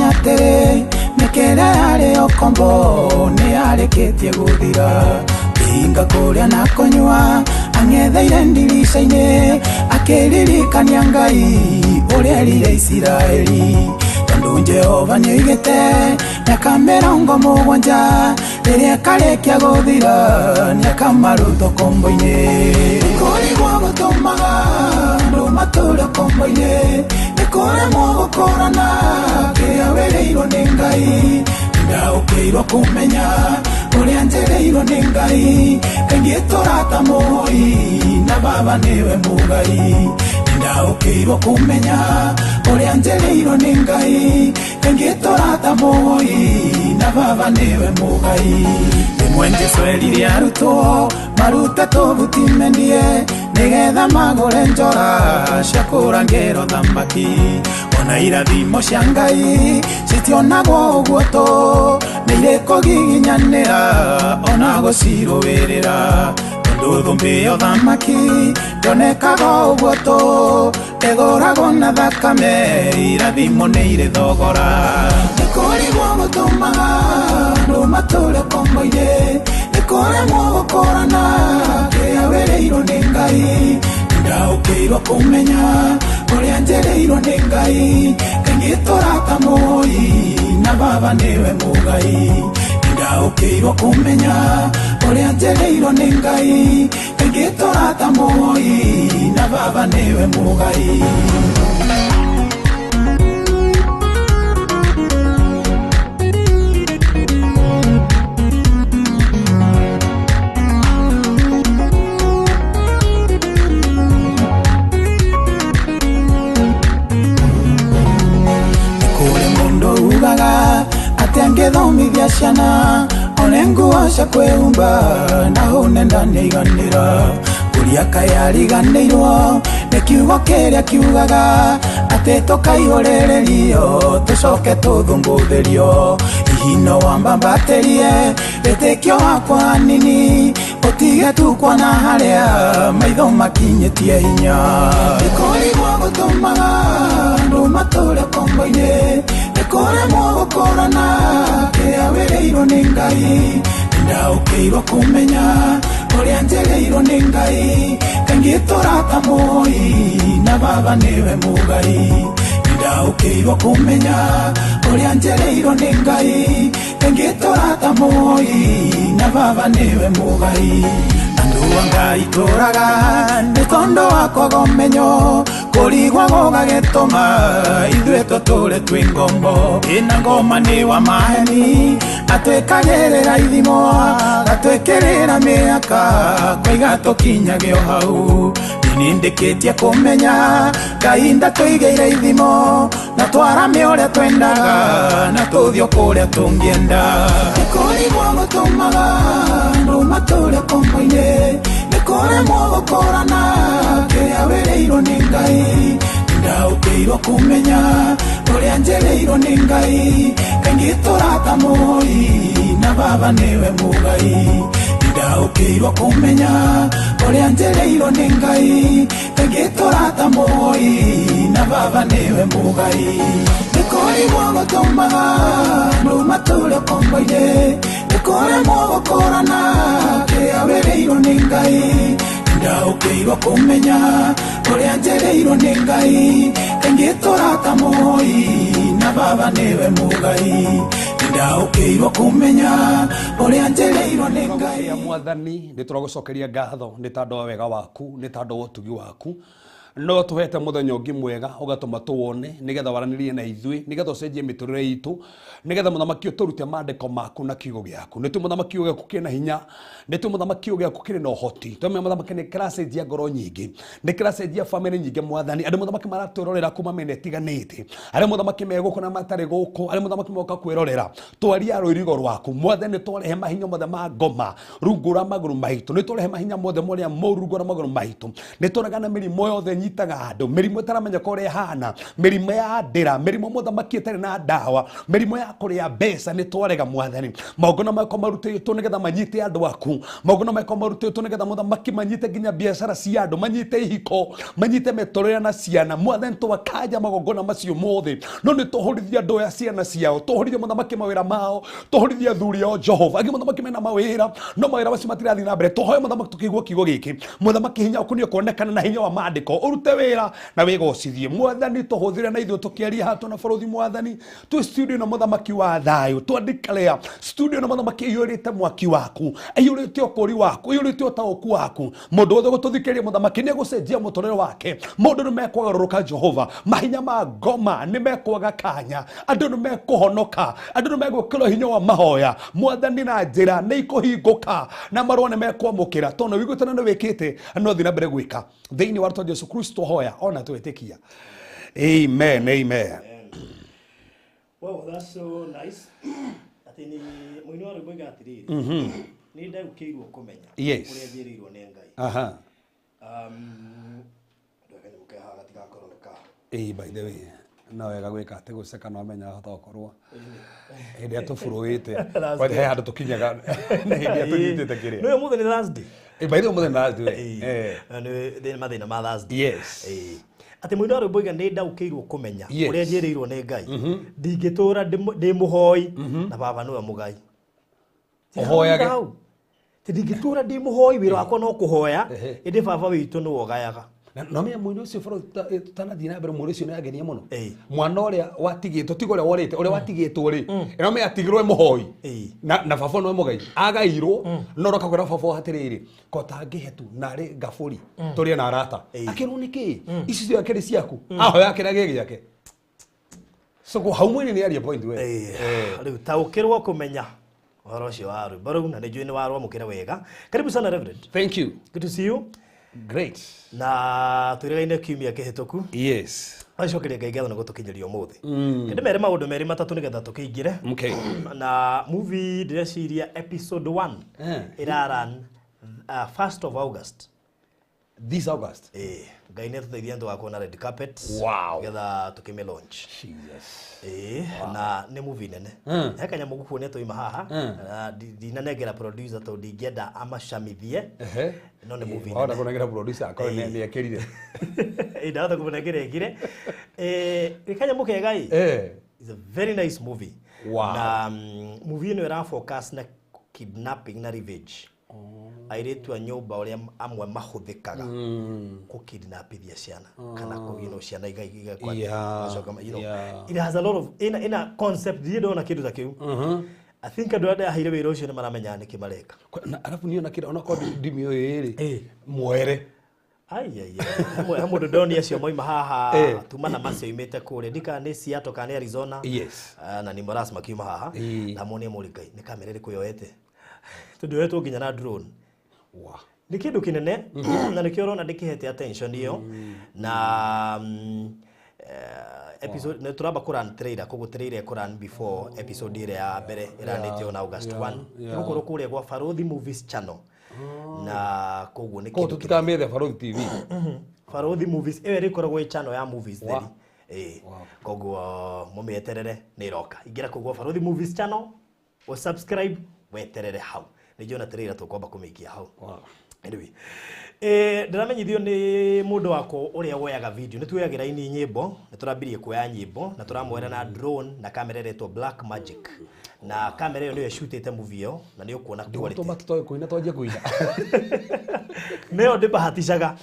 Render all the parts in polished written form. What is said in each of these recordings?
Atĩrĩ, mĩaka ĩrĩa yarĩ ũkombo nĩ yarĩkĩtie gũthira. Kĩhinga kũrĩa na kũnyua ang'etheire ndirica-inĩ, akĩririkania Ngai ũrĩa erire Isiraeli, tondũ Jehova nĩoigĩte mĩaka 70 rĩrĩa ĩkarĩkia gũthira nĩakamaruta ũkombo-inĩ. Kũrigwo gũtũmaga andũ matũre ũkombo-inĩ, nĩ kũremwo gũkũrana kĩrĩa wĩrĩirwo nĩ Ngai. Ndaũkĩirwo kũmenya ũrĩa njĩrĩirwo nĩ Ngai, kaingĩ tũrata mũhoi na baba nĩwe mũgai. Ndaũkĩirwo kũmenya ũrĩa njĩrĩirwo nĩ Ngai, kaingĩ tũrata mũhoi na baba nĩwe mũgai. Rĩmwe Jesũ erire arutwo marute tũbuti mendie, nĩgetha magũre njora cia kũrangĩrwo thamaki. Ona irathimo cia Ngai citionagwo ũguo tũ, nĩ irĩkũgiginyanĩra ona gũcirũĩrĩra. Tondũ thũmbĩ ya ũthamaki ndĩonekaga ũguo tũ, ĩgũragwo na thakame, irathimo nĩ irĩ thogora. Nĩ kũrigwo gũtũmaga andũ matũre ũkombo-inĩ, nĩ kũremwo gũkũrana kĩrĩa wĩrĩirwo nĩ Ngai. Ndaũkĩirwo kũmenya ũrĩa njĩrĩirwo nĩ Ngai, kaingĩ tũrata mũhoi na baba nĩwe mũgai. Ndaũkĩirwo kũmenya ũrĩa njĩrĩirwo nĩ Ngai, kaingĩ tũrata mũhoi na baba nĩwe mũgai. Kũrĩ mũndũ ugaga atĩ angĩthomithia ciana one nguo cia kwĩhumba na hũne ndanĩiganĩra. Ũrĩa kaĩ ariganĩirwo nĩ kiugo kĩrĩa kiugaga atĩ tũkaihũrĩrĩrio tũcoke tũthũngũthĩrio. Hihi no wambambatĩrie wĩtĩkio wakwa hanini, ũtige tu kuona harĩa maitho makinyĩtie hinya. Nĩ kũrigwo gũtũmaga andũ matũre ũkombo-inĩ, nĩ kũremwo gũkũrana kĩrĩa wĩrĩirwo nĩ Ngai. Ndaũkĩirwo kũmenya ũrĩa njĩrĩirwo nĩ Ngai, kaingĩ tũrata mũhoi na baba nĩwe mũgai. Ndaũkĩirwo kũmenya ũrĩa njĩrĩirwo nĩ Ngai, kaingĩ tũrata mũhoi na baba nĩwe mũgai. Andũ a Ngai tũraga nĩ tondũ wa kwaga ũmenyo, kũrigwo gũgagĩtũma ithuĩ tũtũre twĩ ngombo. Ĩna ngoma nĩ wa maheni atwĩkagĩrĩra ithimo, atwĩkĩrĩra mĩaka kwaiga tũkinyage o hau. Nĩ ndĩkĩtie kũmenya Ngai ndatũigĩire ithimo, na twarame ũrĩa twendaga na tũthiĩ o kũrĩa tũngĩenda. Nĩ kũrigwo gũtũmaga andũ matũre ũkombo-inĩ, nĩ kũremwo gũkũrana kĩrĩa wĩrĩirwo nĩ Ngai. Ndaũkĩirwo kũmenya ũrĩa njĩrĩirwo nĩ Ngai, kaingĩ tũrata mũhoi na baba nĩwe mũgai. Ndaũkĩirwo kũmenya ũrĩa njĩrĩirwo nĩ Ngai, kaingĩ tũrata mũhoi na baba nĩwe mũgai. Nĩ kũrigwo gũtũmaga andũ matũre ũkombo-inĩ, nĩ kũremwo gũkũrana kĩrĩa wĩrĩirwo nĩ Ngai. Ndaũkĩirwo kũmenya ũrĩa njĩrĩirwo nĩ Ngai, kaingĩ tũrata mũhoi na baba nĩwe mũgai. Ndaũkĩirwo kũmenya ũrĩa njĩrĩirwo nĩ Ngai. Ya Mwathani, nĩ tũragũcokeria ngatho nĩ tondũ wa wega waku, nĩ tondũ wa ũtugi waku. No tũhete mũthenya ũngĩ mwega ũgatũma tũwone, nĩgetha waranĩrie na ithuĩ, nĩgetha ũcenjie mĩtũrĩre itũ, nĩgetha mũthamaki ũtũrute maandĩko maku na kiugo gĩaku. Nĩ tũ mũthamaki kiugo gĩaku kĩna hinya, nĩ tũ mũthamaki kiugo gĩaku kĩrĩ na ũhoti. Twamenya mũthamaki nĩ kĩracenjia ngoro nyingĩ, nĩ kĩracenjia bamĩrĩ nyingĩ Mwathani. Andũ mũthamaki maratwĩrorera kuma mĩena ĩtiganĩte, arĩa mũthamaki me gũkũ na matarĩ gũkũ, arĩa mũthamaki moka kwĩrorera. Twaria rũirigo rwaku Mwathani, twarehe mahinya mothe ma ngoma rungu rwa magũrũ maitũ, nĩ twarehe mahinya mothe marĩa moru rungu rwa magũrũ maitũ, nĩ twaregana mĩrimũ yothe nyitũ. ĩnyitaga andũ, mĩrimũ ĩtaramenyeka ũrĩa ĩhana, mĩrimũ ya ndĩra, mĩrimũ mũthamaki ĩtarĩ na ndawa, mĩrimũ ya kũrĩa mbeca, nĩ twarega mwathani. Magongona makwa marutĩtwo nĩgetha manyite andũ aku, magongona makwa marutĩtwo nĩgetha mũthamaki manyite nginya biacara cia andũ, manyite ihiko, manyite mĩtũrĩre na ciana. Mwathani, twakanja magongona macio mothe, no nĩ tũhũrithia andũ aya ciana ciao, tũhũrithie mũthamaki mawĩra mao, tũhũrithie athuri ao Jehova. Angĩ mũthamaki mena mawĩra, no mawĩra macio matirathiĩ na mbere. Tũhoe mũthamaki tũkĩigua kiugo gĩkĩ, mũthamaki hinya waku nĩ ũkuonekana na hinya wa maandĩko, ũrute wĩra na wĩgocithie. Mwathani, tũhũthĩre na ithuĩ tũkĩaria haha twĩna bũrũri. Mwathani, twĩ studio na mũthamaki wa thayũ, twandĩkalea studio na mũthamaki ĩiyũrĩte mwaki waku, ĩiyũrĩte ũkũri waku, ĩiyũrĩte ũtaũku waku. Mũndũ wothe gũtũthikĩrĩria mũthamaki nĩ egũcenjia mũtũrĩre wake, mũndũ nĩ mekũgarũrũka Jehova, mahinya ma ngoma nĩ mekwaga kanya, andũ nĩ mekũhonoka, andũ nĩ megwĩkĩrwo hinya wa mahoya. Mwathani, na njĩra nĩ ikũhingũka na marũa nĩ mekwamũkĩra, tondũ wĩiguĩte na nĩ wĩkĩte, no thiĩ na mbere gwĩka thĩinĩ wa rĩtwa Jesu Kristo hoya ona twĩtĩkia. Amen, amen. Wow, that's so nice. Atĩ nĩ mũini wa rwĩmbo oiga atĩrĩrĩ, nĩ ndaũkĩirwo kũmenya ũrĩa njĩrĩirwo nĩ Ngai. Ndweka nyamũ ke haha gatigakorwo nĩ ka. Ĩĩ, by the way, no wega gwĩka atĩ gũceka, no menya hota gũkorwo hĩndĩ ĩrĩa tũburũĩte. That's he handũ tũkinyaga nĩ hĩndĩ ĩrĩa tũnyitĩte kĩrĩa. Nĩ ũmũthĩ nĩ Thursday. Ĩ, by the way, ũmũthĩ nĩ Thursday. Ĩĩ. Eh. Na nĩ mathĩna ma Thursday. Yes. Ĩĩ. Atĩ mũini wa rwĩmbo oiga nĩ ndaũkĩirwo kũmenya ũrĩa njĩrĩirwo nĩ Ngai. Ndingĩtũra ndĩ mũhoi na baba nĩwe mũgai. Ũhoyage. Hau. Atĩ ndingĩtũra ndĩ mũhoi, wĩra wakwa no kũhoya, ĩndĩ baba witũ nĩwe ũgayaga. Na no menya mũini ũcio bro, tũtanathiĩ na mbere, mũini ũcio nĩ agenia mũno. Ĩĩ. Mwana ũrĩa watigĩtwo, tiga ũrĩa worĩte, ũrĩa watigĩtwo rĩ, ĩno menya atigirwo e mũhoi na baba nĩwe mũgai, agairwo no roka kwĩra baba atĩrĩrĩ, ko tangĩhe tu narĩ ngabũri tũrĩe na arata. Akĩrwo nĩkĩ ici ciake nĩ ciaku, ahoya kĩrĩa gĩ gĩake. So ko hau mwene nĩ aria point we. Ĩĩ. Rĩu taũkĩrwo kũmenya ũhoro ũcio wa rwĩmbo rũu, na nĩ njũĩ nĩ warwamũkĩra wega. Karibu sana, Reverend. Thank you. Good to see you. Great. Na twĩrĩgaine kiumia kĩhĩtũku. Yes. Acokeria Ngai ngatho nĩ gũtũkinyĩria ũmũthĩ. Ndĩmere maũndũ merĩ matatũ nĩgetha tũkĩingĩre. Na movie ndĩreciria episode 1 ĩraran 1st of August. This August. Ĩĩ, Ngai nĩ atũteithia nĩ na red carpet nĩgetha tũkĩmĩ launch. Jesus. Ĩĩ, na nĩ movie nene. He kanyamũ ngũkuonia twaima haha, na ndinanengera producer tondũ ndingĩenda amacamithie. No nĩ movie Wahota nene. kũnengera producer akorwo nĩ ekĩrire. Ĩĩ, ndahota kũmũnengera ĩkire. Nĩ kanyamũ kega ĩ. It's a very nice movie. Na movie ĩno ĩra focus na kidnapping na revenge. Airĩtu a nyũmba ũrĩa amwe mahũthĩkaga kũkidnapithia ciana kana kũ ciana igakwa igacoka it has a lot of ina concept, ndirĩ ndona kĩndũ ta kĩu. I think andũ arĩa ndaheire wĩra ũcio nĩ maramenya nĩkĩ mareka. Na arabu niĩ ona kĩrĩa onakorwo ndimĩũĩ rĩ, mwere. Ai ai ai. He mũndũ ndoni acio moima haha tuma na macio imĩte kũrĩa ndika nĩ Seattle kana nĩ Arizona. Ah, na ni Moras makiuma haha. Na monie mũri Ngai nĩ kamera ĩrĩkũ yoete, tondũ yoetwo nginya na drone. Nĩ kĩndũ kĩnene na nĩkĩo ũrona ndĩkĩhete attention ĩyo. Na episode nĩ tũramba kũrun trailer, koguo trailer ĩkũrun before episode ĩrĩa ya mbere ĩranĩtio na August 1. Ĩgũkorwo kũrĩa gwa Barothi Movies channel, na koguo nĩ Koguo kĩndũ kĩnene. Tũtikamĩethe Barothi TV. Barothi Movies ĩyo ĩrĩkoragwo ĩ channel ya movies theri. Ĩĩ, koguo mũmĩeterere, nĩ ĩroka. Ingĩra kũu gwa Barothi Movies channel, ũ subscribe, weterere hau. Nĩ njona trailer tũkwamba kũmĩikia hau. Anyway, ndĩramenyithio nĩ mũndũ wakwa ũrĩa woyaga video, nĩ tuoyagĩra ini nyĩmbo, nĩ tũrambirie kuoya nyĩmbo na tũramwera na drone na kamera ĩretwo Black Magic, na kamera ĩyo nĩyo ĩcutĩte movie ĩyo na nĩ ũkuona quality. Tũma tũtoĩ kũina, twanjie kũina. Nĩyo ndĩbahatishaga.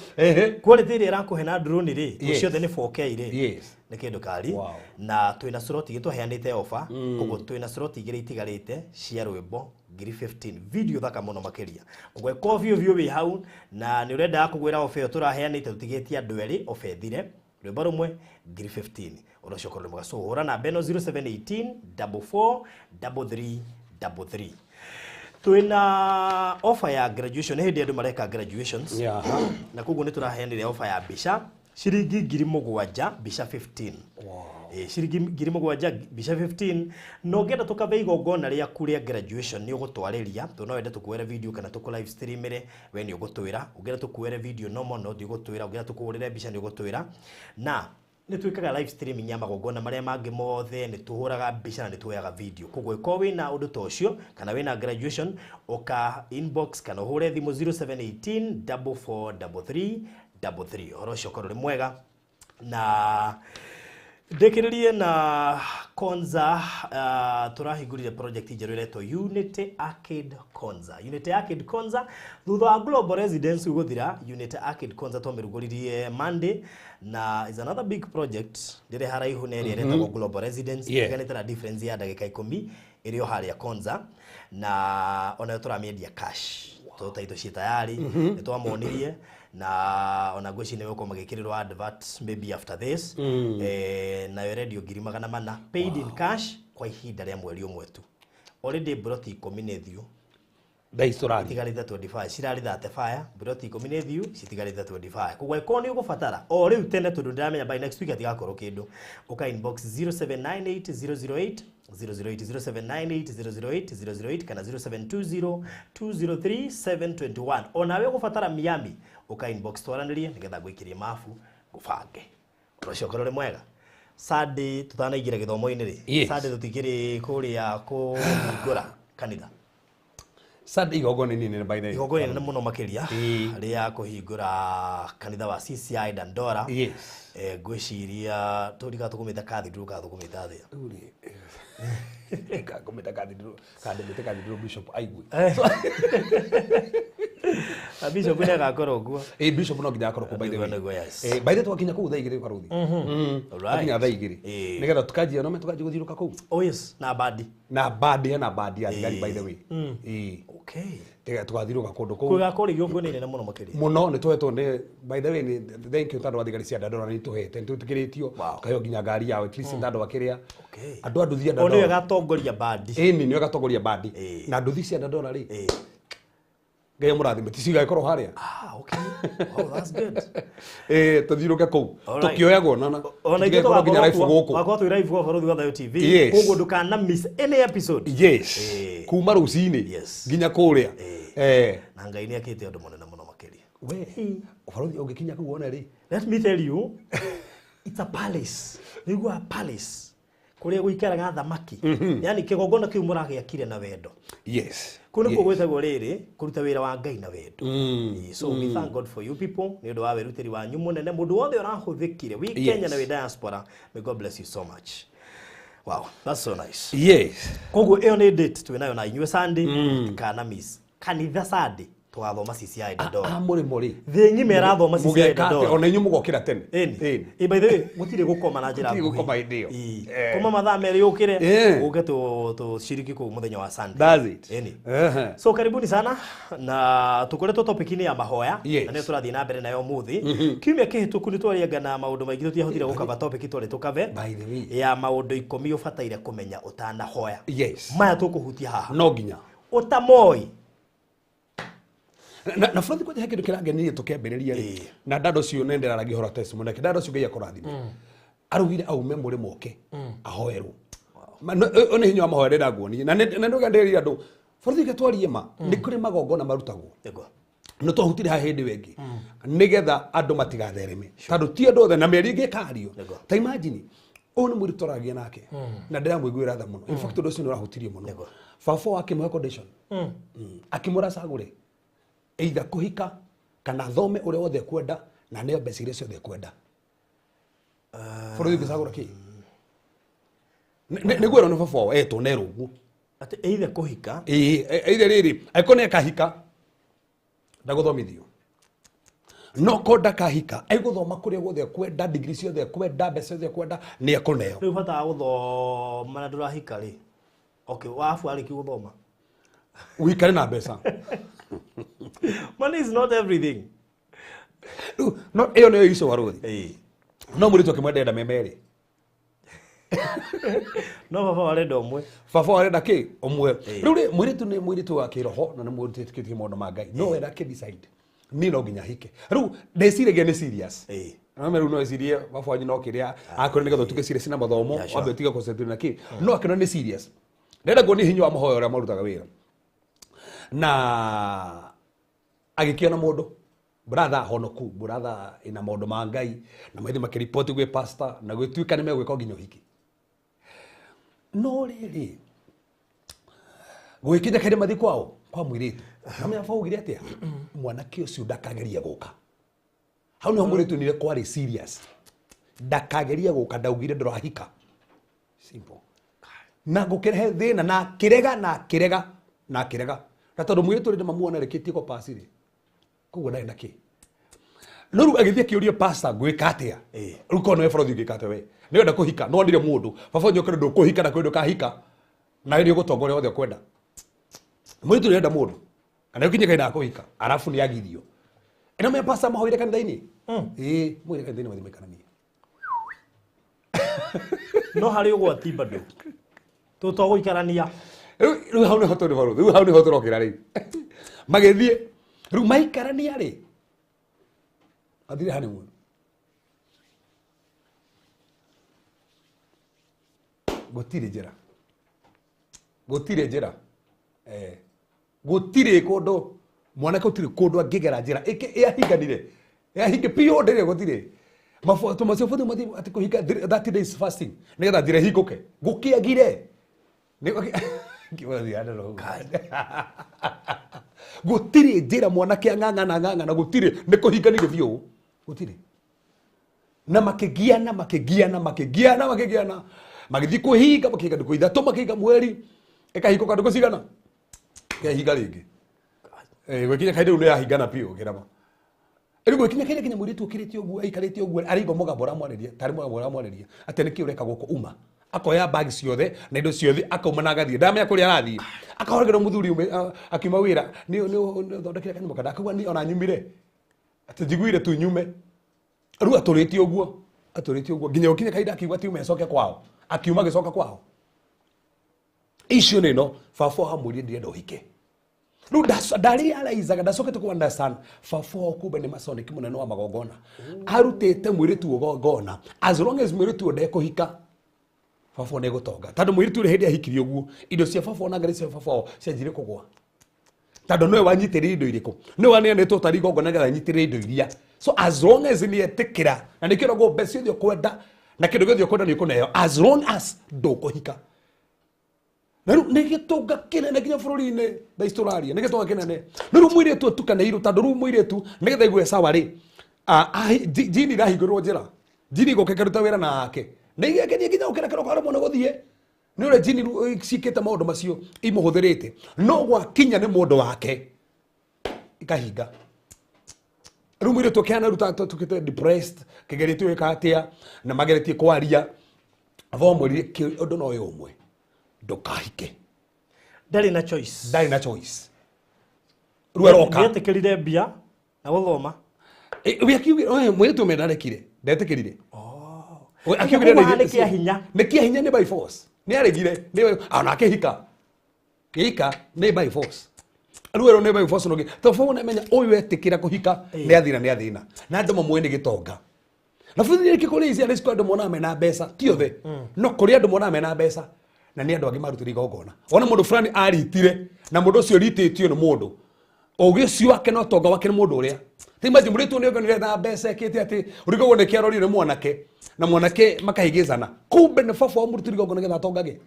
Quality ĩrĩa ĩrakũhe na drone rĩ, ciothe nĩ 4K rĩ, nĩ kĩndũ kari. Na twĩna slot igĩ twaheanĩte offer, koguo twĩna slot igĩrĩ itigarĩte cia rwĩmbo ngiri 15, video thaka mũno makĩria. Ũguo ko biũ biũ wĩ hau na nĩ ũrendaga kũgwĩra offer ĩyo tũraheanĩte, tũtigĩtie andũ erĩ, offer ĩthire, rwĩmbo rũmwe ngiri 15, ũndũ ũcio ũkorwo nĩ mwega. So hũra namba ĩno 0718 44 33 33. Twĩna offer ya graduation, nĩ hĩndĩ andũ mareka graduations, na koguo nĩ tũraheanire offer ya mbica. Ciringi 7,000 mbica 15. Wow. Ciringi 7,000 mbica 15. Na ũngĩenda tũkabe igongona rĩaku rĩa graduation nĩ ũgũtwarĩria, tondũ no wende tũkuoere video kana tũkũ live streamere, we nĩ ũgũtwĩra. Ũngĩenda tũkuoere video normal no ũgũtwĩra, ũngĩenda tũkũhũrĩre mbica nĩ ũgũtwĩra. Na nĩ twĩkaga live streaming ya magongona marĩa mangĩ mothe, nĩ tũhũraga mbica na nĩ tuoyaga video. Koguo ĩkorwo wĩna ũndũ ta ũcio kana wĩna graduation, ũka inbox kana ũhũre thimũ 0718 4433 33. Ũhoro ũcio ũkorwo ũrĩ mwega. Na ndĩkĩrĩrie na Konza, tũrahingũrire project njerũ ĩretwo Unity Arcade Konza. Unity Arcade Konza thutha wa Global Residence gũthira, Unity Arcade Konza twamĩrugũririe Monday, na is another big project ndĩrĩ haraihu na ĩrĩa ĩretagwo Global Residence, ĩtiganĩte na difference ya ndagĩka 10 ĩrĩ o harĩa Konza, na onayo tũramĩendia cash. Tondũ indo ciĩ tayari, nĩ twamonirie, na ona ngwĩciria nĩ gũkorwo magĩkĩrĩrwo advert maybe after this. Nayo ĩrendio 400,000 paid in cash kwa ihinda rĩa mweri ũmwe tu. Already broti 10 nĩ thiũ. Thaa ici tũraria. Itigarĩte 25, cirarĩ 35, broti 10 nĩ thiũ, citigarĩte 25. Koguo angĩkorwo nĩ ũgũbatara o rĩu tene, tondũ ndĩramenya by next week hatigakorwo kĩndũ, ũka inbox 0798 008 008, 0798 008 008 kana 0720 203 721. Onawe ũgũbatara Miami, ũka inbox twaranĩrie nĩgetha ngũikĩrie mabu ngũbange. Ũndũ ũcio ũkorwo ũrĩ mwega. Sunday tutanaingĩra gĩthomo-inĩ rĩ, Yes. Sunday tũtikĩrĩ kũrĩa kũhingũra kanitha. Sunday igongona nĩ nene by the way. Igongona inene mũno makĩria Ĩĩ. rĩa kũhingũra kanitha wa CCI Dandora. Yes. Ngwĩciria tũrika tũkũmĩta cathedral kana tũkũmĩta atĩa? Rĩu rĩ, ngũmĩta cathedral, kana ndĩmĩte cathedral bishop aigue. Na bishop nĩ agakorwo kuo. Bishop no nginya akorwo kuo by the way. Nĩguo, nĩguo, yes. By the way twakinya kũu thaa 2 baruthi. Alright. Twakinya thaa 2. Nĩgetha tukanjia no tukanjia gũthiũrũka kũu. Oh yes, na bandi. Na bandi hena bandi ya thigari by the way. Okay. Tiga tugathiũrũka kũndũ kũu. Gũgakorwo igongona inene mũno makĩria. Mũno nĩ tũhetwo nĩ by the way nĩ thank you tondũ wa thigari cia Dandora nĩ tũhete, nĩ twĩtĩkĩrĩtio. Wow. Tũkaheo nginya ngari yao at least nĩ andũ akĩrĩa. Okay. Andũ a nduthi a O nĩwe Dandora. gatongoria bandi. Ĩni nĩwe gatongoria bandi. Ĩĩ. Na nduthi cia Dandora rĩ. Ĩĩ. Ngai amũrathime, ti cigagĩkorwo harĩa. Ah, okay. Oh, that's good. Tũthiũrũke kũu. All right. Tũkĩoyagwo na Ona ithuĩ tũtigagĩkorwo nginya live tũgakorwo gũkũ. tũgakorwo twĩ live gwa Bũrũri wa Thayo TV. Yes. Koguo ndũkana miss any episode. Yes. Ĩĩ. Kuma rũcinĩ Yes. nginya kũrĩa. Na Ngai nĩ akĩte ũndũ mũnene mũno makĩria. We, ũbarothi ũngĩkinya kũu wone rĩ. Let me tell you, it's a palace. Nĩguo palace. Kũrĩa gũikaraga thamaki. Yaani kĩgongona kĩu mũragĩakire na wendo. Yes. Kũu nĩkuo Yes. gwĩtagwo rĩrĩ kũruta wĩra wa Ngai na wendo. So we thank God for you people nĩ ũndũ wa wĩrutĩri wanyu mũnene, mũndũ wothe ũrahũthĩkire wĩ Yes. Kenya na wĩ diaspora. May God bless you so much. Wow, that's so nice. Yes. Koguo ĩyo nĩ date twĩnayo na inyuĩ Sunday, mũtikana miss. Kanitha Sunday tũgathoma CCI Dandora. A mũrĩmo rĩ. Thĩ ng'ima ĩrathoma CCI Mũgeka atĩa? Dandora. Ona inyuĩ mũgokĩra tene. Ĩni. Ĩni. Ĩ, by the way, gũtirĩ gũkoma na njĩra Gũtirĩ nguhĩ. gũkoma hĩndĩ ĩyo. Ĩ. Koma mathaa merĩ ũkĩre, ũke tũciriki kũu mũthenya wa Sunday. That's it. Ĩni. Ehe. So karibuni sana na tukoretwo topic-inĩ ya mahoya Yes. na nĩyo tũrathiĩ na mbere nayo ũmũthĩ. Kiumia kĩhĩtũku nĩ twarianga na maũndũ maingĩ tũtiahotire gũkaba topic twarĩ tũkabe By the way. ya maũndũ 10 ũbataire kũmenya ũtanahoya. Yes. Maya tũkũhutia haha. No nginya. Ũtamoĩ. Na na Frothi kwanja he kĩndũ kĩrangenirie tũkĩambĩrĩria rĩ. Na dada ũcio nĩ ndĩraragia ũhoro testimony yake. Dada ũcio Ngai akũrathime. Araugire aume mũrĩmo oke ahoerwo. Ũyũ nĩ hinya wa mahoya ndĩrenda nguonie. Na nĩ ndoga ndĩrĩria andũ. Frothi reke twarie ma, nĩ kũrĩ magongona marutagwo. Nĩguo. Nĩ twahutire haha hĩndĩ ĩyo ĩngĩ. Nĩgetha andũ matigathereme. Tondũ ti andũ othe na mĩario ĩngĩ ĩkario. Nĩguo. Ta imagine ũyũ nĩ mũirĩtu tũragia nake na ndĩramũiguĩra tha mũno. In fact ũndũ ũcio nĩ ũrahutirie mũno. Nĩguo. Baba wake akĩmũhe condition. Akĩmwĩra acagũre either kũhika kana thome ũrĩa wothe ekwenda na neo mbeca iria ciothe ekwenda. Bũrũri ũngĩcagũra kĩ? Nĩ ngwĩrwo nĩ baba wao etwo nerwo ũguo. Atĩ either kũhika. Ĩĩ, either rĩrĩ, angĩkorwo nĩ akahika ndagũthomithio. No ko ndakahika egũthoma kũrĩa guothe ekwenda, degree ciothe ekwenda, mbeca ciothe ekwenda nĩ ekũneo. Rĩu bata wa gũthoma na ndũrahika rĩ. Okay, wabu arĩkia gũthoma. Ũikare na mbeca. Money is not everything. Rĩu, no ĩyo nĩyo issue Warũthi. Ĩĩ. No mũirĩtu akĩmwenda me merĩ. No baba arenda ũmwe. Baba arenda kĩ? Ũmwe. Rĩu rĩ, mũirĩtu nĩ mũirĩtu wa kĩroho na nĩ mũirĩtu wĩtĩkĩtie maũndũ ma Ngai. No wenda akĩ decide. Niĩ no nginya hike. Rĩu ndĩciragia nĩ serious. Ĩĩ. No meru no ecirie baba wanyu no kiria akorwo nigetha utuke serious na mathomo wambe utige concentrate na ki no akĩona nĩ serious ndenda kuonia hinya wa mahoya ũrĩa marutaga wĩra na agĩkĩona mũndũ brother honoku brother ina maũndũ ma Ngai na maithe makĩripoti gwĩ pastor na gwĩtuĩka nĩ megwĩka nginya ũhiki no rĩrĩ gwĩkinya kahinda mathiĩ kwao kwa mũirĩtu na menya baba augire atĩa mwanake ũcio ndakageria gũka hau niho mũirĩtu nire kwarĩ serious ndakageria gũka ndaugire ndũrahika simple na gũkĩrehe thĩna na kĩrega na kĩrega na kĩrega na tondũ mũirĩtu ũrĩa mamuona rĩkĩtie kwa pasi rĩ koguo ndarĩ na kĩ no rĩu agĩthiĩ akĩũria pastor ngwĩka atĩa rĩu korwo nĩwe borothi ũngĩka atĩa we nĩwenda kũhika no wonire mũndũ baba wanyu okĩrwo ndũkũhika na kwĩ ndũkahika nawe nĩ ũgũtonga ũrĩa wothe ũkwenda mũirĩtu nĩarenda mũndũ kana ũkinye kahinda ga kũhika arabu nĩ agirio ĩno menya pastor mahoire kanitha-inĩ ĩĩ mũire kanitha-inĩ mathiĩ maikaranie no harĩ ũgwati bado tũtogũikarania rĩu hau nĩho tũrĩ barũthi rĩu hau nĩho tũrokĩra rĩu magĩthiĩ rĩu maikarania rĩ mathire honeymoon gũtirĩ njĩra gũtirĩ njĩra gũtirĩ kũndũ mwanake gũtirĩ kũndũ angĩgera njĩra ĩahinganire ĩahinge biũ ndĩrĩ gũtirĩ mafoto macio bũthi mathiĩ atĩ kũhinga 30 days fasting nĩgetha njĩra ĩhingũke gũkĩagire gũtirĩ njĩra mwanake ang'ang'ana ang'ang'ana gũtirĩ nĩ kũhinganire biũ gũtirĩ na makĩgiana makĩgiana makĩgiana makĩgiana magĩthiĩ kũhinga makĩhinga ndukũ ithatũ makĩhinga mweri ĩkahingũka ndukũ cigana ĩkahinga rĩngĩ gwĩkinya kahinda rĩu nĩ yahingana biũ kĩrama rĩu gwĩkinya kahinda nginya mũirĩtu ũkĩrĩte ũguo aikarĩte ũguo araigua mũgambo ũramwarĩria tarĩ mũgambo ũramwarĩria atĩ nĩkĩ ũreka gũkũ uma akoya bagi ciothe na indo ciothe akauma na agathiĩ ndamenya kũrĩa arathiĩ akahoragĩrwo mũthuri akiuma wĩra nĩ ũthondekire kanyamũ kada akauga niĩ ona nyumire atĩ njiguire tu nyume rĩu atũrĩte ũguo nginya gũkinya kahinda akiuga tiume acoke kwao akiuma agĩcoka kwao icio nĩ ĩno baba wamwĩrire ndirenda ũhike rĩu ndarealizaga ndacokete ku understand baba wao kumbe nĩ masonic mũnene wa magongona arutĩte mũirĩtu ũgongona as long as mũirĩtu ũyũ ndekũhika baba nĩ gũtonga tondũ mũirĩtu ũrĩa hĩndĩ ahikirie ũguo indo cia baba na ngari cia baba wao cianjirie kũgũa tondũ nĩwe wanyitĩrĩire indo irĩkũ nĩwe waneanĩtwo tarĩ igongona nĩgetha anyitĩrĩre indo iria so as long as nĩ etĩkĩra na nĩkĩo ũragwo mbeca ciothe ũkwenda na kĩndũ gĩothe ũkwenda nĩ ũkũneo as long as ndũkũhika na rĩu nĩ gĩtonga kĩnene nginya bũrũri-inĩ thaa ici tũraria nĩ gĩtonga kĩnene no rĩu mũirĩtu atukanĩirwo tondũ rĩu mũirĩtu nĩgetha aigue sawa rĩ jini irahingũrĩrwo njĩra jini igũka ĩkaruta wĩra nake na igekenia nginya gũkĩra kĩroko aremwo nĩ gũthiĩ nĩ ũrĩa jini ciĩkĩte maũndũ macio imũhũthĩrĩte no gwakinya nĩ mũndũ wake ikahinga rĩu mũirĩtu akĩhana rĩu tũkĩte depressed kĩgeretie gwĩka atĩa na mageretie kwaria baba amwĩrire ũndũ no ũyũ ũmwe ndũkahike ndarĩ na choice ndarĩ na choice rĩu aroka nĩetĩkĩrire mbia na gũthoma mũirĩtu ũmwe ndarekire ndetĩkĩrire akiugire nĩ kĩa hinya nĩ kĩa hinya nĩ by force nĩ aregire ona akĩhika kĩhika nĩ by force rĩu erwo nĩ by force nũngĩ tondũ baba nĩamenya ũyũ etĩkĩra kũhika nĩ athĩna nĩ athĩna na andũ mamũĩ nĩ gĩtonga na bũthi nĩ kũrĩ ici andũ monaga mena mbeca ti othe no kũrĩ andũ monaga mena mbeca na nĩ andũ angĩ marutĩre igongona wona mũndũ fulani aritire na mũndũ ũcio ritĩtio nĩ mũndũ ũgĩ ũcio wake na ũtonga wake nĩ mũndũ ũrĩa ti imagine mũirĩtu nĩ onire na mbeca ekĩte atĩ ũrigagwo nĩ kĩarorio nĩ mwanake na mwanake makahĩngĩcana kumbe nĩ baba wa mũrutĩri igongona nĩgetha atongage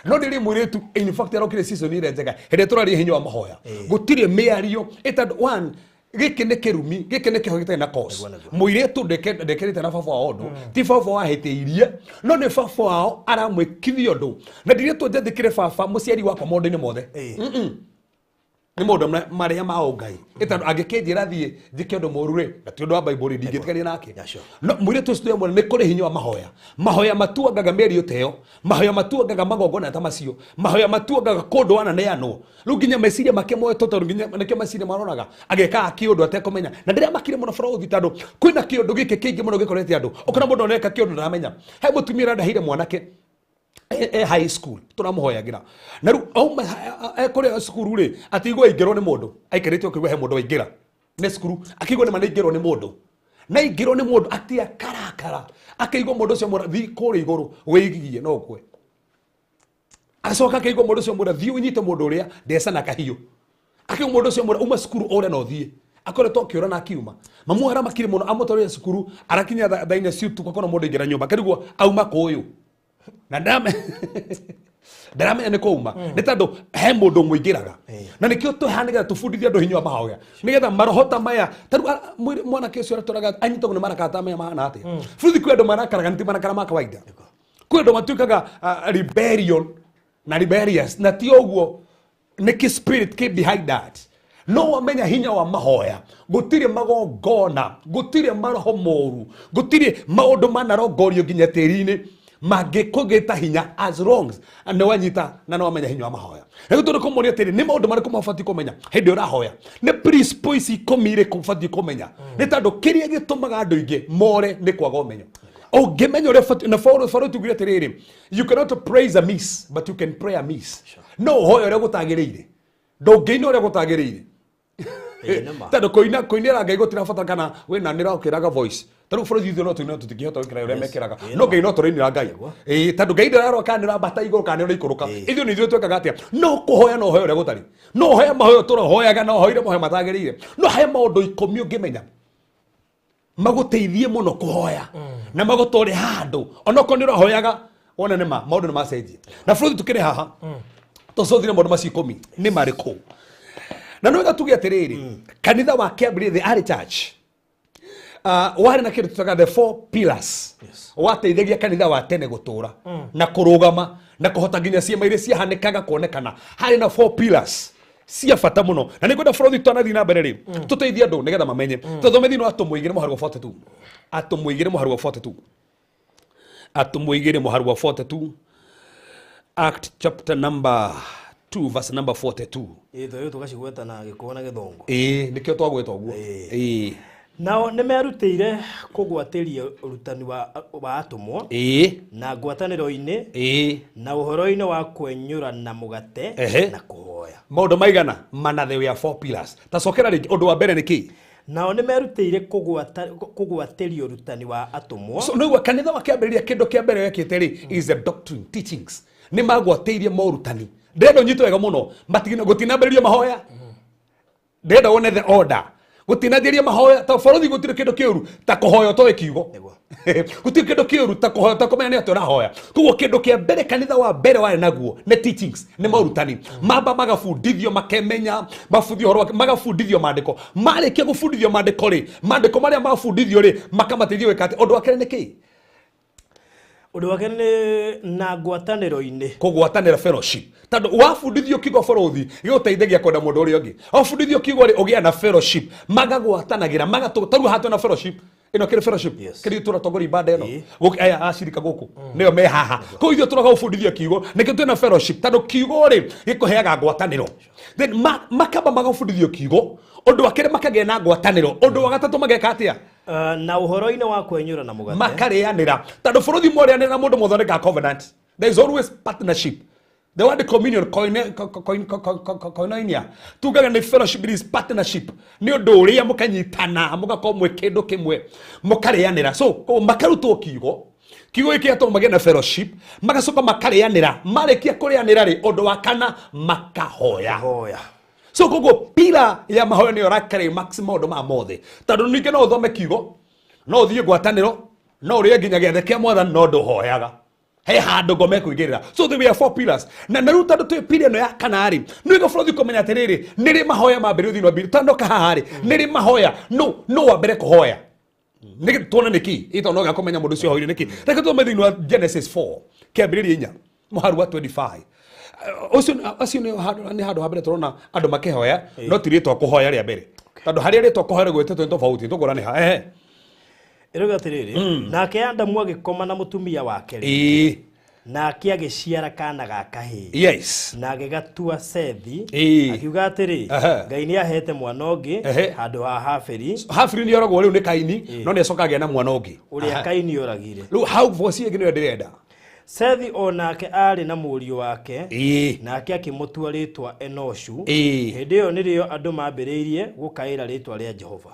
no ndĩrĩ mũirĩtu in fact arokire season ĩrĩa njega hĩndĩ tũraria hinya wa mahoya gũtirĩ mĩario ĩtandũ one gĩkĩ nĩ kĩrumi gĩkĩ nĩ kĩho gĩtarĩ na cause mũirĩtu ndekĩrĩte na baba wao ũndũ ti baba wahĩtĩirie no nĩ baba wao aramwĩkithia ũndũ na ndirĩtwo njathĩkĩre baba mũciari wakwa maũndũ-inĩ mothe nĩ maũndũ marĩa ma ũngai ĩtandũ angĩkĩnjĩra thiĩ njĩke ũndũ mũũru rĩ na ti ũndũ wa Bible ndingĩtĩkania nake no mũirĩtu ũcio twĩmwona nĩ kũrĩ hinya wa mahoya mahoya matuangaga mĩario ta ĩyo mahoya matuangaga magongona ta macio mahoya matuangaga kũndũ wananeanwo rĩu nginya meciria make moetwo tondũ nginya nĩkĩo meciria maroraga agekaga kĩũndũ atekũmenya na ndĩramakire mũno bũrũthi tondũ kwĩna kĩũndũ gĩkĩ kĩingĩ mũno gĩkorete andũ ũkona mũndũ oneka kĩũndũ ndaramenya he mũtumia ũrandaheire mwanake high school tũramũhoyagĩra na rĩu auma kũrĩa cukuru rĩ atigwo aingĩrwo nĩ mũndũ aikarĩte ũkĩigua he mũndũ waingĩra nĩ cukuru akĩigua nĩ ma nĩ aingĩrwo nĩ mũndũ Na ingĩrwo nĩ mũndũ atia karakara akaigua mũndũ ũcio mwĩra thiĩ kũrĩa igũrũ wĩigie no ũkue. Acoka akaigua mũndũ ũcio mwĩra thiĩ ũnyite mũndũ ũrĩa ndeca na kahiũ. Akaigua mũndũ ũcio mwĩra uma cukuru ũre na ũthiĩ. Akoretwo akĩũra na akiuma. Mamu aramakire mũno amũtwarire cukuru arakinya thaa inya cia ũtukũ akona mũndũ aingĩra nyũmba akarigwo auma kũ ũyũ. Na ndaramenya nĩ kũuma nĩ tondũ he mũndũ mũingĩraga. Na nĩkĩo twĩhaha nĩgetha tũbundithie andũ hinya wa mahoya nĩgetha maroho ta maya tarĩu mwanake ũcio aratũraga anyitagwo nĩ marakara ta maya mahana atĩa. Bũrũri kwĩ andũ marakaraga nĩ ti marakara ma kawaida. Kwĩ andũ matuĩkaga rebellion na rebellious na ti ũguo nĩ kĩ spirit kĩ behind that. No wamenya hinya wa mahoya gũtirĩ magongona gũtirĩ maroho moru gũtirĩ maũndũ manarongorio nginya tĩri-inĩ mangĩkũgĩta hinya as long nĩ wanyita na nĩ wamenya hinya wa mahoya. Rĩu tũrĩ kũmũria atĩrĩ nĩ maũndũ marĩkũ mabatiĩ kũmenya hĩndĩ ũrahoya? Nĩ principle ici ikũmi irĩkũ ũbatiĩ kũmenya? Nĩ tondũ kĩrĩa gĩtũmaga andũ aingĩ more nĩ kwaga ũmenyo. Ũngĩmenya ũrĩa ũbatiĩ, na Paul tugire atĩrĩrĩ, you cannot praise a miss but you can pray a miss. No ũhoye ũrĩa gũtagĩrĩire, ndũngĩina ũrĩa gũtagĩrĩire. Tondũ kũinĩra Ngai gũtirabatara kana wĩna nĩ ũrakĩraga voice. Tarĩu bũrũri ithuĩ no tũine tũtingĩhota gwĩkĩra ũrĩa mekĩraga. No Ngai no tũrainĩra Ngai. Tondũ Ngai ndararora kana nĩ ũrambata igũrũ kana nĩ ũraikũrũka. Ithuĩ nĩ ithuĩ twĩkaga atĩa? No kũhoya no ũhoe ũrĩa gũtarĩ. No ũhoe mahoya tũrahoyaga na ũhoire mahoya matagĩrĩire. No he maũndũ ikũmi ũngĩmenya magũteithie mũno kũhoya na magũtware handũ onokorwo nĩ ũrahoyaga wone nĩ ma maũndũ nĩ macenjia. Na bũrũri tũkĩrĩ haha tũcothire maũndũ macio ikũmi nĩ marĩkũ? Na nĩ wega tuge atĩrĩrĩ, kanitha wa kĩambĩrĩria the early church warĩ na kĩndũ tũtaga the four pillars. Wateithagia kanitha wa tene gũtũra na kũrũgama na kũhota nginya ciama iria ciahanĩkaga kuonekana. Harĩ na four pillars cia bata mũno na nĩ ngwenda bũrũri twanathiĩ na mbere rĩ tũteithie andũ nĩgetha mamenye. Tũthome thĩinĩ wa Atũmwo igĩrĩ mũhari wa 42. Atũmwo igĩrĩ mũhari wa 42. Atũmwo igĩrĩ mũhari wa 42. Act chapter number 2 verse number 42. Ĩĩ tũgacigweta na Gĩkũyũ na Gĩthũngũ. Ĩĩ nĩkĩo twagweta ũguo. Ĩĩ. Nao nĩ merutĩire kũgwatĩria ũrutani wa atũmwo na ngwatanĩro-inĩ na ũhoro-inĩ wa kwenyũrana mũgate na kũhoya. Maũndũ maigana mana, there were four pillars. Ta cokera rĩngĩ ũndũ wa mbere nĩ kĩ? Nao nĩ merutĩire kũgwatĩria ũrutani wa atũmwo. So nĩguo kanitha wa kĩambĩrĩria kĩndũ kĩa mbere wekĩte rĩ is the doctrine teachings. Nĩ magwatĩirie morutani. Ndĩrenda ũnyite wega mũno. Gũtinambĩrĩrio mahoya. Ndĩrenda wone the order. Gũtinanjĩria mahoya ta bũrũri gũtirĩ kĩndũ kĩũru ta kũhoya ũtoĩ kiugo. Gũtirĩ kĩndũ kĩũru ta kũhoya ũtakũmenya nĩ atĩa ũrahoya. Koguo kĩndũ kĩa mbere kanitha wa mbere warĩ naguo nĩ teachings, nĩ morutani. Mamba magabundithio makemenya, mabundithio ũhoro wake, magabundithio maandĩko. Marĩkia gũbundithio maandĩko rĩ, maandĩko marĩa mabundithio rĩ, makamateithia gwĩka atĩa? Ũndũ wa kerĩ nĩ kĩĩ? Ũndũ wa kerĩ nĩ na ngwatanĩro-inĩ. Kũgwatanĩra fellowship. Tondũ wabundithio kiugo bũrũthi gĩgũteithagia kwenda mũndũ ũrĩa ũngĩ. Wabundithio kiugo rĩ ũgĩa na fellowship, magagwatanagĩra, magatũ tarĩu haha twĩna fellowship. Ĩno kĩrĩ fellowship. Kĩrĩ tũratongoria ibanda ĩno. Gũkũ aya acirika gũkũ nĩo me haha. Koguo ithuĩ tũroka gũbundithio kiugo, nĩkĩo twĩna fellowship tondũ kiugo rĩ gĩkũheaga ngwatanĩro. Then makamba magabundithio kiugo, ũndũ wa kerĩ makagĩa na ngwatanĩro, ũndũ wa gatatũ mageka atĩa? Na ũhoro-inĩ wa kwenyũra na mũgate. Makarĩanĩra. Tondũ bũrũri mwarĩanĩra na mũndũ mũthondekaga covenant. There is always partnership. The word communion, koinonia, tugaga nĩ fellowship, it is partnership. Nĩ ũndũ ũrĩa mũkanyitana, mũgakorwo mwĩ kĩndũ kĩmwe, mũkarĩanĩra. So, koguo makarutwo kiugo. Kiugo gĩkĩ gĩatũma magĩe na fellowship, magacoka makarĩanĩra. Marĩkia kũrĩanĩra rĩ, ũndũ wa kana makahoya. Hoya. So koguo pila ya mahoya nĩyo ĩra climax maũndũ maya mothe. Tondũ ningĩ no ũthome kiugo, no ũthiĩ ngwatanĩro, no ũrĩe nginya gĩathĩ kĩa mwathani no ndũhoyaga. He handũ ngoma ĩkũingĩrĩra. So there were four pillars. Na rĩu tondũ twĩ pillar ĩno ya kana rĩ, nĩ wega bũrũri kũmenya atĩrĩrĩ, nĩ rĩ mahoya mambĩrĩrio thĩinĩ wa Bibilia. Tondũ ndoka haha rĩ, nĩ rĩ mahoya, no wa mbere kũhoya. Nĩ tuone nĩkĩ, ĩ tondũ no wega kũmenya mũndũ ũcio ahoire nĩkĩ. Reke tuthome thĩinĩ wa Genesis 4, kĩambĩrĩria inya, mũhari wa 25. Ũcio acio nĩ handũ ha mbere tũrona andũ makĩhoya, no ti rĩtwa kũhoya rĩa mbere. Tondũ harĩa rĩtwa kũhoya rĩgwĩtetwo nĩ tofauti, tũkũra nĩ ha. Ĩrauga atĩrĩrĩ, nake Adamu agĩkoma na mũtumia wake rĩ, nake agĩciara kana ga kahĩĩ. Na agĩgatua Sethi, akiuga atĩrĩ, Ngai nĩ ahete mwana ũngĩ handũ ha Habili. Habili nĩ oragwo rĩu nĩ Kaini, no nĩ acoka agĩa na mwana ũngĩ. Ũrĩa Kaini oragire. Rĩu hau voice ĩngĩ nĩyo ndĩrenda. Sethi o nake aarĩ na mũriũ wake, nake akĩmũtua rĩĩtwa Enoshu. Hĩndĩ ĩyo nĩrĩo andũ mambĩrĩirie gũkaĩra rĩĩtwa rĩa Jehova.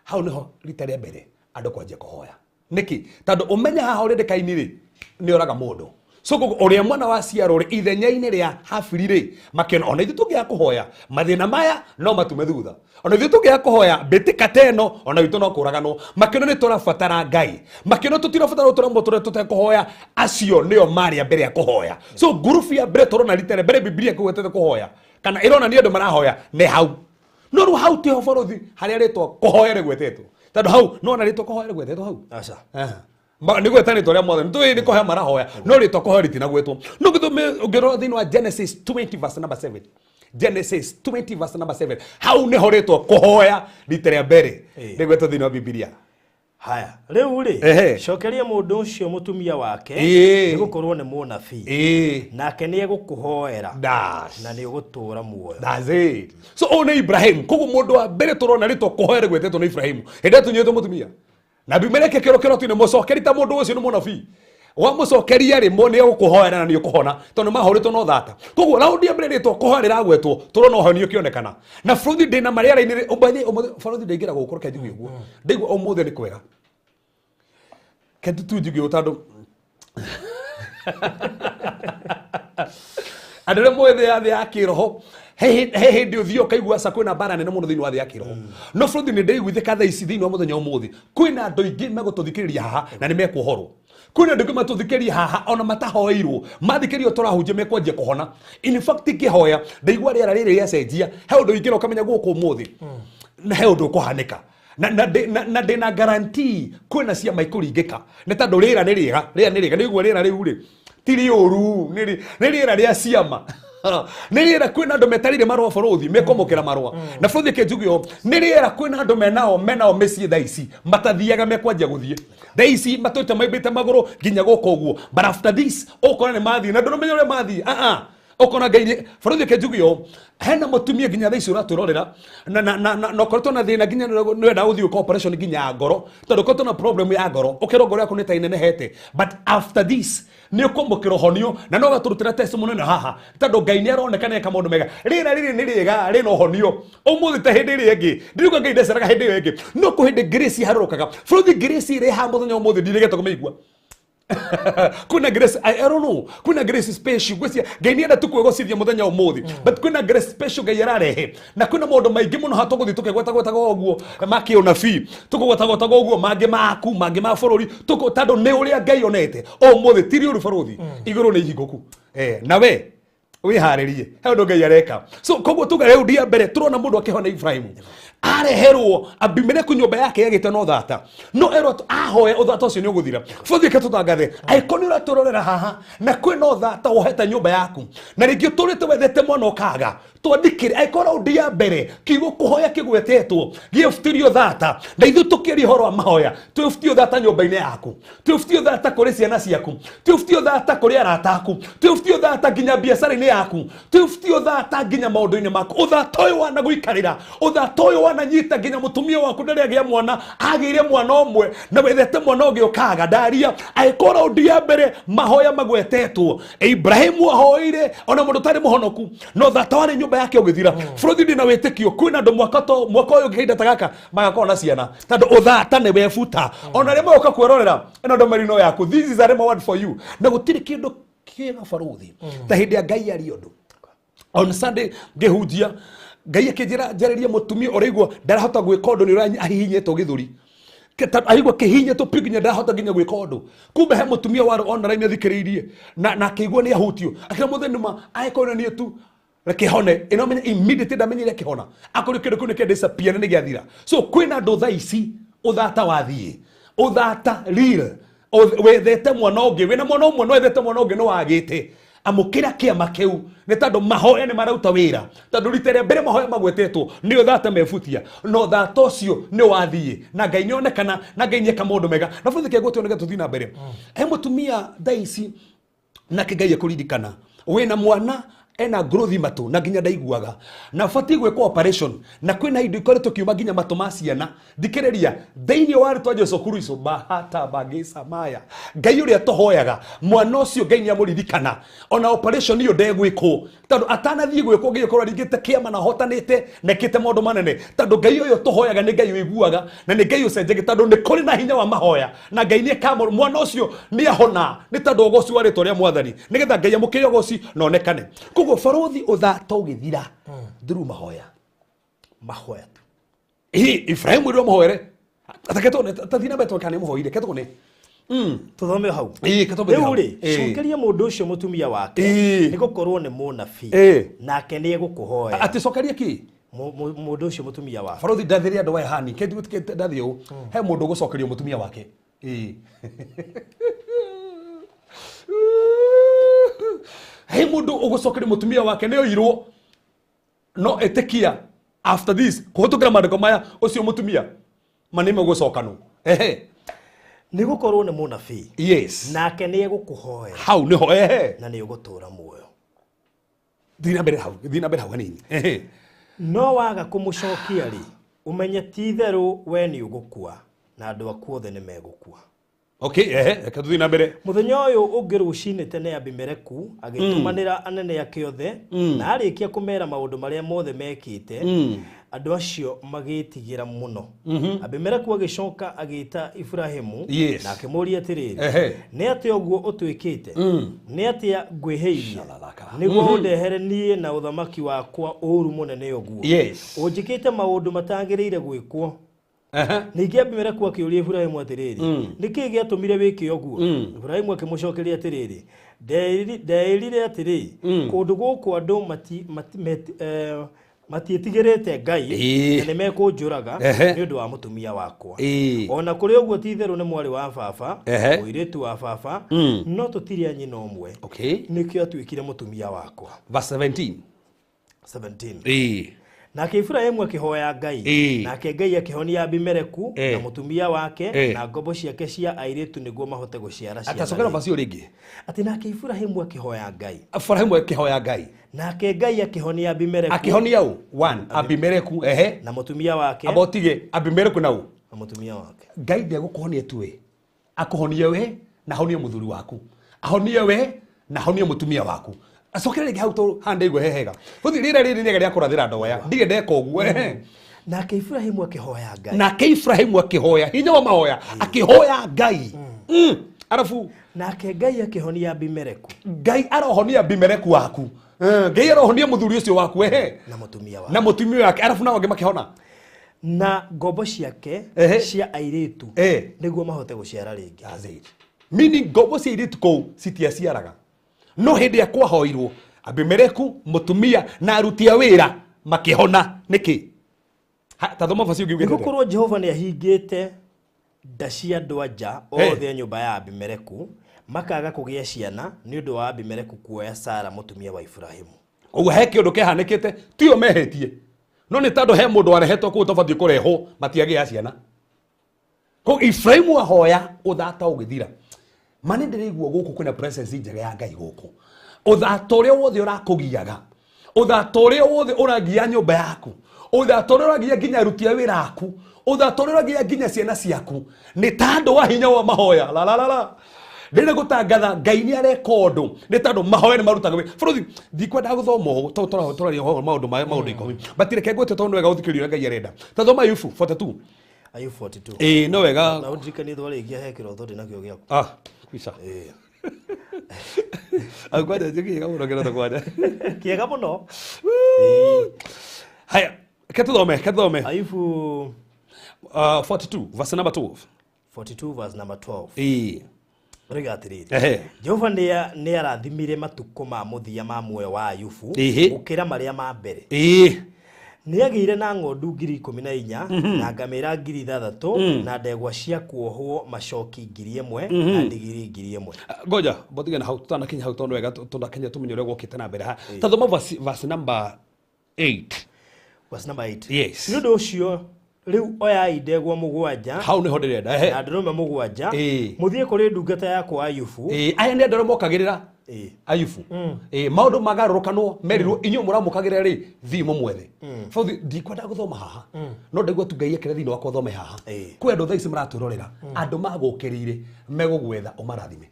Hau nĩho rita rĩa mbere Andũ kwanjia kũhoya. Nĩkĩ? Tondũ ũmenya haha ũrĩ Kaini rĩ, nĩ oraga mũndũ. So ũrĩa mwana wa ciarwo rĩ, ithenya-inĩ rĩa Habili rĩ, makĩona ona ithuĩ tũngĩaga kũhoya, mathĩna maya no matume thutha. Ona ithuĩ tũngĩaga kũhoya, mbĩtĩka ta ĩno, ona ithuĩ no kũraganwo. Makĩona nĩ tũrabatara Ngai. Makĩona tũtirabatara gũtũra mũtũrĩre tũtekũhoya, acio nĩo marĩ a mbere ya kũhoya. So ngurubu ya mbere tũrona rita rĩa mbere Bibilia ĩkũgwetete kũhoya, kana ĩronania andũ marahoya, nĩ hau. No rĩu hau tiho bũrũthi harĩa rĩtwa kũhoya rĩgwetetwo. Tondũ hau no ona rĩtwa kũhoya rĩgwetetwo hau. Aca. Nĩ gweta rĩtwa rĩa Mwathani. Tũĩ nĩ kũhoya marahoya, no rĩtwa kũhoya rĩtinagwetwo. No ũngĩrora thĩinĩ wa Genesis 20 verse number 7. Genesis 20 verse number 7. Hau nĩho rĩtwa kũhoya rita rĩa mbere rĩgwetwo thĩinĩ wa Bibilia. Haya, rĩu rĩ, cokeria mũndũ ũcio mũtumia wake, nĩ gũkorwo nĩ mũnabii. Nake nĩ egũkũhoera na nĩ ũgũtũũra muoyo. That's it. So ũyũ nĩ Ibrahim. Koguo mũndũ wa mbere tũrona rĩtwa kũhoya rĩgwetetwo nĩ Ibrahim. Hĩndĩ ĩrĩa tunyĩtwo mũtumia. Na Abimeleki akĩrwo kĩroto-inĩ, mũcokeri ta mũndũ ũcio nĩ mũnabii. Wamũcokeria rĩ, nĩ egũkũhoera na nĩ ũkũhona, tondũ mahũrĩtwo na ũthata. Koguo raundi ya mbere rĩtwa kũhoya rĩragwetwo, tũrona ũhonio ũkĩonekana. Na bũrũri ndĩna marĩara-inĩ rĩ, ũmũthĩ, ũmũthĩ, bũrũri ndaingĩra gũkũ, reke njuge ũguo. Ndaigua ũmũthĩ nĩ kwega. Reke tu njuge ũũ tondũ andũ arĩa moĩ thĩ ya kĩroho, he hĩndĩ ũthiĩ ũkaigua aca kwĩna mbara nene mũno thĩinĩ wa thĩ ya kĩroho. No bũrũri nĩ ndĩiguithĩka thaa ici thĩinĩ wa mũthenya ũmũthĩ, kwĩna andũ aingĩ megũtũthikĩrĩria haha na nĩ mekuohorwo. Kwĩna andũ aingĩ matũthikĩrĩria haha ona matahoeirwo, mathikĩrĩrio tũrahunjia mekwanjia kũhona. In fact ngĩhoya ndaigua rĩera rĩrĩ rĩacenjia, he ũndũ ũingĩra ũkamenya gũkũ ũmũthĩ na he ũndũ ũkũhanĩka. Na ndĩna guarantee kwĩna ciama ikũringĩka, nĩ tondũ rĩera nĩ rĩega, rĩera nĩ rĩega. Nĩguo rĩera rĩu rĩ ti rĩũru, nĩ rĩera rĩa ciama. Nĩ rĩera kwĩna andũ metarĩire marũa bũrũthi, mekwamũkĩra marũa. Na bũrũthi reke njuge ũũ, nĩ rĩera kwĩna andũ menao mĩciĩ thaa ici matathiaga, mekwanjia gũthiĩ thaa ici, matũĩte maimbĩte magũrũ nginya gũkũ ũguo. But after this ũkona nĩ mathiĩ, na ndũramenya ũrĩa mathiĩ. Ũkona Ngai nĩ bũrũthi reke njuge ũũ, hena mũtumia nginya thaa ici ũratwĩrorera na ũkoretwo na thĩna nginya nĩ wenda gũthiĩ gwĩka operation nginya ya ngoro, tondũ ũkoretwo na problem ya ngoro, ũkerwo ngoro yaku nĩ ta inenehete. But after this nĩ ũkwamũkĩra ũhonio, na no ũgatũrutĩra testimony ĩno haha, tondũ Ngai nĩ aroneka nĩ eka maũndũ mega. Rĩera rĩrĩ nĩ rĩega, rĩna ũhonio ũmũthĩ ta hĩndĩ ĩrĩa ĩngĩ. Ndiriuga Ngai ndaceraga hĩndĩ ĩyo ĩngĩ, no kwĩ hĩndĩ grace iharũrũkaga. Bũrũthi grace ĩrĩ haha mũthenya ũmũthĩ ndirĩgete kũmĩigua. Kwĩna grace, I don't know, kwĩna grace special gwĩcia Ngai nĩ enda tu kwĩgocithia mũthenya ũmũthĩ, but kwĩna grace special Ngai ararehe, na kwĩna maũndũ maingĩ mũno haha tũgũthiĩ tũkĩgwetagwetaga ũguo ma kĩũnabii, tũkũgwetagwetaga ũguo mangĩ maku, mangĩ ma bũrũri, tondũ nĩ ũrĩa Ngai onete ũmũthĩ ti rĩũru bũrũri igũrũ nĩ ihingũku. Na we wĩharĩrie, he ũndũ Ngai areka. So koguo tuga rĩu ndia mbere tũrona mũndũ akĩhona Ibrahimu areherwo Abimeleku nyũmba yake yagĩte na ũthata, no erwo ahoya ũthata ũcio nĩ ũgũthira. Bũrũri reke tũtangathe, angĩkorwo nĩ ũratũrorera haha na kwĩna ũthata wohete nyũmba yaku, na rĩngĩ ũtũrĩte wethete mwana ũkaga, twandĩkĩre. Angĩkorwo raundi ya mbere kiugo kũhoya kĩgwetetwo gĩũbutirie ũthata, na ithuĩ tũkĩaria ũhoro wa mahoya, twĩũbutie ũthata nyũmba-inĩ yaku, twĩũbutie ũthata kũrĩ ciana ciaku, twĩũbutie ũthata kũrĩ arata aku, twĩũbutie ũthata nginya biacara-inĩ yaku, twĩũbutie ũthata nginya maũndũ-inĩ maku. Ũthata ũyũ wanagũikarĩra, ũthata ũyũ wananyita nginya mũtumia waku ndarĩ agĩa mwana, agĩire mwana ũmwe na wethete mwana ũngĩ ũkaga. Ndaria, angĩkorwo raundi ya mbere mahoya magwetetwo, Ibrahimu ahoeire ona mũndũ ũtarĩ mũhonoku, na ũthata warĩ nyũmba yake ũgĩthira. Bũrũri ndĩ na wĩtĩkio kwĩna andũ mwaka ũyũ kahinda ta gaka magakorwo na ciana, tondũ ũthata nĩ webuta. Ona arĩa magoka kwĩrorera ĩno ndũmĩrĩri no yaku, this is a rema word for you. Na gũtirĩ kĩndũ kĩega barũthi ta hĩndĩ ya Ngai aria ũndũ. On Sunday ngĩhunjia, Ngai akĩnjĩra njarĩrie mũtumia ũraigua ndarahota gwĩka ũndũ, nĩ ũrĩa ahihinyĩtwo gĩthũri, aigua kĩhinyĩtwo piũ nginya ndarahota nginya gwĩka ũndũ. Kumbe he mũtumia warĩ online athikĩrĩirie na akĩigua nĩ ahutio, akĩra mũthenya nĩma angĩkorwo nĩ niĩ tu reke hone. Ĩno menya immediately ndamenyire akĩhona, akorwo kĩndũ kĩu nĩ kĩa disappear na nĩ gĩathira. So kwĩna andũ thaa ici ũthata wathiĩ, ũthata real, wethete mwana ũngĩ, wĩna mwana ũmwe no wethete mwana ũngĩ no wagĩte. Amũkĩra kĩama kĩu, nĩ tondũ mahoya nĩ marauta wĩra, tondũ rita rĩa mbere mahoya magwetetwo nĩ ũthata mebutia, na ũthata ũcio nĩ wathiĩ, na Ngai nĩ onekana, na Ngai nĩ eka maũndũ mega. Na bũrũri kĩguo tuoneke tũthiĩ na mbere. He mũtumia thaa ici nake Ngai ekũririkana, wĩna mwana Ena growth matũ na nginya ndaiguaga na batiĩ gwĩkwo operation na kwĩna indo ikoretwo kiuma nginya matũ ma ciana. Thikĩrĩria, thĩinĩ wa rĩtwa Jesu Kristo bahata bagĩca maya, Ngai ũrĩa tũhoyaga, mwana ũcio Ngai nĩamũririkana. Ona operation ĩyo ndegwĩkwo tondũ atanathiĩ gwĩkwo Ngai akorwo aringĩte kĩama na ahotanĩte na ekĩte maũndũ manene, tondũ Ngai ũyũ tũhoyaga nĩ Ngai ũiguaga na nĩ Ngai ũcenjagia, tondũ nĩ kũrĩ na hinya wa mahoya na Ngai nĩ mwana ũcio nĩ ahona nĩ tondũ ũgoci wa rĩtwa rĩa Mwathani, nĩgetha Ngai amũkĩre ũgoci na onekane. Koguo barothi ũthata ũgĩthira through mahoya. Mahoya tu. Ĩ Ibrahimu rĩo mũhoere ataketwo tathi na mbere kana mũhoire ketwo nĩ Tuthome hau. Ĩ ketwo. Rĩu rĩ, cokeria mũndũ ũcio mũtumia wake, nĩ gũkorwo nĩ mũnabii, nake nĩ egũkũhoya. Atĩ cokeria kĩ? Mũndũ ũcio mũtumia wake. Barothi ndathĩria andũ aya hani ndathĩ ũũ, he mũndũ ũgũcokerio mũtumia wake. Ĩ he mũndũ ũgũcokerio mũtumia wake nĩ oirwo, no ĩtĩkia after this kũhĩtũkĩra maandĩko maya ũcio mũtumia manĩme gũcokanwo. Ehe. Nĩ gũkorwo nĩ mũnabii. Yes. Nake nĩ egũkũhoya. Hau nĩho. Ehe. Na nĩ ũgũtũra muoyo. Thiĩ na mbere hau, thiĩ na mbere hau hanini. Ehe. No waga kũmũcokia rĩ, ũmenye ti itherũ we nĩ ũgũkua na andũ aku othe nĩ megũkua. Okay, ehe, reke tũthiĩ na mbere. Mũthenya ũyũ ũngĩ rũcinĩ tene Abimeleku agĩtũmanĩra anene ake othe, na arĩkia kũmera maũndũ marĩa mothe mekĩte, andũ acio magĩĩtigĩra mũno. Abimeleku agĩcoka agĩĩta Iburahĩmu na akĩmũũria atĩrĩrĩ, nĩ atĩa ũguo ũtwĩkĩte? Nĩ atĩa ngwĩhĩirie nĩguo ũndehere niĩ na ũthamaki wakwa ũũru mũnene ũguo? Ũnjĩkĩte maũndũ matagĩrĩire gwĩkwo. Ningĩ Abimeleku akĩũria Iburahĩmu atĩrĩrĩ, nĩ kĩĩ gĩatũmire wĩke ũguo? Iburahĩmu akĩmũcookeria atĩrĩrĩ, ndeĩrire atĩrĩ, kũndũ gũkũ andũ matiĩtigĩrĩte Ngai na nĩ mekũnjũraga nĩ ũndũ wa mũtumia wakwa. O na kũrĩ ũguo ti itherũ nĩ mwarĩ wa baba, mũirĩtu wa baba, no tũtirĩ a nyina ũmwe. Nĩkĩo atuĩkire mũtumia wakwa. Verse 17. 17. Nake Iburahĩmu akĩhoya Ngai, nake Ngai akĩhonia Abimeleku na mũtumia wake na ngombo ciake cia airĩtu nĩguo mahote gũciara ciana. Atacokera verse rĩngĩ. Atĩ nake Iburahĩmu akĩhoya Ngai. Iburahĩmu akĩhoya Ngai. Nake Ngai akĩhonia Abimeleku. Akĩhonia ũ? One, Abimeleku, ehe. Na mũtumia wake. Amba ũtige Abimeleku na ũ? Na mũtumia wake. Ngai ndegũkũhonia tu we. Akũhonie we na ahonie mũthuri waku. Ahonie we na ahonie mũtumia waku. Acokere rĩngĩ hau tondũ haha ndaigua he hega. Gũthiĩ rĩera rĩrĩ rĩega rĩa kũrathĩra andũ aya. Ndirĩ ndeka ũguo. Ehe. Nake Iburahĩmu akĩhoya Ngai. Nake Iburahĩmu akĩhoya, hinya wa mahoya, akĩhoya Ngai. Arabu nake Ngai akĩhonia Abimeleku. Ngai arohonia Abimeleku waku. Ngai arohonia mũthuri ũcio waku. Ehe. Na mũtumia wake. Na mũtumia wake. Arabu nao angĩ makĩhona. Na ngombo ciake cia airĩtu nĩguo mahote gũciara rĩngĩ. That's it. Meaning ngombo cia airĩtu kũu citiaciaraga. No hĩndĩ ĩrĩa kwahoirwo Abimeleku, mũtumia na aruti a wĩra makĩhona. Nĩkĩ? Ta thoma verse ũngĩ ugĩte. Nĩgũkorwo Jehova nĩ ahingĩte nda cia andũ a nja othe a nyũmba ya Abimeleku makaga kũgĩa ciana nĩ ũndũ wa Abimeleku kuoya Sara mũtumia wa Iburahĩmu. Koguo he kĩũndũ kĩahanĩkĩte tio mehĩtie, no nĩ tondũ he mũndũ warehetwo kũu ũtabatiĩ kũrehwo matiagĩa ciana. Koguo Ibrahimu ahoya ũthata ũgĩthira. Ma nĩ ndĩraigua gũkũ kwĩna presence njega ya Ngai gũkũ. Ũthata ũrĩa wothe ũrakũgiaga, ũthata ũrĩa wothe ũragia nyũmba yaku, ũthata ũrĩa ũragia nginya aruti a wĩra aku, ũthata ũrĩa ũragia nginya ciana ciaku, nĩ tondũ wa hinya wa mahoya. La la la la. Ndĩrenda gũtangatha Ngai nĩ areka ũndũ nĩ tondũ mahoya nĩ marutaga wĩra. Bũrũri ndikwenda gũthoma ũũ tondũ tũraria ũhoro maũndũ ma maũndũ 10. But reke ngwĩte tondũ nĩ wega gũthikĩrĩria ũrĩa Ngai arenda. Ta thoma Ayubu 42. Ayubu 42. Ĩĩ no wega. Na ũndirikanie twarĩkia he kĩroto ndĩnakĩo gĩaku. Ah, kwica. Kwanja kĩega mũno kĩroto kwanja. Kĩega mũno. Haya, ke tuthome. Ayubu 42 verse number 12. 42 verse number 12. Ĩĩ. Rĩga atĩrĩrĩ. Jehova nĩ arathimire matukũ ma mũthia ma muoyo wa Ayubu gũkĩra marĩa ma mbere. Nĩ agĩire na ng'ondu 14,000 na ngamĩra 6,000 na ndegwa cia kuohwo macoki 1,000 na ndigiri 1,000. Ngoja botige na hau tutanakinya hau tondũ wega tũnakinya tũmenye ũrĩa gwokĩte na mbere ha. Ta thoma verse number 8. Verse number 8. Yes. Nĩ ũndũ ũcio rĩu oyai ndegwa 7 hau nĩho ndĩrenda. Na ndũrũme 7 mũthiĩ kũrĩ ndungata yakwa Ayubu. Aya nĩ andũ arĩa mokagĩrĩra Ayubu maũndũ magarũrũkanwo merirwo inyuĩ mũramũkagĩra rĩ thiĩ mũmwethe. Bũthi ndikwenda gũthoma haha no ndaigua tu Ngai ekĩre thĩinĩ wakwa thome haha. Kwĩ andũ thaa ici maratwĩrorera andũ magũkĩrĩire megũgwetha ũmarathime.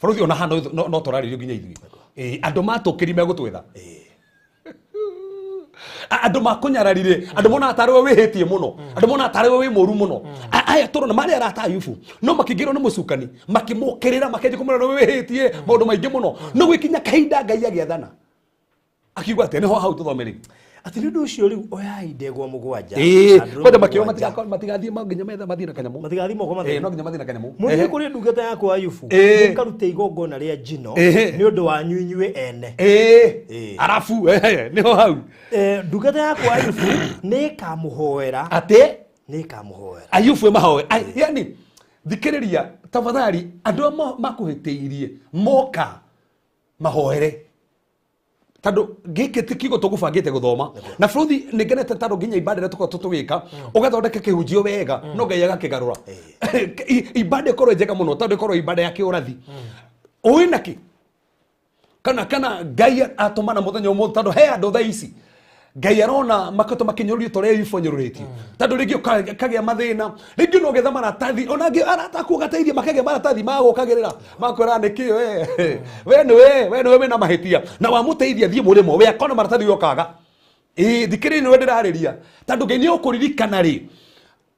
Bũrũthi ona haha no tũrarĩrio nginya ithuĩ. Andũ matũkĩri megũtwetha. Andũ makũnyararire andũ monaga tarĩ we wĩhĩtie mũno andũ monaga tarĩ we wĩ mũru mũno. Aya tũrona marĩ arata Ayubu no makĩingĩrwo nĩ mũcukani makĩmũkĩrĩra makĩanjia kũmwĩra nĩ wĩhĩtie maũndũ maingĩ mũno no gwĩkinya kahinda Ngai agĩathana akiuga atĩa nĩho hau tũthome rĩu atĩ nĩ ũndũ ũcio rĩu oyai ndegwa mũgwanja kwenda makĩo matigathiĩ nginya metha mathiĩ na kanyamũ matigathiĩ moko matheri no nginya mathiĩ na kanyamũ mũthiĩ kũrĩ ndungata yakwa Ayubu mũkarute igongona rĩa njino nĩ ũndũ wanyu inyuĩ ene. Arabu nĩho hau ndungata yakwa Ayubu nĩ ĩkamũhoera atĩ nĩ ĩkamũhoera Ayubu ĩmahoe. Yani thikĩrĩria tafadhali andũ arĩa makũhĩtĩirie moka mahoere tondũ gĩkĩ ti kiugo tũgũbangĩte gũthoma na bũrũthi nĩ ngenete tondũ nginya ibanda ĩrĩa tũkoragwo tũgĩka ũgathondeka kĩhunjio wega no Ngai agakĩgarũra. Ibanda ĩkorwo njega mũno tondũ ĩkorwo ibanda ya kĩũrathi ũĩ nakĩ kana Ngai atũmana mũthenya ũmũthĩ tondũ he andũ thaa ici Ngai arona makoto makinyũrũrio ta ũrĩa Ayubu anyũrũrĩtio tondũ rĩngĩ ũkagĩa mathĩna rĩngĩ no ũgetha maratathi ona angĩ arata aku ũgateithia makagĩa maratathi magũkagĩrĩra makwĩra nĩkĩ we we nĩwe wĩna mahĩtia na wamũteithia thiĩ mũrĩmo we akona maratathi we ũkaga. Thikĩrĩria nĩwe ndĩrarĩria tondũ Ngai nĩ ũkũririkana rĩ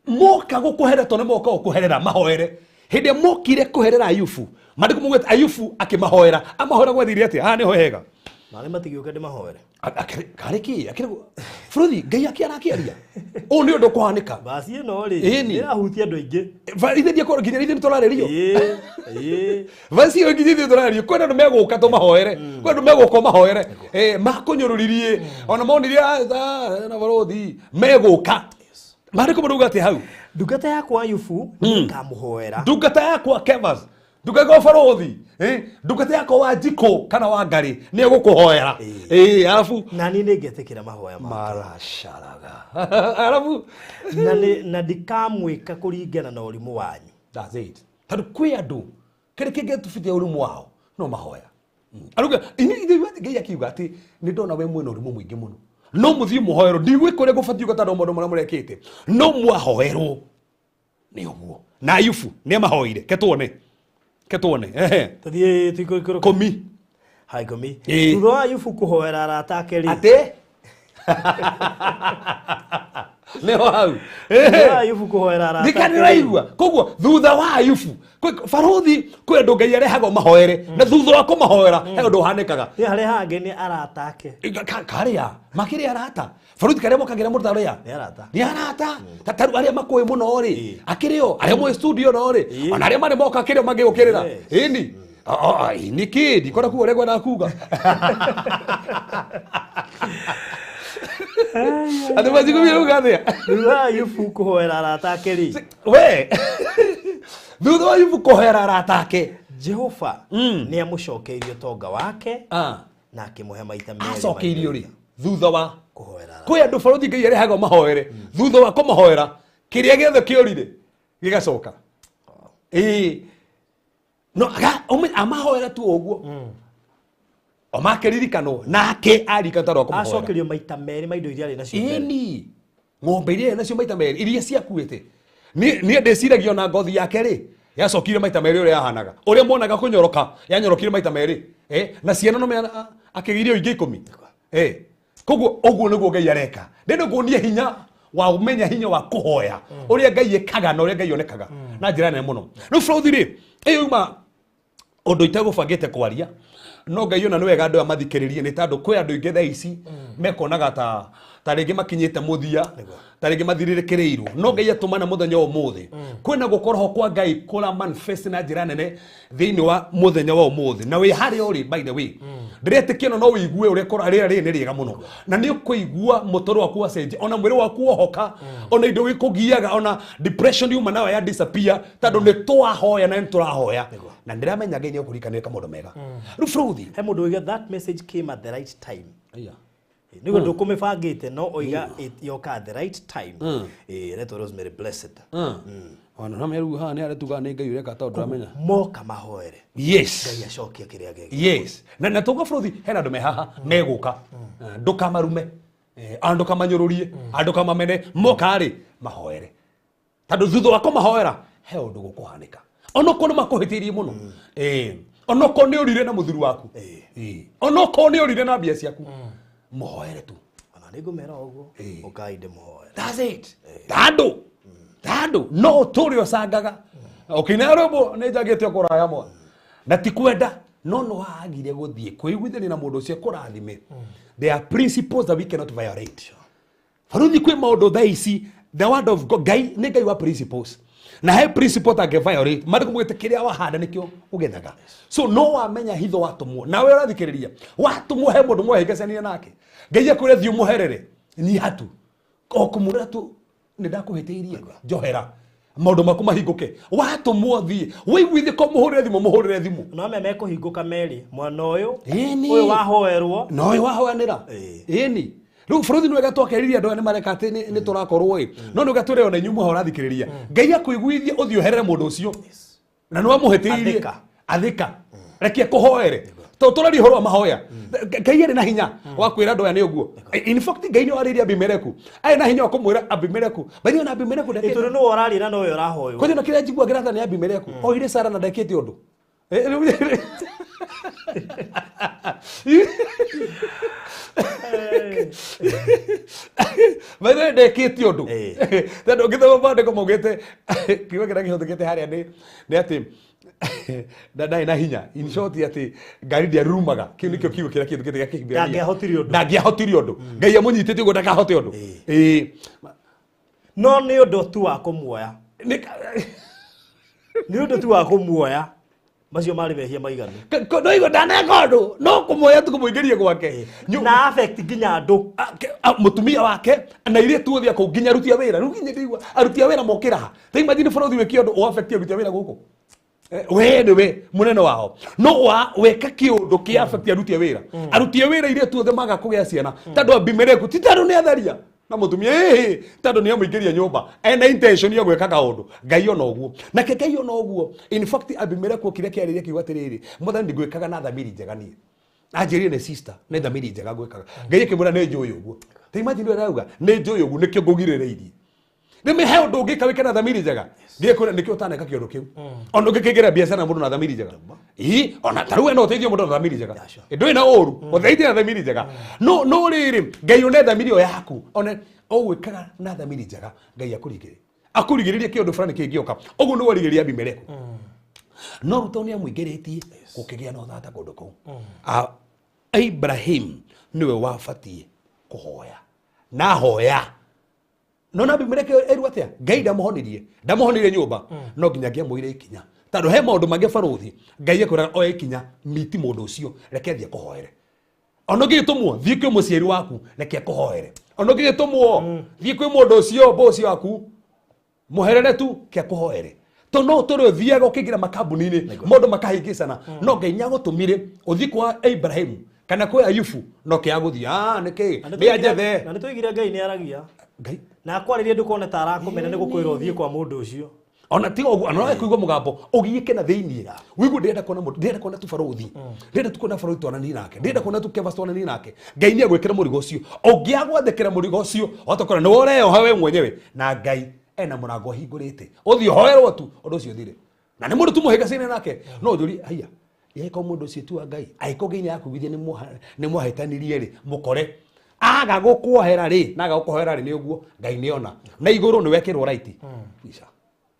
moka gũkũherera tondũ nĩ moka gũkũherera mahoere. Hĩndĩ ĩrĩa mokire kũherera Ayubu maandĩko maugĩte Ayubu akĩmahoera amahoera gwathire atĩa haha nĩho hega Marĩ matigĩũke ndĩmahoere karĩ kĩ akĩrĩ bũrũthi Ngai akĩarakĩaria ũũ nĩ ũndũ ũkũhanĩka Basi ĩno rĩ nĩĩrahutia andũ aingĩ ithe ndiakorwo nginya ithuĩ nĩtũrarĩrio Basi ĩyo nginya ithuĩ tũrarĩrio kwĩna andũ megũka tũmahoere kwĩ andũ megũka ũmahoere makũnyũrũririe ona monire na bũrũthi megũka maandĩko marauga atĩa hau ndungata yakwa Ayubu nĩĩkamũhoera ndungata yakwa Kevas ndungata yakwa barũthi ndungata yakwa Wanjikũ kana Wangarĩ nĩ egũkũhoera. Arabu na niĩ nĩngetĩkĩra mahoya make maracaraga arabu na ndikamwĩka kũringana na ũrimũ wanyu. That's it. Tondũ kwĩ andũ kĩrĩa kĩngĩtũbitia ũrimũ wao no mahoya. Aruga ithuĩ Ngai akiuga atĩ nĩ ndona we mwĩna ũrimũ mũingĩ mũno no mũthiĩ mũhoerwo ndigwĩka ũrĩa gũbatiĩ ũguo tondũ maũndũ marĩa mũrekĩte no mwahoerwo nĩ ũguo na Ayubu nĩ amahoire ke tuone tũthiĩ tũikũrũke kũmi ha ikũmi thutha wa Ayubu kũhoera arata ake rĩ atĩ nĩho hau thutha wa Ayubu kũhoera arata ake rĩ nĩraigua koguo thutha wa Ayubu baruthi kwĩ andũ Ngai arehagwo mahoere na thutha wa kũmahoera he ũndũ ũhanĩkaga nĩ harĩa hangĩ nĩ arata ake karĩa makĩrĩ arata baruthi karĩa mokagĩra mũndũ tarĩa nĩ arata nĩ arata taru arĩa makũĩ mũno rĩ akĩrĩ o arĩa moĩ studio no rĩ ona arĩa marĩ moka akĩrĩ o magĩũkĩrĩra ĩni nĩkĩ ndikwenda kuga ũrĩa ngwendaga kuga andũ macigumire uga atĩa thutha wa Ayubu kũhoera arata ake rĩ we thutha wa Ayubu kũhoera arata ake Jehova nĩ amũcokeirie ũtonga wake na akĩmũhe maita merĩ acokeirio rĩ thutha wa kũhoera kwĩ andũ barũthi Ngai arehagwo mahoere thutha wa kũmahoera kĩrĩa gĩothe kĩorire gĩgacoka. No amahoera tu ũguo o makĩririkanwo nake aririkana tondũ wa kũmũhoera acokerio maita merĩ ma indo iria arĩ nacio mbere. Ĩni ng'ombe iria arĩ nacio maita merĩ iria ciakuĩte niĩ ndĩciragia ona ngothi yake rĩ yacokire maita merĩ ũrĩa yahanaga ũrĩa monaga kũnyoroka yanyorokire maita merĩ na ciana no akĩgirio ingĩ 10 koguo ũguo nĩguo Ngai areka ndĩrenda kuonia hinya wa ũmenya hinya wa kũhoya ũrĩa Ngai ĩkaga na ũrĩa Ngai onekaga na njĩra nene mũno rĩu bũrũthi rĩ ĩyo yuma ũndũ itegũbangĩte kwaria no Ngai ona nĩ wega andũ aya mathikĩrĩrie nĩ tondũ kwĩ andũ aingĩ thaa ici mekonaga ta rĩngĩ makinyĩte mũthia ta rĩngĩ mathirĩrĩkĩrĩirwo no Ngai atũmana mũthenya wa ũmũthĩ kwĩna gũkorwo kwa Ngai kũra manifest na njĩra nene thĩinĩ wa mũthenya wa ũmũthĩ na wĩ harĩa ũrĩ by the way ndĩretĩkia no ũigue ũrĩa rĩera rĩrĩ nĩ rĩega mũno na nĩ ũkũigua mũtũrĩre waku wacenjia ona mwĩrĩ waku wohoka ona indo ikũgiaga ona depression yuma nayo ya disappear tondũ nĩ twahoya na nĩ tũrahoya na ndĩramenya Ngai nĩ ekũririkanĩra maũndũ mega rĩu bũrũthi he mũndũ uiga that message came at the right time. Nĩguo ndũkũmĩbangĩte no oiga yoka at the right time. Ĩretwo Rosemary Blessed. Ona no meru haha nĩ arĩa tugaga nĩ Ngai ũreka tondũ ndũramenya. Moka mahoere. Yes. Ngai acokie kĩrĩa gĩake. Yes. Na tuga bũrũthi hena andũ me haha megũka. Ndũkamarume. Andũ kamanyũrũrie, andũ kamamene, moka rĩ mahoere. Tondũ thutha wa kũmahoera he ũndũ gũkũhanĩka. Onokorwo nĩ makũhĩtĩirie mũno. Onokorwo nĩ ũrire na mũthuri waku. Onokorwo nĩ ũrire na mbia ciaku. Mũhoere tu. Ona nĩ ngũmera ũguo. Ũkai ndĩmũhoere. That's it. Tandũ. Tandũ no ũtũre ũcangaga. Ũkĩina rwĩmbo nĩ njagĩte kũraya mwa. Na ti kwenda no no wagire gũthiĩ kwĩiguithania na mũndũ ũcio kũrathime. There are principles that we cannot violate. Baruthi kwĩ maũndũ thaa ici the word of God Ngai nĩ Ngai wa principles. Na he principle ũtangĩ violate. Maandĩko maugĩte kĩrĩa wahanda nĩkĩo ũgethaga. So no wamenya hitho watũmwo. Nawe ũrathikĩrĩria. Watũmwo he mũndũ mwahĩngĩcanire nake. Ngai akwĩre thiĩ ũmũherere. Nyiha tu. O kũmwĩra tu nĩ ndakũhĩtĩirie. Njohera. Maũndũ maku mahingũke. Watũmwo thiĩ. Wĩiguithie ko mũhũrĩre thimũ, mũhũrĩre thimũ. No me mekũhingũka merĩ. Mwana ũyũ. Ĩni. Ũyũ wahoerwo. Na ũyũ wahoyanĩra. Ĩni. Rĩu bũrũri nĩ wega twakeririe andũ aya nĩ mareka atĩ nĩ tũrakorwo ĩ. No nĩ wega twĩre ona inyuĩ mũha ũrathikĩrĩria. Ngai akũiguithie ũthiĩ ũherere mũndũ ũcio. Na nĩ wamũhĩtĩirie. Athĩka. Athĩka. Reke akũhoere. Tondũ tũraria ũhoro wa mahoya. Ngai arĩ na hinya wa kwĩra andũ aya nĩ ũguo. In fact Ngai nĩ warĩirie Abimeleku. Arĩ na hinya wa kũmwĩra Abimeleku. By the way, na Abimeleku ndekĩte. Ĩtũrĩ nĩwe ũraria na nowe ũrahoywo. Kwani na kĩrĩa njiguaga kĩratha nĩ Abimeleku. Oire Sara na ndekĩte ũndũ. By the way, ndekĩte ũndũ. Tondũ ũngĩthoma maandĩko maugĩte kiugo kĩrĩa kĩhũthĩkĩte harĩa nĩ atĩ ndarĩ na hinya. In short atĩ ngari ndĩarurumaga. Kĩu nĩkĩo kiugo kĩrĩa kĩhũthĩkĩte gĩa Kĩhibirania. Ndangĩahotire ũndũ. Ndangĩahotire ũndũ. Ngai amũnyitĩte ũguo ndakahote ũndũ. No nĩ ũndũ tu wa kũmuoya. Nĩ ũndũ tu wa kũmuoya. Macio marĩ mehia maiganu. No igo ndaneka ũndũ, no kũmuoya tu kũmũingĩria gwake. Na affect nginya andũ. Mũtumia wake na airĩtu othe kũu nginya aruti a wĩra. Rĩu nginya ndĩigua aruti a wĩra mokĩra ha. Ta imagine bũrũri wĩke ũndũ ũ affect aruti a wĩra gũkũ. We nĩwe mũnene wao. No weka kĩũndũ kĩa affect aruti a wĩra. Aruti a wĩra airĩtu othe maga kũgĩa ciana. Tondũ Abimeleku ti tondũ nĩ atharia. Na mũtumia tondũ nĩ amũingĩria nyũmba. Ena intention ya gwĩka kaũndũ. Ngai ona ũguo. Nake Ngai ona ũguo. In fact Abimeleku okire kĩarĩria kiugo atĩrĩrĩ, Mwathani ndingwĩkaga na thamiri njega niĩ. Anjĩrire nĩ sister, nĩ thamiri njega ngwĩkaga. Ngai akĩmwĩra nĩ njũĩ ũguo. Ta imagine ũrĩa arauga, nĩ njũĩ ũguo nĩkĩo ngũgirĩrĩirie. Nĩ he ũndũ ũngĩka wĩke na thamiri njega. Ngiye kwĩra nĩkĩo ũtaneka kĩũndũ kĩu. Ona ũngĩkĩingĩra biacara na mũndũ na thamiri njega. Ii, ona ta rĩu we no ũteithie mũndũ na thamiri njega. Ndũrĩ na ũru, ũteithie na thamiri njega. No no rĩrĩ, Ngai one thamiri ĩyo yaku, one ũgwĩkaga na thamiri njega, Ngai akũrigĩrĩrie. Akũrigĩrĩrie kĩũndũ fulani kĩngĩũka. Ũguo nĩguo arigĩrĩria Abimeleku. No Ruto nĩ amũingĩrĩtie gũkĩgĩa na ũthata kũndũ kũu. Ibrahim nĩwe wabatiĩ kũhoya. Na hoya. No na Abimeleku erwo atĩa? Ngai ndamũhonirie. Ndamũhonirie nyũmba. No nginya angĩamũire ikinya. Tondũ he maũndũ mangĩ barũthi, Ngai ekwĩraga oya ikinya, miti mũndũ ũcio, reke athiĩ akũhoere. Ona ũngĩgĩtũmwo, thiĩ kwĩ mũciari waku, reke akũhoere. Ona ũngĩgĩtũmwo, thiĩ kwĩ mũndũ ũcio, bosi waku, mũherere tu, ke akũhoere. Tondũ no ũtũre ũthiaga ũkĩingĩra makambuni-inĩ, maũndũ makahĩngĩcana. No Ngai nĩagũtũmire ũthiĩ kwa Ibrahimu kana kwĩ Ayubu, no kĩaga gũthiĩ. Nĩkĩ? Nĩ anjethe. Na nĩtũigire Ngai nĩaragia. Ngai. Na akwarĩrie ndũkone ta arakũmena nĩ gũkwĩra ũthiĩ kwa mũndũ ũcio. Ona tiga ũguo, ona no kũigua mũgambo ũgiĩke na thĩiniĩ. Wĩigue ndĩrenda kuona mũndũ, ndĩrenda kuona tu barũthi. Ndĩrenda tu kuona barũthi twananie nake. Ndĩrenda kuona tu Kevas twananie nake. Ngai nĩ egwĩkĩra mũrigo ũcio. Ũngĩaga gwathĩkĩra mũrigo ũcio, wahota nĩwe ũreyoha we mwenyewe. Na Ngai ena mũrango ahingũrĩte. Ũthiĩ ũhoerwo tu, ũndũ ũcio ũthire. Na nĩ mũndũ tu mũhĩngacĩire nake. No ũnjũrie, haiya, angĩkorwo mũndũ ũcio ti wa Ngai, angĩkorwo Ngai nĩakuigithia nĩ mwahĩtanirie rĩ, mũkore. Aga gũkuohera rĩ, na aga gũkũhoera rĩ, nĩ ũguo, Ngai nĩona. Na igũrũ nĩ wekĩrwo right. Ica.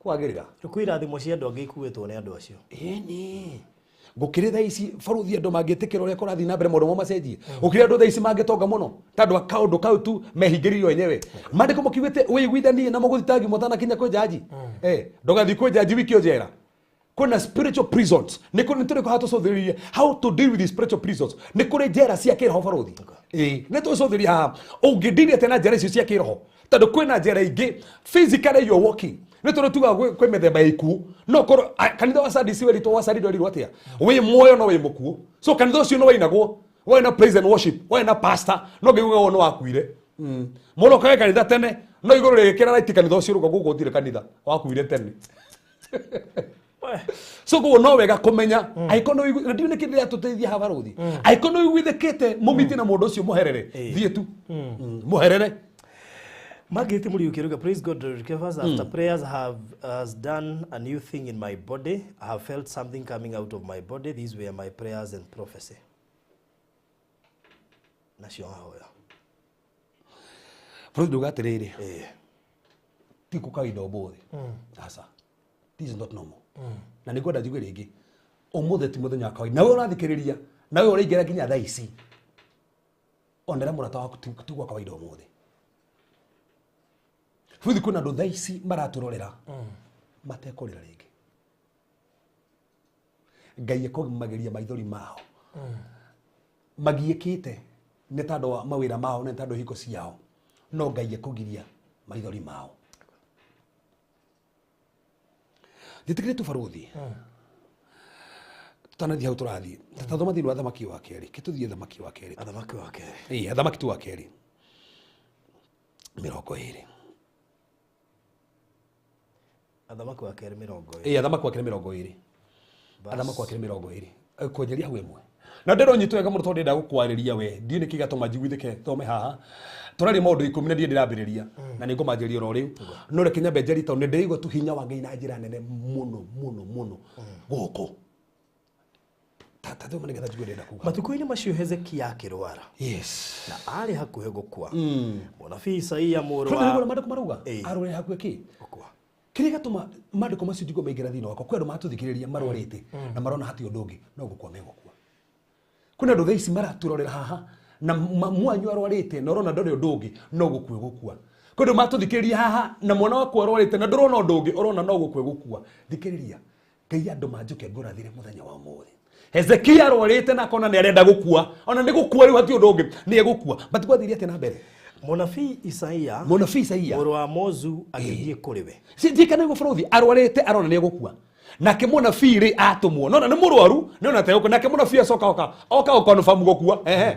Kwagĩrĩra. Kwĩ irathimo cia andũ angĩ ikuĩtwo nĩ andũ acio. Ĩni. Gũkĩrĩ thaa ici barũthi andũ mangĩtĩkĩra ũrĩa kũrathiĩ na mbere maũndũ mao macenjie. Gũkĩrĩ andũ thaa ici mangĩtonga mũno tondũ kaũndũ kau tu mehingĩrĩirio enyewe. Maandĩko makiugĩte wĩiguithanie na mũgũthitangi mũtanakinya kwĩ njanji. Ndũgathiĩ kwĩ njanji wikio njera. Kwĩna spiritual prisons. Nĩ kũrĩ nĩ tũrĩ haha tũcũthĩrĩrie how to deal with the spiritual prisons. Nĩ kũrĩ njera cia kĩroho barũthi. Nĩ tũcũthĩrĩrie haha. Ũngĩndini atĩa na njera icio cia kĩroho? Tondũ kwĩna njera ingĩ physically you are walking. Nĩ tondũ tugaga kwĩ mĩthemba ya ikuũ. No korwo kanitha wa Sardis weritwo wa Sardis werirwo atĩa? Wĩ muoyo no wĩ mũkuũ. So kanitha ũcio nĩ wainagwo. Wena praise and worship, wena pastor, no ngĩuga ũũ nĩ wakuire. Mũndũ okaga kanitha tene, no igũrũ rĩgĩkĩra raiti kanitha ũcio rũga gũkũ gũtirĩ kanitha, wakuire tene. So koguo no wega kũmenya angĩkorwo nĩ ũigu- na ndiũĩ nĩkĩ ndĩratũteithia haha barũthi, angĩkorwo nĩ ũiguithĩkĩte mũmiti na mũndũ ũcio mũherere, thiĩ tu. Mũherere. Margaret Muriuki Ruga, praise God, Kefas, after prayers have has done a new thing in my body. I have felt something coming out of my body. These were my prayers and prophecy. Nacio mahoya. Bũrũri nduga atĩrĩrĩ, ti kũkawaida ũmũthĩ, aca, this is not normal. Na nĩ ngwenda njuge rĩngĩ, ũmũthĩ ti mũthenya wa kawaida. Nawe ũrathikĩrĩria, nawe ũraingĩra nginya thaa ici, onera mũrata waku ti gwa kawaida ũmũthĩ. Bũrũri kwĩna andũ thaa ici maratũrorera matekũrĩra rĩngĩ. Ngai ekũmageria maithori mao magiĩkĩte nĩ tondũ wa mawĩra mao na nĩ tondũ hiko ciao, no Ngai ekũgiria maithori mao. Njĩtĩkĩrie tu barũthi, tũtanathiĩ hau tũrathiĩ, tathoma thĩinĩ wa Thamaki wa Kerĩ, ke tũthiĩ Thamaki wa Kerĩ. Athamaki wa Kerĩ. Ĩĩ, Athamaki tu wa Kerĩ 20. Athamaki wa Kerĩ 20. Ĩĩ, Athamaki wa Kerĩ 20. Athamaki wa Kerĩ 20. Kwanjĩria hau ĩmwe. Na ndĩrona nyitwo wega mũno tondũ ndĩrenda gũkwarĩria we. Ndiũĩ nĩkĩ gĩatũma njiguithĩke thome haha. Tũraria maũndũ 10 na ndiĩ ndĩrambĩrĩria. Na nĩ ngũmanjĩria oro rĩu. No reke nyambe njarie tondũ nĩ ndĩraigua tu hinya wa Ngai na njĩra nene mũno mũno mũno gũkũ. Ta thoma nĩgetha njigue ndĩrenda kuga. Matukũ-inĩ macio Hezekia akĩrwara. Yes. Na arĩ hakuhĩ gũkua. Mũnabii Isaia mũrũ Tondũ wa nĩguo maandĩko marauga. Arũre hakuhĩ kĩ? Gũkua. Kĩrĩa gĩatũma maandĩko macio njigue maingĩra thĩinĩ wakwa, kwĩ andũ maratũthikĩrĩria marwarĩte na marona hatirĩ ũndũ ũngĩ no gũkua megũkua. Kwĩna andũ thaa ici maratũrorera haha na mwanyu arwarĩte na ũrona ndũrĩ ũndũ ũngĩ no gũkua gũkua. Kwĩ andũ maratũthikĩrĩria haha na mwana waku arwarĩte na ndũrona ũndũ ũngĩ, ũrona no gũkua gũkua. Thikĩrĩria, Ngai andũ manjũke ngũrathire mũthenya wa ũmũthĩ. Hezekia arwarĩte na akona nĩ arenda gũkua, ona nĩ gũkua rĩu hatirĩ ũndũ ũngĩ, nĩ egũkua. But gwathire atĩa na mbere? Mũnabii Isaia, Mũnabii Isaia mũrũ wa Amozu agĩthiĩ kũrĩ we. Njikane nĩguo bũrũthi arwarĩte arona nĩ egũkua. Nake mũnabii rĩ atũmwo, nona nĩ mũrwaru, nona tegũkua. Nake mũnabii acoka oka, oka gũkonfamu gũkua. Ehe.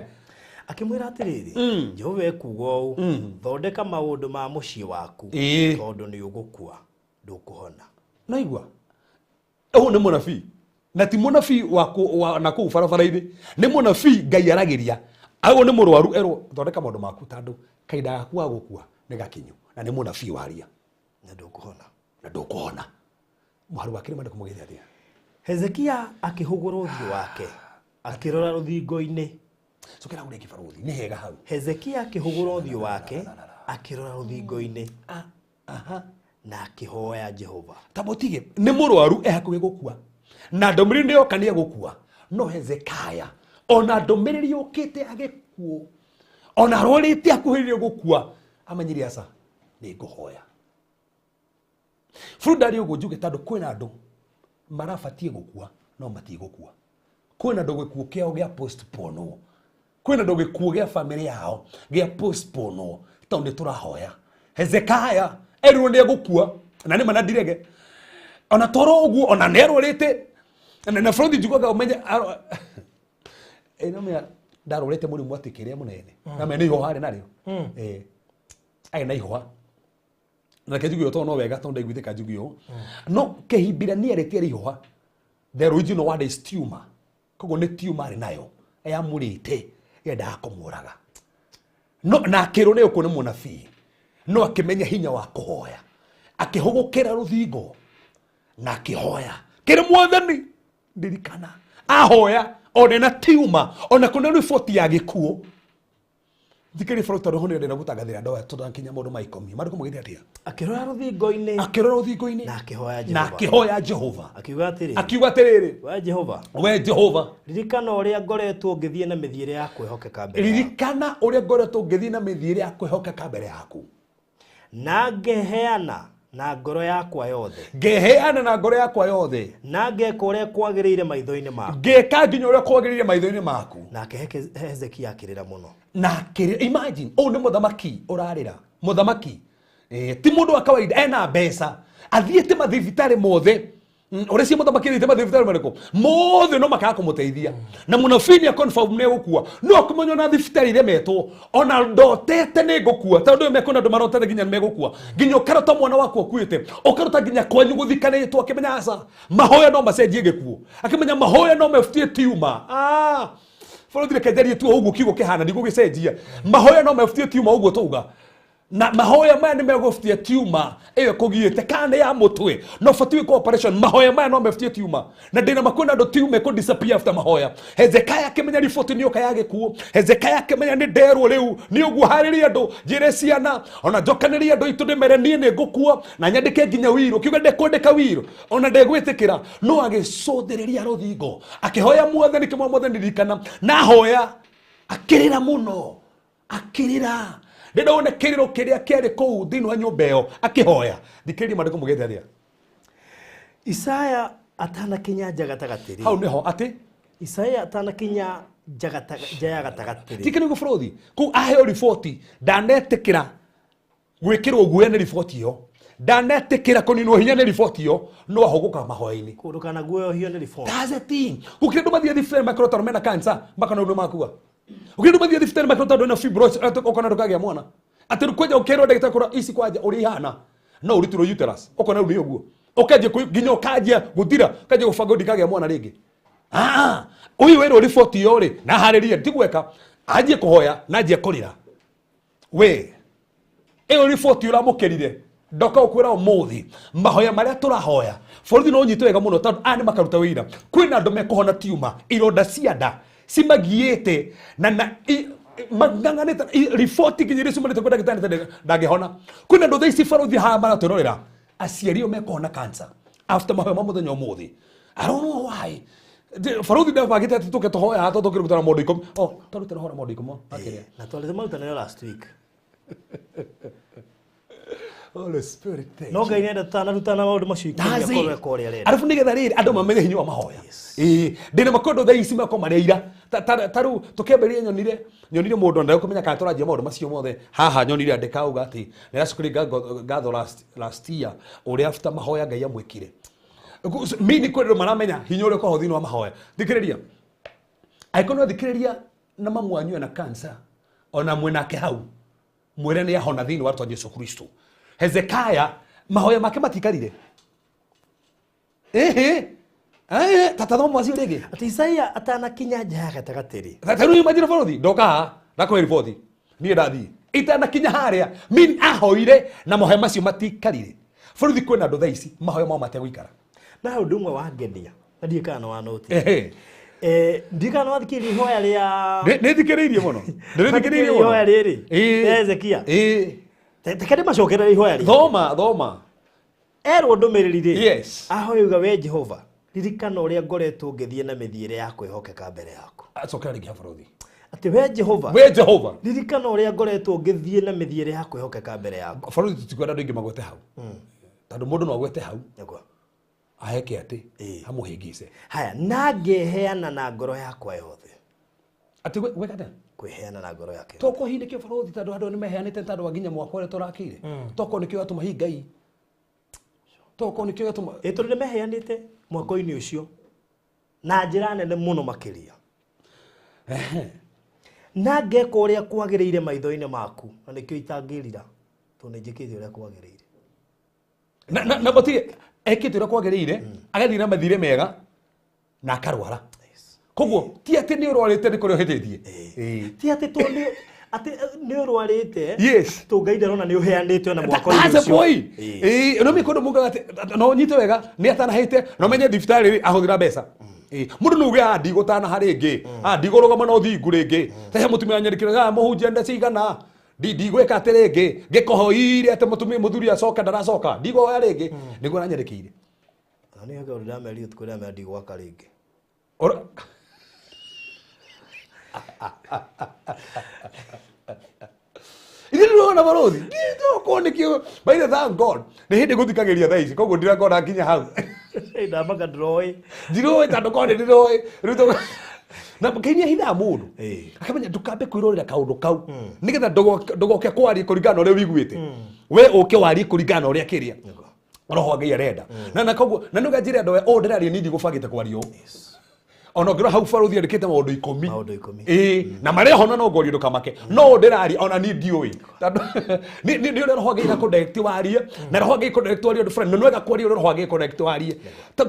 Akĩmwĩra atĩrĩrĩ, Jehova ekuuga ũũ, thondeka maũndũ ma mũciĩ waku, tondũ nĩ ũgũkua, ndũkũhona. Naigua? Ũyũ nĩ mũnabii. Na ti mũnabii wa na kũu barabara-inĩ. Nĩ mũnabii Ngai aragĩria. Agwo nĩ mũrwaru erwo thondeka maũndũ maku tondũ kahinda gaku ga gũkua nĩ gakinyu. Na nĩ mũnabii waria. Na ndũkũhona. Na ndũkũhona. Mũhari wa kerĩ maandĩko maugĩte atĩa? Hezekia akĩhũgũra ũthiũ wake, akĩrora rũthingo-inĩ. Cokera hau rĩngĩ barũthi, nĩ hega hau. Hezekia akĩhũgũra ũthiũ wake, akĩrora rũthingo-inĩ. Na akĩhoya Jehova. Ta mũtige, nĩ mũrwaru e hakuhĩ gũkua. Na ndũmĩrĩri nĩ yoka nĩ egũkua. No Hezekia, ona ndũmĩrĩri yũkĩte agĩkuo, ona arwarĩte akuhĩrĩrie gũkua, amenyire aca, nĩ ngũhoya. Bũrũri ndarĩ ũguo njuge tondũ kwĩna andũ marabatiĩ gũkua no matigũkua. Kwĩna andũ gĩkuũ kĩao gĩa postpone-wo. Kwĩna andũ gĩkuũ gĩa famĩlĩ yao gĩa postpone-wo tondũ nĩ tũrahoya. Hezekiah erirwo nĩ egũkua na nĩ ma na ndirege. Ona toro ũguo ona nĩ arwarĩte na bũrũri njiguaga ũmenye ĩno mĩa ndarwarĩte mũrimũ atĩ kĩrĩa mũnene. Na menya nĩ ihũha arĩ narĩo. Arĩ na ihũha. Na reke njuge ũũ tondũ no wega tondũ ndaiguithĩka njuge ũũ. No kĩhimbirania rĩtiarĩ ihũha. The original word is tumor. Koguo nĩ tumor arĩ nayo yamũrĩte yendaga kũmũraga. No na akĩrwo nĩ ũkũ nĩ mũnabii. No akĩmenya hinya wa kũhoya. Akĩhũgũkĩra rũthingo na akĩhoya. Kĩrĩ mwathani ndirikana. Ahoya ona na tumor ona kuna riboti ya gĩkuũ. Thikĩrĩria bũrũri tondũ ho nĩ ndĩrenda gũtangathĩra andũ aya tondũ nginya maũndũ ma ikũmi. Maandĩko maugĩte atĩa? Akĩrora rũthingo-inĩ. Akĩrora rũthingo-inĩ. Na akĩhoya Na Jehova. akĩhoya Jehova. Akiuga atĩrĩrĩ. Akiuga atĩrĩrĩ. We Jehova. We Jehova. Ririkana ũrĩa ngoretwo ngĩthiĩ na mĩthiĩre ya kwĩhokeka mbere yaku. Ririkana ũrĩa ngoretwo ngĩthiĩ na mĩthiĩre ya kwĩhokeka mbere yaku. Na ngeheana na ngoro yakwa yothe. Ngeheana na ngoro yakwa yothe. Na ngeka ũrĩa kwagĩrĩire maitho-inĩ maku. Ngeka nginya ũrĩa kwagĩrĩire maitho-inĩ maku. Nake Hezekia akĩrĩra mũno. Na akĩrĩra, imagine, ũyũ nĩ mũthamaki ũrarĩra. Mũthamaki. Ti mũndũ wa kawaida, ena mbeca. Athiĩte mathibitarĩ mothe. Ũrĩa cia mũthamaki rĩte mathibitarĩ marĩkũ mothe no makaga kũmũteithia na mũnabii nĩ confirm nĩ egũkua no akũmenya ona thibitarĩ iremetwo ona ndotete nĩ ngũkua tondũ mekũna andũ marotete nginya nĩ megũkua nginya ũkarota mwana waku akuĩte ũkarota nginya kwanyu gũthikanĩtwo akĩmenya aca mahoya no macenjie gĩkuũ akĩmenya mahoya no mebutie tiuma bũrũri reke njarie tu ũguo kiugo kĩhana ndigũgĩcenjia mahoya no mebutie tiuma ũguo tauga na mahoya maya nĩ megũbutia tiuma ĩyo ĩkũgiĩte kana nĩ ya mũtwe no batiĩ gwĩkwo operation mahoya maya no mebutie tiuma na ndĩna makwĩna andũ tiuma ĩkũ disappear after mahoya. Hezekiah akĩmenya riboti nĩ yoka ya gĩkuũ. Hezekiah akĩmenya nĩ nderwo rĩu nĩ ũguo harĩrie andũ njĩre ciana ona njokanĩrie andũ aitũ ndĩmere niĩ nĩ ngũkua na nyandĩke nginya wiro kiuga ndekwandĩka wiro ona ndegwĩtĩkĩra no agĩcũthĩrĩria rũthingo akĩhoya mwathani kĩmwe mwathani ririkana na ahoya akĩrĩra mũno akĩrĩra ndĩrona wone kĩrĩro kĩrĩa kĩarĩ kũu thĩinĩ wa nyũmba ĩyo akĩhoya. Thikĩrĩria maandĩko mũgĩte atĩa? Isaya atanakinya nja gatagatĩ rĩ. Hau nĩho atĩ Isaya atanakinya nja ya gatagatĩ rĩ. Ti kĩrĩgo bũrũri kũu aheo riboti ndanetĩkĩra gwĩkĩrwo guoya nĩ riboti ĩyo ndanetĩkĩra kũninwo hinya nĩ riboti ĩyo no ahũgũkaga mahoya-inĩ. Kũndũ kana guoyohio nĩ riboti. That's the thing. Gũkĩrĩ andũ mathiĩ thibitarĩ makarota mena cancer makona ũndũ makua. Gũkĩrĩ andũ mathiĩ thibitarĩ makarota andũ mena fibroids ũkona ndũkagĩa mwana. Atĩ rĩu kwanja ũkerwo ndagĩtarĩ kũra ici kwanja ũrĩa ihana no ũrutirwo uterus ũkona rĩu nĩ ũguo ũkanjia nginya ũkanjia gũthira ũkanjia gũbanga ndikagĩa mwana rĩngĩ. Ũyũ werwo riboti ĩyo rĩ na harĩrie ndigweka anjie kũhoya na anjie kũrĩra we ĩyo riboti ũramũkĩrire ndoka ũkwĩra ũmũthĩ mahoya marĩa tũrahoya borithi no ũnyite wega mũno tondũ aya nĩ makaruta wĩira kwĩna andũ mekũhona tiuma ironda cia nda cimagiĩte na mang'ang'anĩte riboti nginya iria ciumanĩte kwĩ ndagĩtarĩ ndangĩhona kwĩna andũ thaa ici borithi haha maratwĩrorera aciari o mekũhona cancer after mahoya ma mũthenya ũmũthĩ. I don't know why borithi ndabangĩte atĩ tũke tũhoya haha tondũ tũkĩrutana mũndũ ikũmi oh twarutĩra ũhoro mũndũ ikũmi akĩrĩa na twarĩte marutanĩro last week. Holy Spirit, thank no Ngai nĩenda tũtanarutana maũndũ macio ikũmi akorwo eka ũrĩa arenda. Arabu nĩgetha rĩrĩ andũ mamenye hinya wa mahoya. Ndĩna makondo thaa ici makwa marĩa ira ta rĩu tũkĩambĩrĩria nyonire mũndũ na ndekũmenya kana tũranjia maũndũ macio mothe haha nyonire andĩka auga atĩ nĩaracokeria ngatho last year ũrĩa after mahoya Ngai amwĩkire. Mini kwĩ andũ maramenya hinya ũrĩa ũkoragwo thĩinĩ wa mahoya. Thikĩrĩria angĩkorwo no thikĩrĩria na mamu wanyu ena cancer ona mwĩnake hau mwĩre nĩ ahona thĩinĩ wa rĩtwa Jesu Kristo. Hezekiah mahoya make matikarire. Tata thoma macio rĩngĩ. Atĩ Isaiah atanakinya nja ya gatagatĩ rĩ. Tata rĩu imagine bũrũri ndoka haha ndakũhe riboti niĩ ndathiĩ itanakinya harĩa mean ahoire na mahoya macio matikarire. Bũrũri kwĩna andũ thaa ici mahoya mao mategũikara. Na ũndũ ũmwe wangenia na ndiũĩ kana nĩ wanoti. Ndiũĩ kana nĩwathikĩrĩirie ihoya rĩa Nĩ thikĩrĩirie mũno. Ndĩrĩthikĩrĩirie mũno. Ihoya rĩrĩ. Hezekia. Reke ndĩmacokerere ihoya rĩrĩ. Thoma, thoma. Erwo ndũmĩrĩri rĩ. Yes. Ahoya uga we Jehova, ririkana ũrĩa ngoretwo ngĩthiĩ na mĩthiĩre ya kwĩhokeka mbere yaku. Acokera rĩngĩ bũrũri. Atĩ we Jehova. We Jehova. Ririkana ũrĩa ngoretwo ngĩthiĩ na mĩthiĩre ya kwĩhokeka mbere yaku. Bũrũri tũtikwenda andũ aingĩ magwete hau. Tondũ mũndũ no agwete hau. Aheke atĩ amũhĩngĩce. Haya, na ngeheana na ngoro yakwa yothe. Atĩ gwĩka atĩa? Kwĩheana na ngoro yake. Toko hihi nĩkĩo bũrũri tondũ andũ nĩmeheanĩte tondũ wa nginya mwaka ũrĩa tũrakĩire. Toko nĩkĩo yatũma hihi Ngai. Toko nĩkĩo yatũma. Tondũ nĩmeheanĩte mwaka-inĩ ũcio na njĩra nene mũno makĩria. Na ngeka ũrĩa kwagĩrĩire maitho-inĩ maku na nĩkĩo itangĩrira tondũ nĩnjĩkĩte ũrĩa kwagĩrĩire. Na gũtirĩ ekĩte ũrĩa kwagĩrĩire agathiĩ na mathire mega na akarwara. Koguo ti atĩ nĩ ũrwarĩte nĩ kũrĩa ũhĩtĩtie. Ti atĩ tondũ atĩ nĩ ũrwarĩte. Yes. Tondũ Ngai ndarona nĩ ũheanĩte ona mwaka That's the ũcio. point. No mĩkondo mugaga atĩ no nyite wega nĩ atanahĩte no menye thibitarĩ rĩ ahũthĩra mbeca. Mũndũ no uge ndigũtanaha rĩngĩ. Ndigũrũgama na ũthingu rĩngĩ. Ta he mũtumia anyandĩkĩra, mũhunjia nda cigana. Ndigwĩka atĩ rĩngĩ ngĩkũhoire atĩ mũtumia mũthuri acoka ndaracoka ndigũhoya rĩngĩ nĩguo aranyandĩkĩire. Na nĩ ũndũ ndamerire ũtukũ ndamera ndigwaka rĩngĩ. Ithuĩ nĩtũrona bũrũri. Ndĩrokorwo nĩkĩo. By the thank God. Nĩ hĩndĩ gũthikagĩrĩria thaa ici koguo ndirakora nginya hau. Ndamaka ndĩroĩ. Ndiroĩ tondũ korwo nĩ ndĩroĩ. Rĩu na Ngai nĩ ahithaga mũndũ. Akamenya ndũkambe kwĩrorera kaũndũ kau. Nĩgetha ndũgoke kwaria kũringana na ũrĩa ũiguĩte. We ũke warie kũringana na ũrĩa kĩrĩa. Roho wa Ngai arenda. Na koguo na nĩ ũganjĩre andũ aya ũũ ndĩraria niĩ ndigũbangĩte kwaria ũũ. Ona ũngĩrora hau barũthi andĩkĩte maũndũ ikũmi. Maũndũ ikũmi. Ĩĩ, na marĩa hona no ngorio ndũkamake. No ũũ ndĩraria ona niĩ ndiũĩ. Tondũ nĩ ũrĩa roho wa Ngai akũdirect warie, na roho wa Ngai akũdirect warie ũndũ fulani, na nĩ wega kwaria ũrĩa roho wa Ngai akũdirect warie.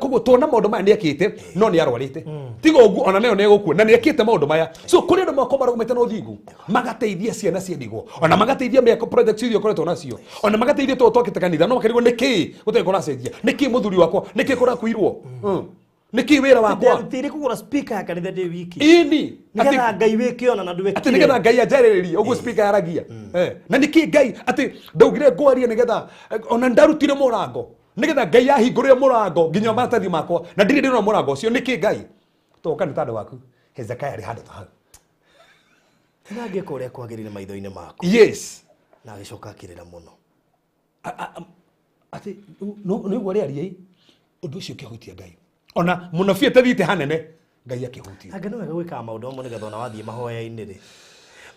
Koguo tuona maũndũ maya nĩekĩte, no nĩ arwarĩte. Tiga ũguo ona nayo nĩegũkua, na nĩekĩte maũndũ maya. So kũrĩ andũ makoragwo marũgamĩte na ũthingu, magateithia ciana cia ndigwa, ona magateithia mĩako projects iria ũkoretwo nacio, ona magateithia tũũ twakĩte kanitha, no makarigwo nĩkĩĩ gũtarĩ kũracenjia, nĩkĩĩ mũthuri wakwa, nĩkĩĩ kũrakuirwo, nĩkĩĩ wĩra wakwa. Nderutĩire kũgũra speaker ya kanitha ndĩ wiki. Ĩni. Nĩgetha Ngai wĩke ona na ndwĩkire. Atĩ nĩgetha Ngai anjarĩrĩrie ũguo speaker yaragia. Na nĩkĩĩ Ngai atĩ ndaugire ngwarie nĩgetha ona ndarutire mũrango nĩgetha Ngai ahingũrĩre mũrango nginya maratathi makwa na ndirĩ ndĩrona mũrango ũcio nĩkĩĩ Ngai. Toka nĩ tondũ waku Hezekiah arĩ handũ ta hau. Na ngĩka ũrĩa kwagĩrĩire maitho-inĩ maku. Yes. Na agĩcoka akĩrĩra mũno. Atĩ nĩ ũguo arĩaria ũndũ ũcio ũkĩhutia Ngai. Ona mũnabii atathiĩte hanene Ngai akĩhutia. Anga nĩ wega gwĩkaga maũndũ mamwe nĩgetha ona wathiĩ mahoya-inĩ rĩ.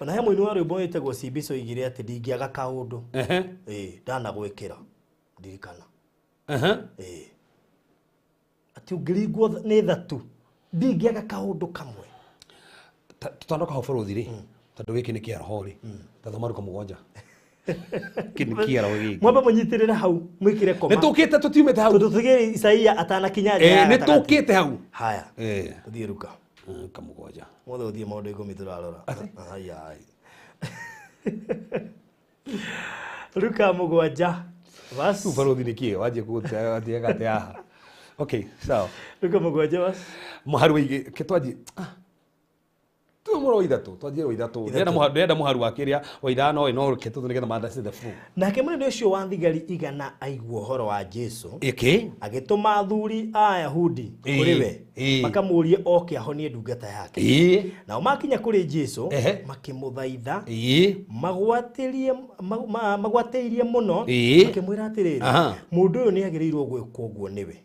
Ona he mũini wa rwĩmbo wĩtagwo Simbiso oigire atĩ ndingĩaga kaũndũ. Ĩĩ, ndanagwĩkĩra. Ndirikana. Ĩĩ. Atĩ ũngĩringwo nĩ thatu ndingĩaga kaũndũ kamwe. Tũtanoka hau bũrũthi rĩ, tondũ gĩkĩ nĩ kĩa roho rĩ, tathoma Luka 7. Kĩ nĩ kĩa roho gĩkĩ. Mwambe mũnyitĩrĩre hau, mwĩkĩre koma. Nĩ tũkĩte tũtiumĩte hau. Tondũ tũgĩre Isaia atanakinya nja ya Nĩ gatagatĩ. tũkĩte hau. Haya. Tũthiĩ Luka. Luka 7. Mothe ũthiĩ maũndũ 10 tũrarora. Haya. Luka 7. Verse. Rĩu barũthi nĩ kĩĩ? Wanjie kũgũtia gate haha. Okay, sawa. Luka 7 verse. Mũhari wa igĩ, ke twanjie. Tu mũro wa ithatũ, twanjie wa ithatũ. Ndĩrenda mũhari wa kĩrĩa wa ithano ĩ no reke tũthiĩ nĩgetha ma understand the flow. Nake mũnene ũcio wa thigari igana aigua ũhoro wa Jesũ. Ĩkĩ? Agĩtũma athuri a Ayahudi kũrĩ we, makamũũrie oke ahonie ndungata yake. Nao makinya kũrĩ Jesũ, makĩmũthaitha, magwatĩirie mũno, makĩmwĩra atĩrĩrĩ, mũndũ ũyũ nĩagĩrĩirwo gwĩkwo ũguo nĩwe.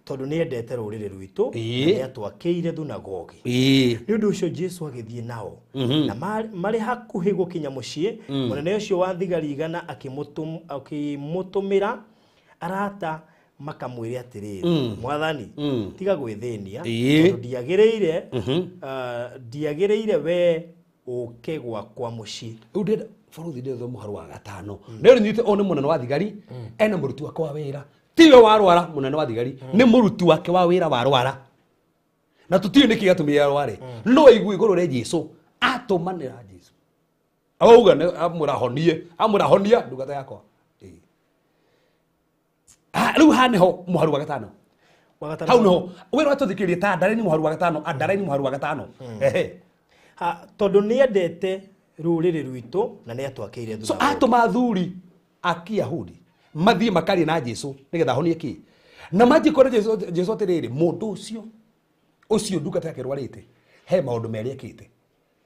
Tondũ nĩendete rũrĩrĩ rwitũ, na nĩatwakĩire thunagogi. Nĩ ũndũ ũcio Jesũ agĩthiĩ nao. Na marĩ hakuhĩ gũkinya mũciĩ, mũnene ũcio wa thigari igana akĩmũtũmĩra arata makamwĩre atĩrĩrĩ, Mwathani, tiga gwĩthĩnia, tondũ ndiagĩrĩire we ũke gwakwa mũciĩ. Rĩu ndĩrenda bũrũri ndĩrenda mũhari wa gatano. Rĩu nyite ũyũ nĩ mũnene wa thigari, ena mũruti wake wa wĩra. Tiwe warwara mũnene wa thigari, nĩ mũruti wake wa wĩra warwara. Na tũtiũĩ nĩkĩ gĩatũmire arware. No aigue igũrũ rĩa Jesũ, atũmanĩra Jesũ. Auga nĩ amũrahonie, amũrahonia ndungata yakwa. Rĩu haha nĩho mũhari wa gatano. Wa gatano. Hau nĩho. Wĩra wa tũthikĩrĩrie ta ndareni mũhari wa gatano, andareni mũhari wa gatano. Ha, tondũ nĩendete rũrĩrĩ rwitũ na nĩatwakĩire So thunagogi. atũma athuri a Kĩyahudi mathiĩ makarie na Jesũ nĩgetha ahonie kĩ. Na manjie kwĩra Jesũ atĩrĩrĩ, mũndũ ũcio ndungata yake ĩrwarĩte, he maũndũ merĩ ekĩte.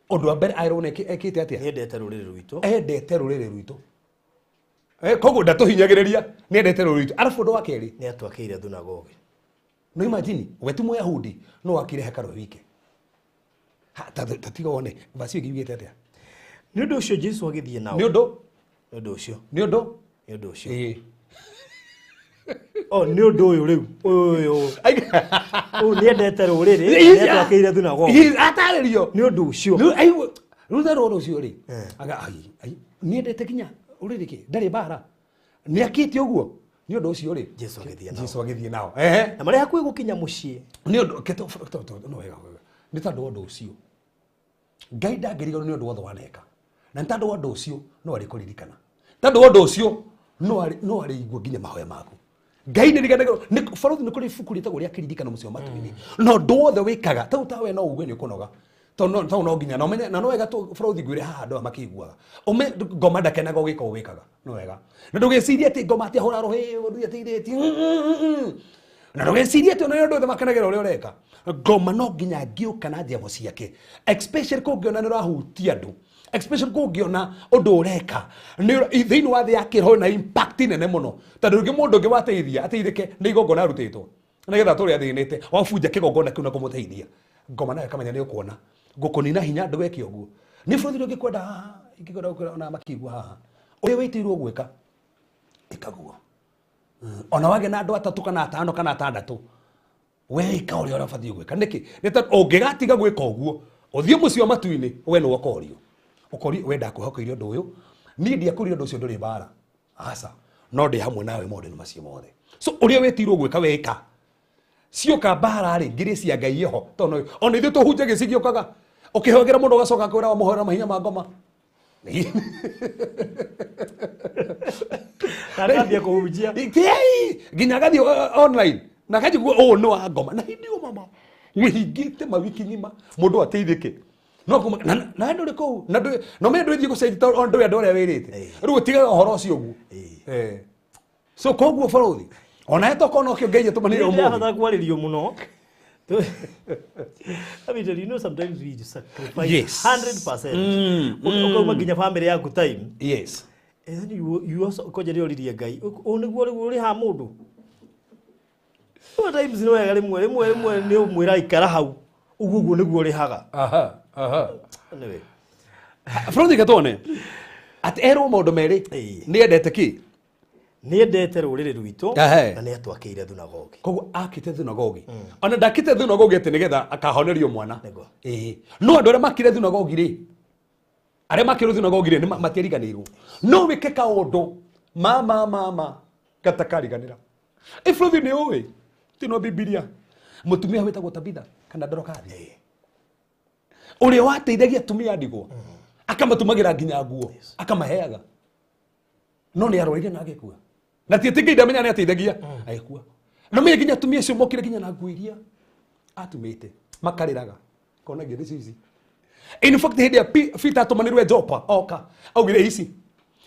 Ũndũ wa mbere aĩrwo nĩ ekĩte atĩa? Nĩendete rũrĩrĩ rwitũ. Endete rũrĩrĩ rwitũ. Koguo ndatũhinyagĩrĩria, nĩendete rũrĩrĩ rwitũ. Arabu ũndũ wa kerĩ, nĩatwakĩire thunagogi. No imagine, we ti Mũyahudi, no wakire hekarũ wike. Ha, ta tiga wone, verse ĩyo ĩngĩ yugĩte atĩa? Nĩ ũndũ ũcio Jesũ agĩthiĩ nao. Nĩ ũndũ? Nĩ ũndũ ũcio. Nĩ ũndũ? Nĩ ũndũ ũcio. O, nĩ ũndũ ũyũ rĩu. Ũyũ, ũyũ. Ũyũ nĩendete rũrĩrĩ, nĩatwakĩire thunagogi. Atarĩrio. Nĩ ũndũ ũcio. Rĩu, aigua, rĩu ta rũrũ ũcio rĩ. Aga, ai, ai, nĩendete nginya rũrĩrĩ kĩ? Ndarĩ mbara. Nĩakĩte ũguo. Nĩ ũndũ ũcio rĩ. Jesũ agĩthiĩ nao. Jesũ agĩthiĩ nao. Na marĩ hakuhĩ gũkinya mũciĩ. Nĩ ũndũ, ke to, to, to, no wega, wega. Nĩ tondũ wa ũndũ ũcio. Ngai ndangĩriganĩrwo nĩ ũndũ wothe waneka. Na nĩ tondũ wa ũndũ ũcio no arĩkũririkana. Tondũ wa ũndũ ũcio no arĩigua nginya mahoya maku. Ngai nĩ riganagĩrwo. Nĩ barũthi nĩ kũrĩ ibuku rĩtagwo rĩa kĩririkano mũciĩ wa matu-inĩ. Na ũndũ wothe wĩkaga, ta rĩu ta we no uge nĩ ũkũnoga. Tondũ no nginya, na ũmenye, na no wega tũ barũthi ngwĩre haha andũ aya makĩiguaga. Ũme, ngoma ndakenaga ũgĩka ũũ wĩkaga. No wega. Na ndũgecirie atĩ ngoma atĩ ahũra rũhĩ, ũndũ ateithĩtie. Na ndũgecirie atĩ ona nĩ ũndũ othe makenagĩra ũrĩa ũreka. Ngoma no nginya angĩũka na njemo ciake. Especially kũngĩona nĩ ũrahutia andũ. Especially kũngĩona ũndũ ũreka. Thĩinĩ wa thĩ ya kĩroho na impact nene mũno. Tondũ rĩngĩ mũndũ ũngĩ wateithia, ateithĩke nĩ igongona arutĩtwo. Nĩgetha atũre athĩnĩte, wabunja kĩgongona kĩu na kũmũteithia. Ngoma nayo ĩkamenya nĩ ũkuona. Ngũkũnina hinya ndũgeke ũguo. Nĩ bũrũri ũngĩkwenda haha, ingĩkwenda gũkwĩra ona makĩigua haha. Ũrĩa wĩtĩirwo gwĩka, ĩka guo. Ona wagĩa na andũ atatũ kana atano kana atandatũ, weika ũrĩa ũrabatiĩ gwĩka. Nĩkĩ? Nĩ tondũ ũngĩgatiga gwĩka ũguo, ũthiĩ mũciĩ wa matu-inĩ, we nĩwe ũkorio. Ũkorio, we ndakwĩhokeire ũndũ ũyũ, niĩ ndiakwĩrire ũndũ ũcio ndũrĩ mbara. Aca, no ndĩ hamwe nawe maũndũ-inĩ macio mothe. So ũrĩa wĩtirwo gwĩka weka. Cioka mbara rĩ, ngiri cia Ngai ĩho. Tondũ ona ithuĩ tũhunjagia cigĩũkaga. Ũkĩhogera mũndũ ũgacoka akwĩra wamũhoera mahinya ma ngoma. Na akambia kũhunjia. Kĩai, nginya agathiĩ online na akanjigua ũũ nĩ wa ngoma. Na hĩndĩ ĩyo mama wĩhingĩte mawiki ng'ima mũndũ ateithĩke. No kuma na ndũrĩ kũu na ndũrĩ no me ndũrĩ gũcenjia tondũ ndũrĩ andũ arĩa wĩrĩte. Rĩu ũtigaga ũhoro ũcio ũguo. So koguo bũrũri ona tokorwo no kĩo Ngai atũmanire ũmũthĩ. Ndirahota kwarĩrio mũno. I mean, you know, sometimes we sacrifice 100%. Ũkauma nginya family yaku time. And then you also koja rĩo ririe Ngai. Ũũ nĩguo rĩu ũrĩhaga mũndũ. Sometimes nĩ wega rĩmwe rĩmwe rĩmwe nĩ ũmwĩra ikara hau. Ũguo ũguo nĩguo ũrĩhaga. Aha, aha. Anyway. Bũrũri gatone. Atĩ erwo maũndũ merĩ. Nĩ endete kĩ? Nĩ endete rũrĩrĩ rwitũ na nĩ atwakĩire thunagogi. Koguo akĩte thunagogi. Ona ndakĩte thunagogi atĩ nĩgetha akahonerio mwana. No andũ arĩa makire thunagogi rĩ, arĩa makire thunagogi rĩ, nĩ matiariganĩirwo. No wĩke kaũndũ mama mama gatakariganĩra. Bũrũri nĩ ũĩ tino Bibilia. Mũtumia wĩtagwo Tabitha kana Dorokasi. Ũrĩa wateithagia atumia ndigwa. Akamatumagĩra nginya nguo, akamaheaga. No nĩ arwarire na agĩkua. Na ti atĩ Ngai ndamenya nĩ ateithagia, agĩkua. No menye nginya atumia acio mokire nginya na nguo iria atumĩte, makarĩraga. Kona nginya nĩcio ici. In fact hĩndĩ ya Peter atũmanĩrwe Jopa oka, augire ici.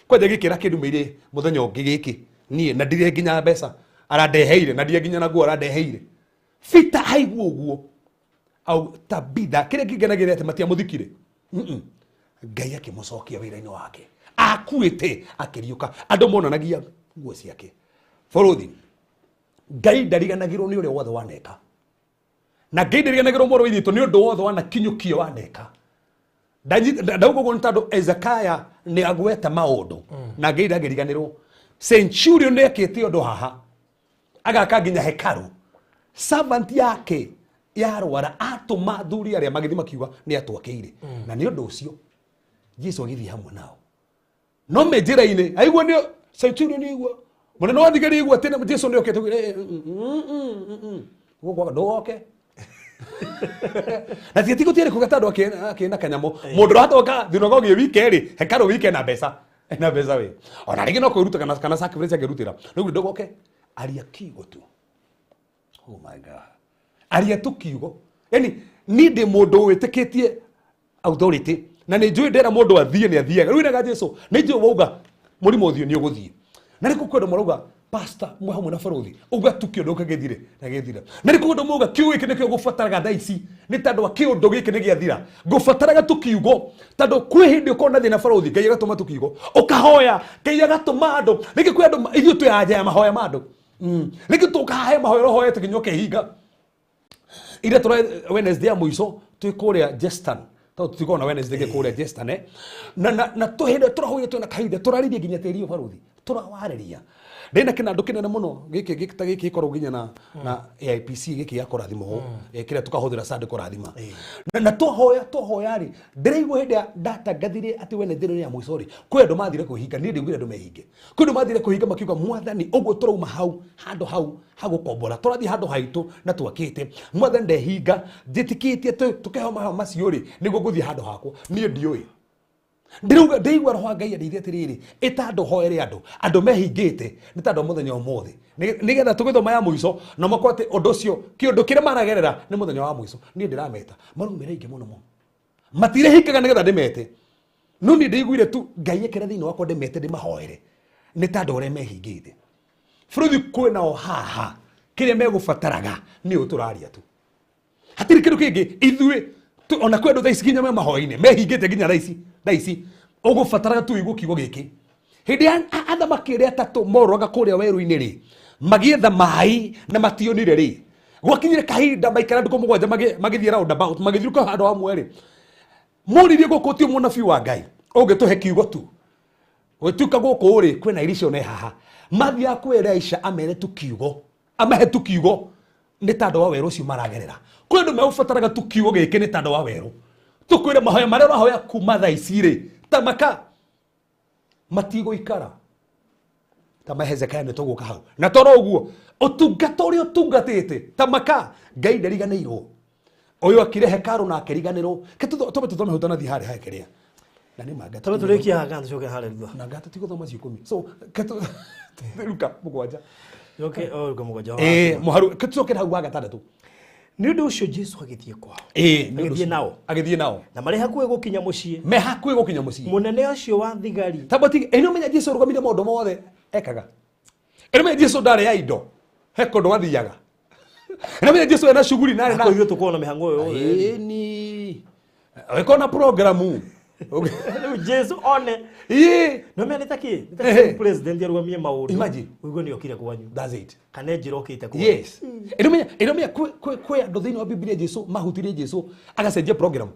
Kwanja gĩkĩra kĩndumĩire mũthenya ũngĩ gĩkĩ. Niĩ na ndirĩ nginya mbeca arandeheire, na ndirĩ nginya na nguo arandeheire. Peter aigua ũguo. Au Tabitha kĩrĩa kĩngenagĩrĩra atĩ matiamũthikire. Ngai akĩmũcokia wĩra-inĩ wake. Akuĩte akĩriũka. Andũ monanagia nguo ciake. Bũrũthi, Ngai ndariganagĩrwo nĩ ũrĩa wothe waneka. Na Ngai ndariganagĩrwo mũrũ wa ithe nĩ ũndũ wothe wanakinyũkio waneka. Ndauga ũguo nĩ tondũ Ezekiah nĩ agweta maũndũ na Ngai ndangĩriganĩrwo. Centurion nĩ ekĩte ũndũ haha. Agaka nginya hekaru. Servant yake yarwara atũma athuri arĩa magĩthiĩ makiuga nĩ atwakĩire. Na nĩ ũndũ ũcio Jesu agĩthiĩ hamwe nao. No me njĩra-inĩ aigua nĩ centurion nĩ aigua. Mũnene wa thigari aigua atĩ Jesu nĩ okĩte, gũkũ ndũgoke. Na ti gũtiarĩ kuga tondũ akĩna kanyamũ. Mũndũ ũratoka thunagogi wiki ĩrĩ, hekarũ wiki ena mbeca. Ena mbeca we. Ona rĩngĩ no kwĩruta kana sacrifice angĩrutĩra. Rĩu ndũgoke, aria kiugo tu. Oh my God. Aria tu kiugo. Yaani niĩ ndĩ mũndũ wĩtĩkĩtie authority na nĩ njũĩ ndera mũndũ athiĩ nĩ athiaga. Rĩu ĩraga Jesu, nĩ njũĩ wauga mũrimũ ũthiĩ nĩ ũgũthiĩ. Na rĩu kwĩ andũ marauga pastor mwe hamwe na barũthi uga tu kĩũndũ gĩthire na gĩthire. Na rĩu kwĩ andũ mauga kiugo gĩkĩ nĩkĩo ngũbataraga thaa ici nĩ tondũ wa kĩũndũ gĩkĩ nĩ gĩathira. Ngũbataraga tu kiugo tondũ kwĩ hĩndĩ ũkorwo na thĩna barũthi Ngai agatũma tu kiugo ũkahoya Ngai agatũma andũ. Rĩngĩ kwĩ andũ ithuĩ twĩ anja ya mahoya ma andũ. Rĩngĩ tũkahe mahoya ũhoete nginya ũkehinga. Ira tũra Wednesday ya mũico twĩ kũrĩa Jestan. Tondũ tũtikoragwo na Wednesday ĩngĩ kũrĩa Jestan, eh? Na tũhĩndĩ tũrahoire twĩna kahinda tũrarĩria nginya tĩri ũyũ barũthi. Tũrawarĩria. Ndĩna kĩnandũ kĩnene mũno gĩkĩ gĩkĩ ta gĩkĩ gĩkoragwo nginya na AIPC gĩkĩ gĩa kũrathima ũũ. Kĩrĩa tũkahũthĩra Sunday kũrathima. Na twahoya rĩ, ndĩraigua hĩndĩ ya ndatangathire atĩ Wednesday ĩno nĩ ya mũico rĩ, kwĩ andũ mathire kwĩhinga, niĩ ndiaugire andũ mehinge. Kwĩ andũ mathire kwĩhinga makiuga mwathani ũguo tũrauma hau handũ hau hagũkombora tũrathiĩ handũ haitũ na twakĩte mwathani ndehinga njĩtĩkĩtie tũkeheo mahoya macio rĩ nĩguo ngũthiĩ handũ hakwa. Niĩ ndiũĩ. Ndĩrauga ndĩigua roho wa Ngai andeithia atĩrĩrĩ, ĩta andũ hoere andũ, andũ mehingĩte nĩ ta andũ a mũthenya ũmũthĩ. Nĩgetha tũgĩthoma ya mũico na makorwo atĩ ũndũ ũcio kĩũndũ kĩrĩa maragerera nĩ mũthenya wa mũico. Niĩ ndĩrameta maraumĩra aingĩ mũno mũno. Matirehingaga nĩgetha ndĩmete. No niĩ ndĩiguire tu Ngai ekĩra thĩinĩ wakwa ndĩmete ndĩmahoere nĩ ta andũ arĩa mehingĩte. Bũrũri kwĩna o haha kĩrĩa megũbataraga nĩ ũyũ tũraria tu. Hatirĩ kĩndũ kĩngĩ ithuĩ ona kwĩ andũ thaa ici nginya me mahoya-inĩ mehingĩte nginya thaa ici, thaa ici ũgũbataraga tu ũigue kiugo gĩkĩ. Hĩndĩ ya athamaki arĩa atatũ morũraga kũrĩa werũ-inĩ rĩ, magĩetha maĩ na mationire rĩ, gwakinyire kahinda maikara ndukũ mũgwanja magĩthiĩ round about, magĩthiũrũrũka handũ hamwe rĩ, moririe gũkũ ti mũnabii wa Ngai ũngĩtũhe kiugo tu. Gũtuĩka gũkũ rĩ kwĩna irio icio ne haha. Mathiaga kwĩ Elisha amere tu kiugo, amahe tu kiugo nĩ tondũ wa werũ ũcio maragerera. Kwĩ andũ megũbataraga tu kiugo gĩkĩ nĩ tondũ wa werũ. Tũkwĩre mahoya marĩa ũrahoya kuma thaa ici rĩ, tamaka matigũikara ta ma Hezekia nĩ tũgũka hau. Na toro ũguo ũtungata ũrĩa ũtungatĩte tamaka Ngai ndariganĩirwo. Ũyũ akire hekarũ na akĩriganĩrwo. Ke tũbe tũthome hau tũnathiĩ harĩa he kĩrĩa. Na nĩ manga. Tũbe tũrĩkie haha kana tũcoke harĩa thutha. Na ngata tigũthoma cio 10. So ke Luka 7. Yoke o Luka 7. Mũharu ke tũcoke hau wa gatandatũ. Nĩ ũndũ ũcio Jesu agĩthiĩ kwao. Nĩ ũndũ Agĩthiĩ ũcio. nao. Agĩthiĩ nao. Na marĩ hakuhĩ gũkinya mũciĩ. Me hakuhĩ gũkinya mũciĩ. Mũnene ũcio wa thigari. Tabati, ĩno menya Jesu arũgamire maũndũ mothe ekaga. Ĩno menya Jesu ndarĩ ya indo. He kũndũ athiaga. Ĩno menya Jesu ena shughuli na arĩ na Hakuhĩ ithuĩ tũkorwo na mĩhang'o ĩyo yothe. Ĩni. Ĩkorwo na programu. Rĩu Jesu one. No menya nĩ ta kĩ? Nĩ ta kĩ president arũgamie maũndũ. Imagine. Ũigue nĩ okire kwanyu. That's it. Kana njĩra okĩte kwanyu. Yes. Ĩno menya, ĩno menya kwĩ andũ thĩinĩ wa Biblia Jesu mahutirie Jesu agacenjia program.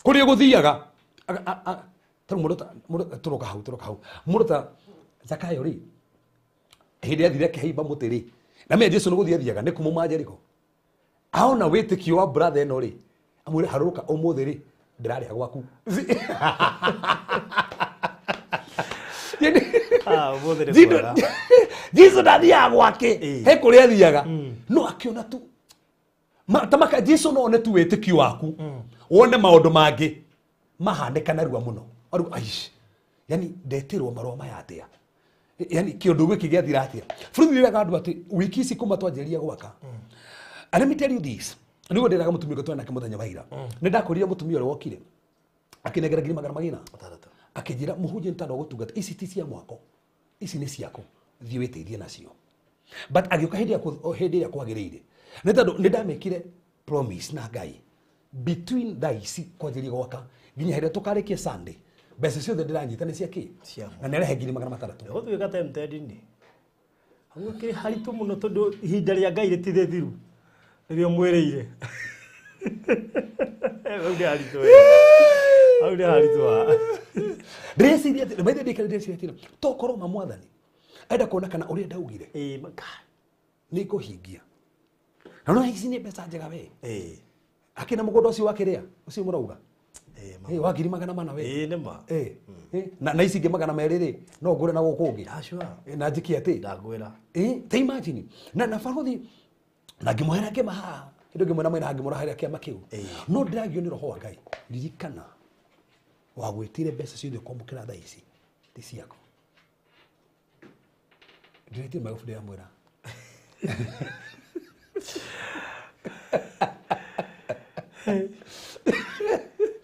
Kũrĩa gũthiaga. Tarĩu mũndũ ta, mũndũ, tũroka hau, tũroka hau. Mũndũ ta Zakayo rĩ, hĩndĩ athire akĩhaimba mũtĩ rĩ, na menya Jesu nĩ gũthiĩ athiaga, nĩ kumuma Jeriko. Aona wĩtĩkio wa brother ĩno rĩ, amwĩre harũrũka ũmũthĩ rĩ, ndĩrarĩa gwaku. Ũmũthĩ nĩ kwega. Jesu ndathiaga gwake, he kũrĩa athiaga. No akĩona tu. Tamaka Jesu no one tu wĩtĩkio waku. Wone maũndũ mangĩ mahanĩka narua mũno. Aru, aish. Yani ndetĩrwo marũa maya atĩa? Yani kĩũndũ gĩkĩ gĩathira atĩa? Bũrũri ũrĩa andũ atĩ wiki ici kuma twanjĩrĩria gwaka. And let me tell you this. Nĩguo ndĩraga mũtumia ũngĩ twarĩ nake mũthenya wa ira. Nĩ ndakorire mũtumia ũrĩa wokire. Akĩnengera ngiri magana magana. Matandatũ. Akĩnjĩra mũhunjia nĩ tondũ wa gũtungata. Ici ti cia mwako. Ici nĩ ciaku. Thiĩ wĩteithie nacio. But agĩũka hĩndĩ ĩrĩa kwagĩrĩire. Nĩ tondũ nĩ ndamĩkire promise na Ngai. Between thaa ici kwanjĩrĩria gwaka nginya hĩndĩ ĩrĩa tũkarĩkia Sunday, mbeca ciothe ndĩranyita nĩ cia kĩ? Cia mwako. Na nĩarehe ngiri magana matandatũ. Gũtuĩka tempted nĩ. Hau hakĩrĩ haritũ mũno tondũ ihinda rĩa Ngai rĩtirĩ thiru. Rĩrĩa ũmwĩrĩire. Hau nĩ haritũ we. Hau nĩ haritũ ha. Ndĩreciria atĩ, maithe ndĩkĩra ndĩreciria atĩ, tokorwo ma mwathani. Enda kuona kana ũrĩa ndaugire. Nĩ ngũhingia. Na no ici nĩ mbeca njega we. Akĩna mũgũnda ũcio wa kĩrĩa? Ũcio mũrauga? Wa ngiri magana mana we. Nĩ ma. Na ici ingĩ magana merĩ rĩ, no ngũre na gũkũ ũngĩ. Sure. Na njikie atĩ. Ndangwĩra. Ta imagine. Na barothi, na ngĩmũhera kĩama haha. Kĩndũ ngĩmwĩra mwena ngĩmũra harĩa kĩama kĩu. No ndĩragio nĩ roho wa Ngai. Ririkana, wagwĩtire mbeca ciothe ũkwamũkĩra thaa ici, ti ciaku. Ndĩretire magobu ndĩramwĩra.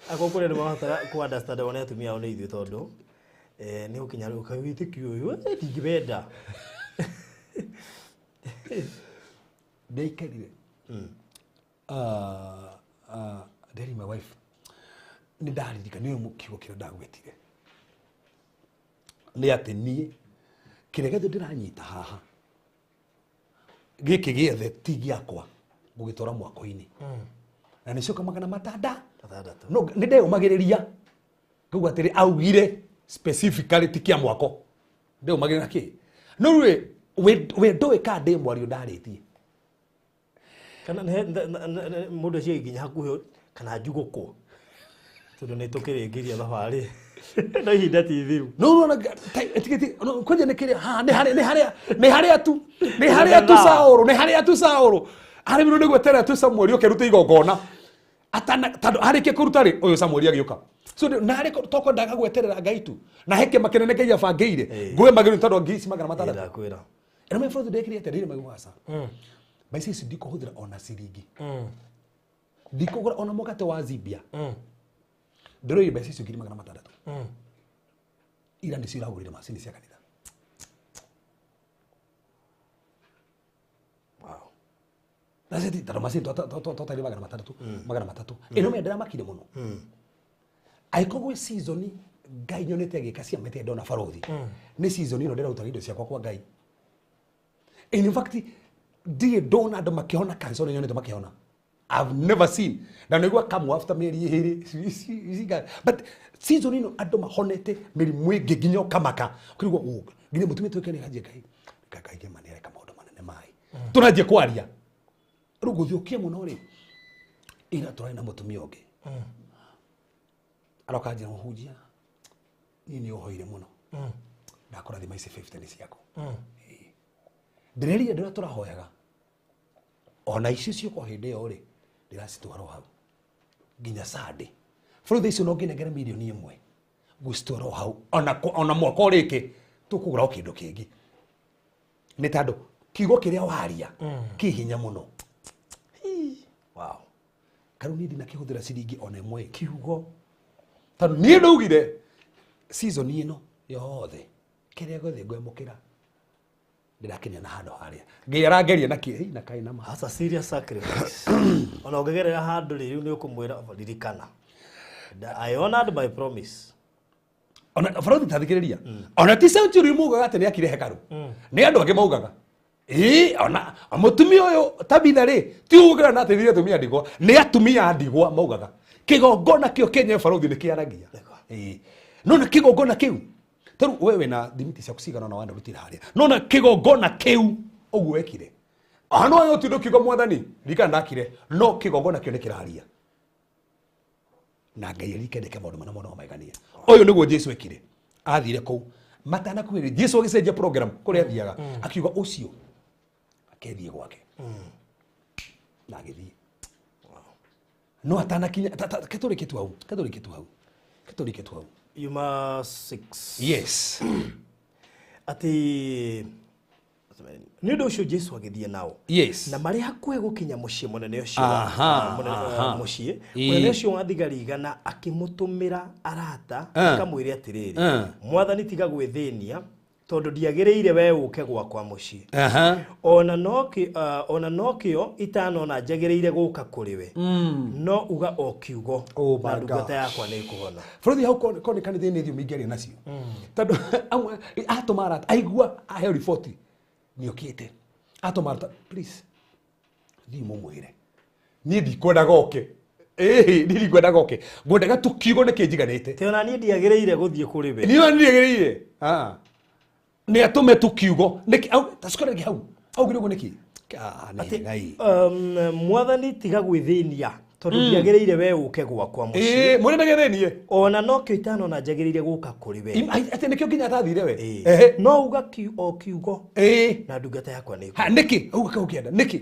Akorwo kũrĩ andũ marabatara kũ understand one atumia ao nĩ ithuĩ tondũ, nĩ gũkinya rĩu kaĩ wĩtĩkio ũyũ, ndingĩwenda. Ndaikarire. Nderi my wife. Nĩ ndaririkana nĩ kiugo kĩrĩa ndagwĩtire. Nĩ atĩ niĩ kĩrĩa gĩothe ndĩranyita haha gĩkĩ gĩothe ti gĩakwa ngũgĩtwara mwako-inĩ. Na nĩ coka magana matanda. Matandatũ. No nĩ ndeyũmagĩrĩria. Ngauga atĩrĩ augire specifically ti kĩa mwako. Ndeyũmagĩrĩria na kĩ? No rĩu we ndũĩ kana ndĩ mwario ndarĩtie. Kana mũndũ ũcio nginya hakuhĩ kana njugũkwo. Tondũ nĩ tũkĩrĩkĩria thabarĩ. No ihinda ti ithiru. No, no, no, ta, eti, no, kwanja nĩ kĩrĩa, ha, nĩ harĩa, nĩ harĩa, nĩ harĩa tu, nĩ harĩa tu Saũlũ, nĩ harĩa tu Saũlũ. Arĩmirwo nĩ gweterera tu Samueli oke arute igongona. Atana, tondũ arĩkia kũruta rĩ, ũyũ Samueli agĩũka. So, na harĩ tokwendaga gweterera Ngai tu. Na he kĩama kĩnene Ngai abangĩire. Ngũĩ magĩrĩirwo tondũ ngiri ici magana matandatũ. Ndakwĩra. Ĩno my brother ndekire atĩa, ndĩrĩ maigua aca. Mbeca ici ndikũhũthĩra ona ciringi. Ndikũgũra ona mũgate wa Zibia. Ndĩroire mbeca icio ngiri magana matandatũ. Ira nĩcio iragũrire macini cia kanitha. Wow. That's it. Tondũ macini twataire magana matandatũ, magana matatũ. Ĩno mĩa ndĩramakire mũno. Angĩkorwo gwĩ season Ngai nyonete agĩka ciama itarĩ ndona barothi. Nĩ season ĩno ndĩrarutaga indo ciakwa kwa Ngai. In fact, ndirĩ ndona andũ makĩhona cancer ũrĩa nyonete makĩhona. I've never seen na nĩgua kamwe after mĩeri ĩĩrĩ, but season ĩno andũ mahonete mĩrimũ ĩngĩ nginya ũkamaka ũkĩrigwo ũ nginya mũtumia tuĩke nĩ anjie Ngai Ngai ngema nĩ areka maũndũ manene mai tũranjia kwaria rĩu gũthiũkia mũno rĩ ira tũrarĩ na mũtumia ũngĩ aroka njĩra mũhunjia niĩ nĩ ũhoire mũno ndakũrathima ici 50 nĩ ciaku. Ndĩrerire ndĩrĩa tũrahoyaga ona icio ciũka hĩndĩ ĩyo rĩ ndĩracitwara o hau nginya Sunday bũrũri icio no ngĩnengere mirioni 1 ngũcitwara o hau ona mwaka ũrĩke tũkũgũra o kĩndũ kĩngĩ nĩ tondũ kiugo kĩrĩa waria kĩ hinya mũno. Wow. Karĩu niĩ ndinakĩhũthĩra ciringi ona ĩmwe kiugo tondũ niĩ ndaugire season ĩno yothe kĩrĩa gĩothe ngwamũkĩra ndĩrakinya na handũ harĩa Ngai arangeria na kĩ na kaĩ na ma. That's a serious sacrifice. Ona ũngĩgerera handũ rĩ, rĩu nĩ ũkũmwĩra ririkana. I honored my promise. Ona barothi tathikĩrĩria ona ti century maugaga atĩ nĩ akire hekarũ nĩ andũ angĩ maugaga ĩĩ ona mũtumia ũyũ Tabitha rĩ ti ũgũkĩra na ateithirie atumia ndigwa nĩ atumia a ndigwa maugaga kĩgongona kĩo kĩenyewe barothi nĩ kĩaragia. Ĩĩ no na kĩgongona kĩu tarĩu we wĩna thimiti ciaku cigana na wanarutĩra harĩa no na kĩgongona kĩu ũguo wekire ona no ũyũ ũtinde ũkiuga mwathani ririkana ndakire no kĩgongona kĩo nĩ kĩraria na Ngai arikendeke maũndũ marĩa mona maigania ũyũ nĩguo Jesu ekire athire kũu matanakuhĩrĩria Jesu agĩcenjia program kũrĩa athiaga akiuga ũcio akethiĩ gwake na agĩthiĩ no atanakinya ketũrĩkĩtu hau ketũrĩkĩtu hau ketũrĩkĩtu hau. Yuma 6. Yes. Atĩ nĩ ũndũ ũcio Jesu agĩthiĩ nao na marĩ hakuhĩ gũkinya mũciĩ mũnene ũcio mũciĩ mũnene ũcio wa thigari igana akĩmũtũmĩra arata akamwĩre atĩrĩrĩ mwathani tiga gwĩthĩnia tondũ ndiagĩrĩire we ũke gwakwa mũciĩ ona nokĩo itanona njagĩrĩire gũka kũrĩ we no uga o kiugo na ndungata yakwa nĩ ĩkũhona. Bũrũri hau ko nĩ kanitha nĩ thiomi ingĩaria nacio tondũ amwe atũma arata aigua aheo riboti nĩ okĩte atũma arata please thiĩ mũmwĩre niĩ ndikwendaga oke ĩĩ niĩ ndikwendaga oke ngwendaga tu kiugo nĩkĩ njiganĩte. Tĩ ona niĩ ndiagĩrĩire gũthiĩ kũrĩ we. Niĩ ndiagĩrĩire nĩ atũme tu kiugo nĩkĩ au tacukara rĩngĩ hau augire ũguo nĩkĩ? Ah, nĩ Ngai. Mwathani tiga gwĩthĩnia tondũ ndiagĩrĩire we ũke gwakwa mũciĩ ĩĩ mwĩre ndagethĩnie ona nokĩo itanona njagĩrĩire gũka kũrĩ we. Atĩ nĩkĩo nginya atathire we. No uga o kiugo na ndungata yakwa nĩ Ha, nĩkĩ auga kau kĩenda nĩkĩ?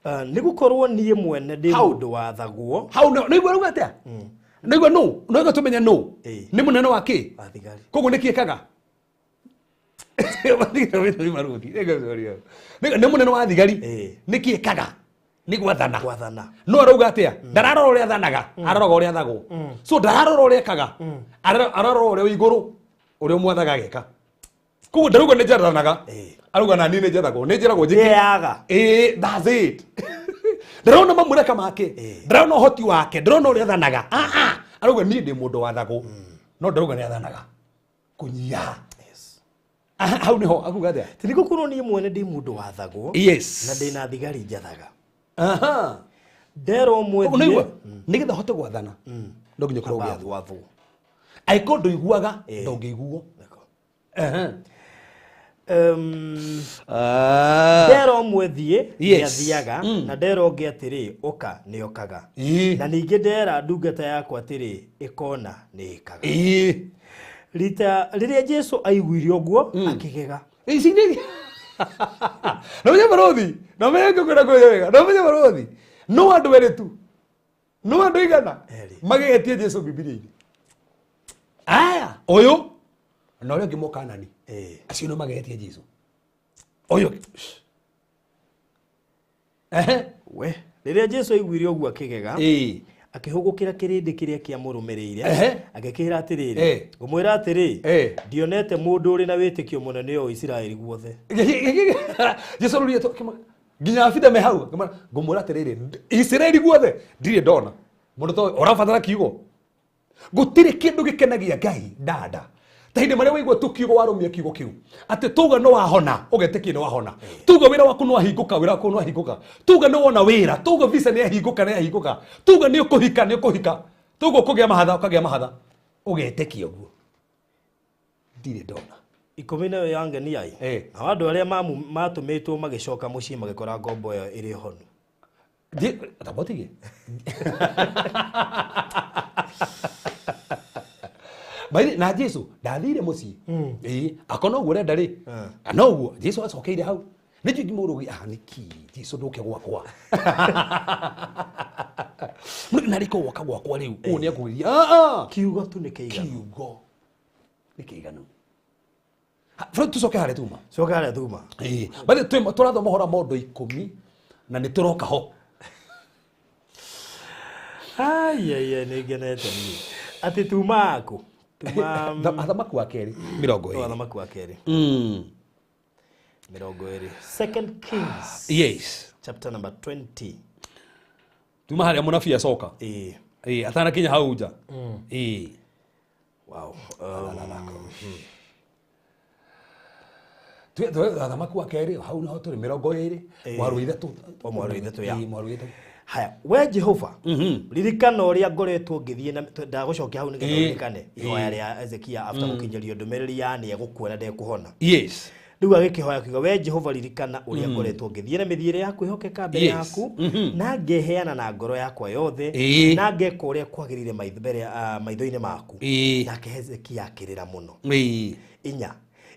Nĩ gũkorwo niĩ mwene ndĩ mũndũ wathagwo. Hau nĩguo arauga atĩa nĩguo nũ nĩguo tũmenye nũ nĩ mũnene wa kĩ wa thigari koguo nĩkĩ ekaga nĩ mũnene wa thigari nĩkĩ ekaga nĩ gwathana gwathana no arauga atĩa ndararora ũrĩa athanaga aroraga ũrĩa athagwo so ndararora ũrĩa ekaga ararora ũrĩa wĩ igũrũ ũrĩa ũmwathaga ageka koguo ndarauga nĩ njathanaga arauga na niĩ nĩ njathagwo nĩ njĩragwo njĩke Ndĩaga. Ĩĩ, that's it. Ndĩrona mamũreka make ndĩrona ũhoti wake ndĩrona ũrĩa athanaga. Arauga niĩ ndĩ mũndũ wathagwo no ndarauga nĩ athanaga kũnyia. Hau nĩho akuga atĩa? Ti nĩ gũkorwo niĩ mwene ndĩ mũndũ wathagwo Yes. na ndĩna thigari njathaga Aha. Nderwo ũmwe Ũguo thiĩ nĩguo nĩgetha ũhote gwathana no nginya ũkorwo ũgĩathwo. Gwathwo. Angĩkorwo ndũiguaga ndũngĩiguo. Ndera ũmwe thiĩ Yes. nĩathiaga na ndera ũngĩ atĩrĩ ũka nĩokaga na ningĩ ndera ndungata yakwa atĩrĩ ĩkona nĩ ĩkaga. Rita rĩrĩa Jesu aiguire ũguo akĩgega. Ici nĩ na menye barothi na menye ngũkwĩra kwĩra wega na menye barothi no andũ erĩ tu no andũ igana magegetie Jesu Bibilia-inĩ aya ũyũ na ũrĩa ũngĩ mũkanani acio nĩ magegetie Jesu ũyũ. We rĩrĩa Jesu aiguire ũguo akĩgega akĩhũgũkĩra kĩrĩndĩ kĩrĩa kĩamũrũmĩrĩire agĩkĩĩra atĩrĩrĩ ngũmwĩra atĩrĩ ndionete mũndũ ũrĩ na wĩtĩkio mũnene ũũ Isiraeli guothe. Jesu arũrire nginya abitha me hau ngũmwĩra atĩrĩrĩ Isiraeli guothe ndirĩ ndona mũndũ ta ũyũ ũrabatara kiugo gũtirĩ kĩndũ gĩkenagia Ngai dada Ta hĩndĩ marĩa waigua tu kiugo warũmia kiugo kĩu atĩ tuga nĩ wahona, ũgetĩkia nĩ wahona. Tuga wĩra waku nĩ wahingũka, wĩra waku nĩ wahingũka. Tuga nĩ wona wĩra, tuga visa nĩ yahingũka, nĩ yahingũka. Tuga nĩ ũkũhika, nĩ ũkũhika. Tuga ũkũgĩa mahatha, ũkagĩa mahatha, ũgetĩkia ũguo. Ndirĩ ndona. 10 nayo yangenia ĩ. Nao andũ arĩa matũmĩtwo magĩcoka mũciĩ magĩkora ngombo ĩyo ĩrĩ honu. Tamba ũtige. Bairi na Jesu ndathire mũciĩ. Ĩĩ, akorwo noguo ũrenda rĩ, noguo Jesu acokeire hau. Nĩ njui mũrũgi, ah, nĩkĩ Jesu ndũke gwakwa. Na rĩko gwoka gwakwa rĩu, ũũ nĩ akũgiria. Ah, ah. Kiugo tu nĩ kĩiganu. Kiugo nĩ kĩiganu. Fred, tucoke harĩa tuma. Coka harĩa tuma. Ĩĩ, bathi tũrathoma ũhoro wa maũndũ 10 na nĩ tũroka ho. Ai nĩ ngenete niĩ. Atĩ tuma kũ? Tuma Athamaki wa kerĩ 20. Athamaki wa kerĩ. 20. Second Kings. Yes. Chapter number 20. Tuma harĩa mũnabii acoka. Ĩĩ. Ĩĩ, atanakinya hau nja. Ĩĩ. Wow. Athamaki wa kerĩ hau niho tũrĩ 20. Mwaro 3. O mwaro 3 ya. Ĩĩ, mwaro 3. Haya, we Jehova, ririkana ũrĩa ngoretwo ngĩthiĩ na ndagũcokia hau nĩgetha ũririkane ihoya rĩa Hezekia after gũkinyĩrio ndũmĩrĩri ya nĩ egũkua na ndekũhona. Yes. Rĩu agĩkĩhoya akiuga, we Jehova ririkana ũrĩa ngoretwo ngĩthiĩ na mĩthiĩre ya kwĩhokeka mbere yaku, na ngeheana na ngoro yakwa yothe, na ngeka ũrĩa kwagĩrĩire mbere maitho-inĩ maku. Nake Hezekia akĩrĩra mũno. 4.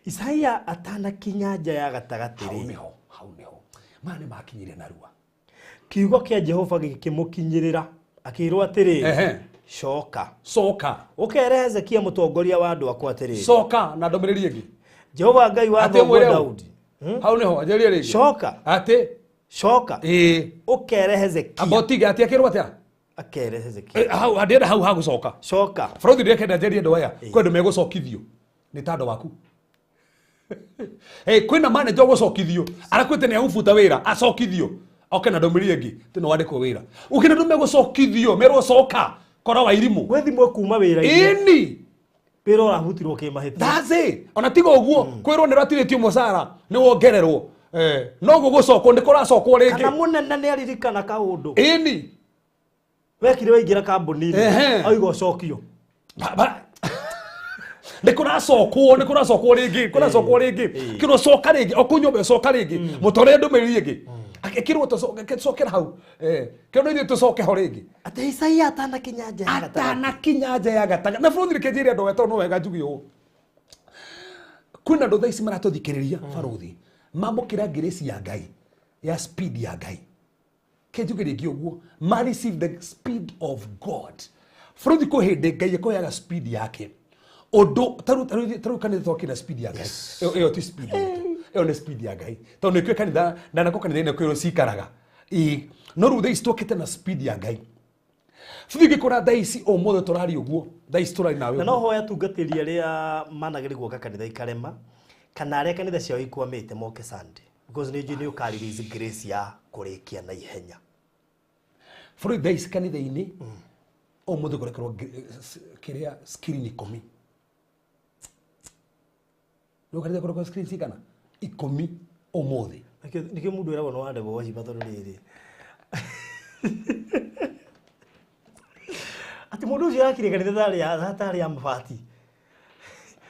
Isaia atanakinya nja ya gatagatĩ Hau nĩho, hau nĩho. Maya nĩ makinyire narua. Kiugo kĩa Jehova gĩkĩmũkinyĩrĩra akĩrwo atĩrĩ, coka. Coka. Ũkere Hezekia mũtongoria wa andũ akwa atĩrĩ. Coka na ndũmĩrĩri ĩngĩ. Jehova Ngai wa thoguo Daudi. Hau nĩho, anjĩrĩrie rĩngĩ. Coka. Atĩ. Coka. Ĩĩ. Ũkere Hezekia. Amba ũtige atĩ akĩrwo atĩa? Akere Hezekia. Hau, ndĩrenda hau hagũcoka. Coka. Bũrũri ndĩrekenda njerie andũ aya. Kwĩ andũ megũcokithio. Nĩ ta andũ waku. Hey, kwĩna manager ũgũcokithio arakwĩte nĩ agũbuta wĩra acokithio oke na ndũmĩrĩri ĩngĩ tĩ no wandĩkwo wĩra ũkĩna andũ megũcokithio merwo coka kora wa irimũ Gwĩ thimũ kuma wĩra-inĩ. Ĩni. Wĩra ũrabutirwo kĩmahĩtia. That's it. Ona tiga ũguo kwĩrwo nĩ ũratirĩtio mũcara nĩ wongererwo. Noguo gũcokwo nĩ kũracokwo rĩngĩ. Kana mũnene nĩ aririkana kaũndũ. Ĩni. Wekire waingĩra kambuni-inĩ, auga ũcokio. Nĩ kũracokwo, nĩ kũracokwo rĩngĩ, kũracokwo rĩngĩ. Kĩrwo coka rĩngĩ, o kũu nyũmba coka rĩngĩ. Mũtore ndũmĩrĩri ĩngĩ. Kĩrwo tũcokera hau. Kĩrwo ithuĩ tũcoke ho rĩngĩ. Atĩ Isaia atanakinya nja ya gatagatĩ. Atanakinya nja ya gatagatĩ. Na bũrũri reke njĩre andũ aya tondũ no wega njuge ũũ. Kwĩna andũ thaa ici maratũthikĩrĩria barũthi. Mamũkĩra grace ya Ngai, ya speed ya Ngai. Kĩnjuge rĩngĩ ũguo, ma receive the speed of God. Bũrũri kwĩ hĩndĩ Ngai akũheaga speed yake. Ũndũ, tarĩu kanitha twakĩra speed ya Ngai. Ĩyo ti speed itũ. Ĩyo nĩ speed ya Ngai. Tondũ nĩkĩo kanitha, na nako kanitha-inĩ kwĩrwo cikaraga. Ĩĩ. No rĩu thaa ici twakĩte na speed ya Ngai. Bũrũri ũngĩkora thaa ici ũmũthĩ tũraria ũguo, thaa ici tũraria nawe Na no ũguo. hoya atungatĩri arĩa managĩrĩria gũka kanitha ikarema, kana arĩa kanitha ciao ikwamĩte moke Sunday. Because nĩ njũĩ nĩ ũka release grace ya kũrĩkia na ihenya. Bũrũri thaa ici kanitha-inĩ, ũmũthĩ kũrekerwo kĩrĩa screen 10. Nĩ kanitha kũrekerwo screen cigana? 10 ũmũthĩ. Nĩkĩo mũndũ eragwo nĩ wa devil worship tondũ rĩrĩ. Atĩ mũndũ ũcio arakire kanitha tarĩ ya mabati.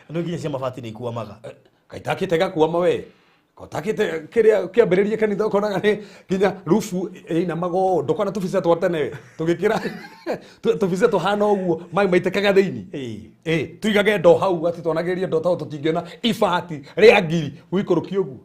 No nginya cia mabati nĩ ikuamaga. Kaitakĩte gakuama we. Kotakĩte kĩrĩa kĩambĩrĩrie kanitha ũkonaga nĩ nginya rufu ĩinamaga ũũ, ndũkona tũbica twa tene we. Tũgĩkĩra tũbica tũhana ũguo, maĩ maitĩkaga thĩinĩ. Tuigage ndoo hau atĩ twanagĩrĩria ndoo tondũ tũtingĩona ibati rĩa ngiri gũikũrũkia ũguo.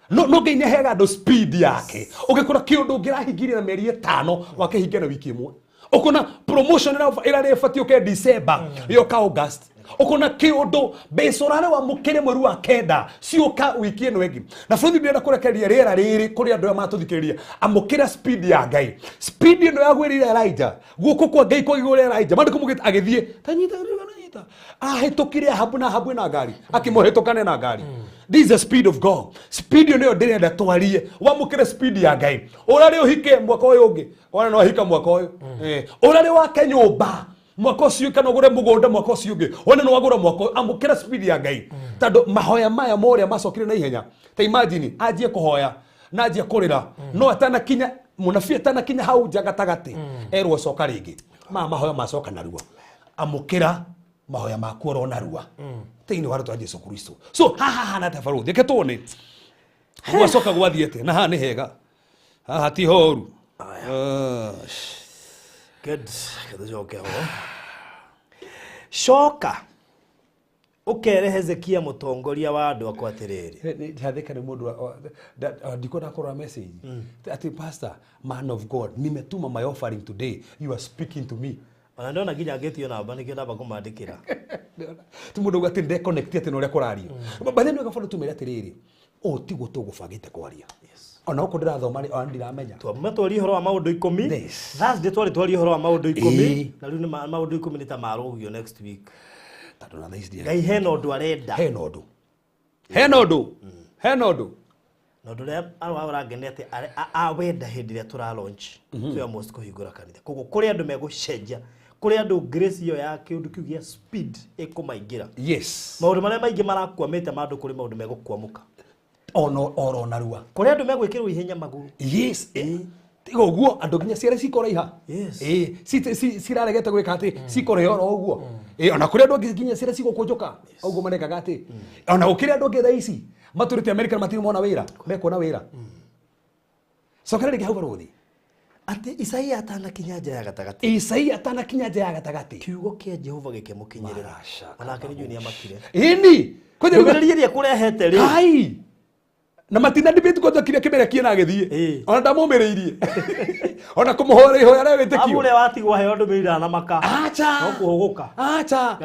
No, no Ngai nĩaheaga andũ speed yake. Ũgĩkora kĩũndũ ũngĩrahingirie na mĩeri 5, wakĩhingia na wiki ĩmwe. Ũkona promotion ĩrarĩ ĩbatiĩ ũke December, yoka August. Ũkona kĩũndũ mbeca ũrarĩ wamũkĩre mweri wa 9 cioka wiki ĩno ĩngĩ. Na bũrũri ndĩrenda kũrekereria rĩera rĩrĩ kũrĩ andũ aya matũthikĩrĩria. Amũkĩra speed ya Ngai. Speed ĩno yagwĩrĩire Elijah. Guoko kwa Ngai kwagĩrĩire Elijah. Maandĩko maugĩte agĩthiĩ. Ta nyita, nyita. Ahĩtũkire Ahabu na Ahabu ena ngari. Akĩmũhĩtũkane na ngari. This is the speed of God. Speed ĩyo nĩyo ndĩrenda twarie. Wamũkĩre speed ya Ngai. Ũrarĩ ũhike mwaka ũyũ ũngĩ. Wona no ahika mwaka ũyũ. Ũrarĩ wake nyũmba. Mwaka ũcio kana ũgũre mũgũnda mwaka ũcio ũngĩ. Wone no wagũra mwaka amũkĩra speed ya Ngai. Tondũ mahoya maya morĩa macokire na ihenya. Ta imagine anjie kũhoya na anjie kũrĩra no atanakinya mũnabii atanakinya hau nja gatagatĩ erwo coka rĩngĩ. Maya mahoya macoka narua. Amũkĩra mahoya maku oro narua. Thĩinĩ wa rĩtwa Jesu Kristo. So haha hana ta barũthi. Reke tuone. Gwacoka gwathiĩ na haha nĩ hega. Haha ti horu. Good. Tucoke ho. Coka ukere Hezekia mutongoria wa andu akwa atiriri. Ndiathika ni mundu ndikwenda kũrora message. Ati pastor, man of God, nimetuma my offering today. You are speaking to me. Ona ndona nginya ngĩtio namba nĩkĩo ndamba kũmandĩkĩra. Ti mũndũ uga atĩ ndeconnect atĩ na ũrĩa kũrario. But then wega tumĩre atĩrĩrĩ, ũũ tiguo tũgũbangĩte kwaria. Ona gũkũ ndĩrathoma rĩ, ona ndiramenya. Twama twarie ũhoro wa maũndũ 10. Thursday twari twarie ũhoro wa maũndũ 10. Na rĩu nĩ maũndũ 10 nĩ ta marũgio next week. Tondũ na thaa ici Ngai hena ũndũ arenda. Hena ũndũ. Hena ũndũ. Hena ũndũ. Na ũndũ ũrĩa ũrangenia atĩ awenda hĩndĩ ĩrĩa tũra launch twĩ almost kũhingũra kanitha. Koguo kũrĩ andũ megũcenjia, kũrĩ andũ grace ĩyo ya kĩũndũ kĩu gĩa speed ĩkũmaingĩra. Yes. Maũndũ marĩa maingĩ marakwamĩte ma andũ kũrĩ maũndũ megũkwamũka. Ono oro narua. Kũrĩ andũ megwĩkĩrwo ihenya magũrũ. Yes. Tiga ũguo andũ nginya ciara cikoraiha. Yes. Ciraregete gwĩka atĩ cikoraiha oro ũguo. Ona kũrĩ andũ angĩ nginya ciara cigũkũnjũka. Ũguo marekaga atĩ. Ona gũkĩrĩ andũ angĩ thaa ici matũrĩte America matirĩ mona wĩra. Mekuona wĩra. Cokera rĩngĩ hau barũthi. Atĩ Isaia atanakinya nja ya gatagatĩ. Isaia atanakinya nja ya gatagatĩ. Kiugo kĩa Jehova gĩkĩmũkinyĩrĩra. Onake nĩ njũĩ nĩamakire. Ĩni. Ndũmĩrĩri ĩrĩa kũrehete rĩ. Ai. Na matina debate kwanja kiria kimera kiena agithie. Ona ndamũmĩrĩirie. Ona kũmũhoera ihoya rĩa wĩtĩkio. Ũrĩa watigwo heo ndũmĩrĩri ndanamaka. Acha. No kũhũgũka. Acha.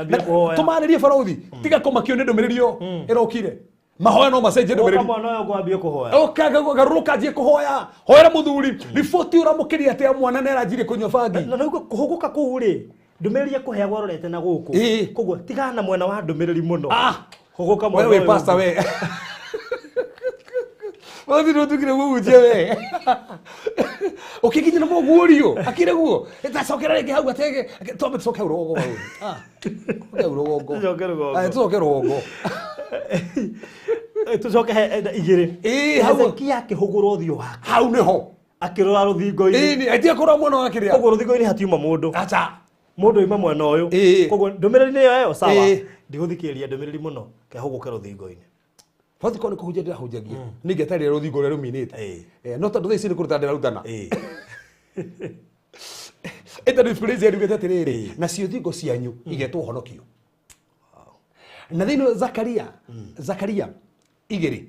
Tũmarĩrie barũthi. Tiga kũmakio nĩ ndũmĩrĩri ĩyo ĩrokire. Mahoya no macenjie ndũmĩrĩri. Ũka mwana ũyũ ngwambie kũhoya. Ũka garũrũka anjie kũhoya. Hoera mũthuri. Riboti ũramũkĩria atĩ mwana nĩ aranjirie kũnyua bangi. Na nĩguo kũhũgũka kũu rĩ, ndũmĩrĩri ĩkũheagwo arorete na gũkũ. Koguo tigana na mwena wa ndũmĩrĩri mũno. Hũgũka mwana ũyũ. We pastor we. Wathi no tukire mũhunjia we. Ũkĩkinya na mũguũrio, akire guo. Tacokera rĩngĩ hau atege, twambe tũcoke hau rũgongo barũthi. Tũcoke hau rũgongo. Tũcoke rũgongo. Tũcoke rũgongo. Tũcoke igĩrĩ. Hezekia akĩhũgũra ũthiũ wake. Hau nĩho. Akĩrora rũthingo-inĩ. Ĩni, atige kũrora mwena wa kĩrĩa. Koguo rũthingo-inĩ hatiuma mũndũ. Acha. Mũndũ oima mwena ũyũ. Koguo ndũmĩrĩri nĩyo ĩyo sawa. Ndigũthikĩrĩria ndũmĩrĩri mũno, kehũgũke rũthingo-inĩ. Bathi ko nĩ kũhunjia ndĩrahunjagia. Nĩngeterera rũthingo rũrĩa rũminĩte. No tondũ thaa ici nĩ kũruta ndĩrarutana. Ĩta Fraser yugĩte atĩrĩrĩ, nacio thingo cianyu igetwo honokio. Na thĩinĩ wa Zakaria, Zakaria 2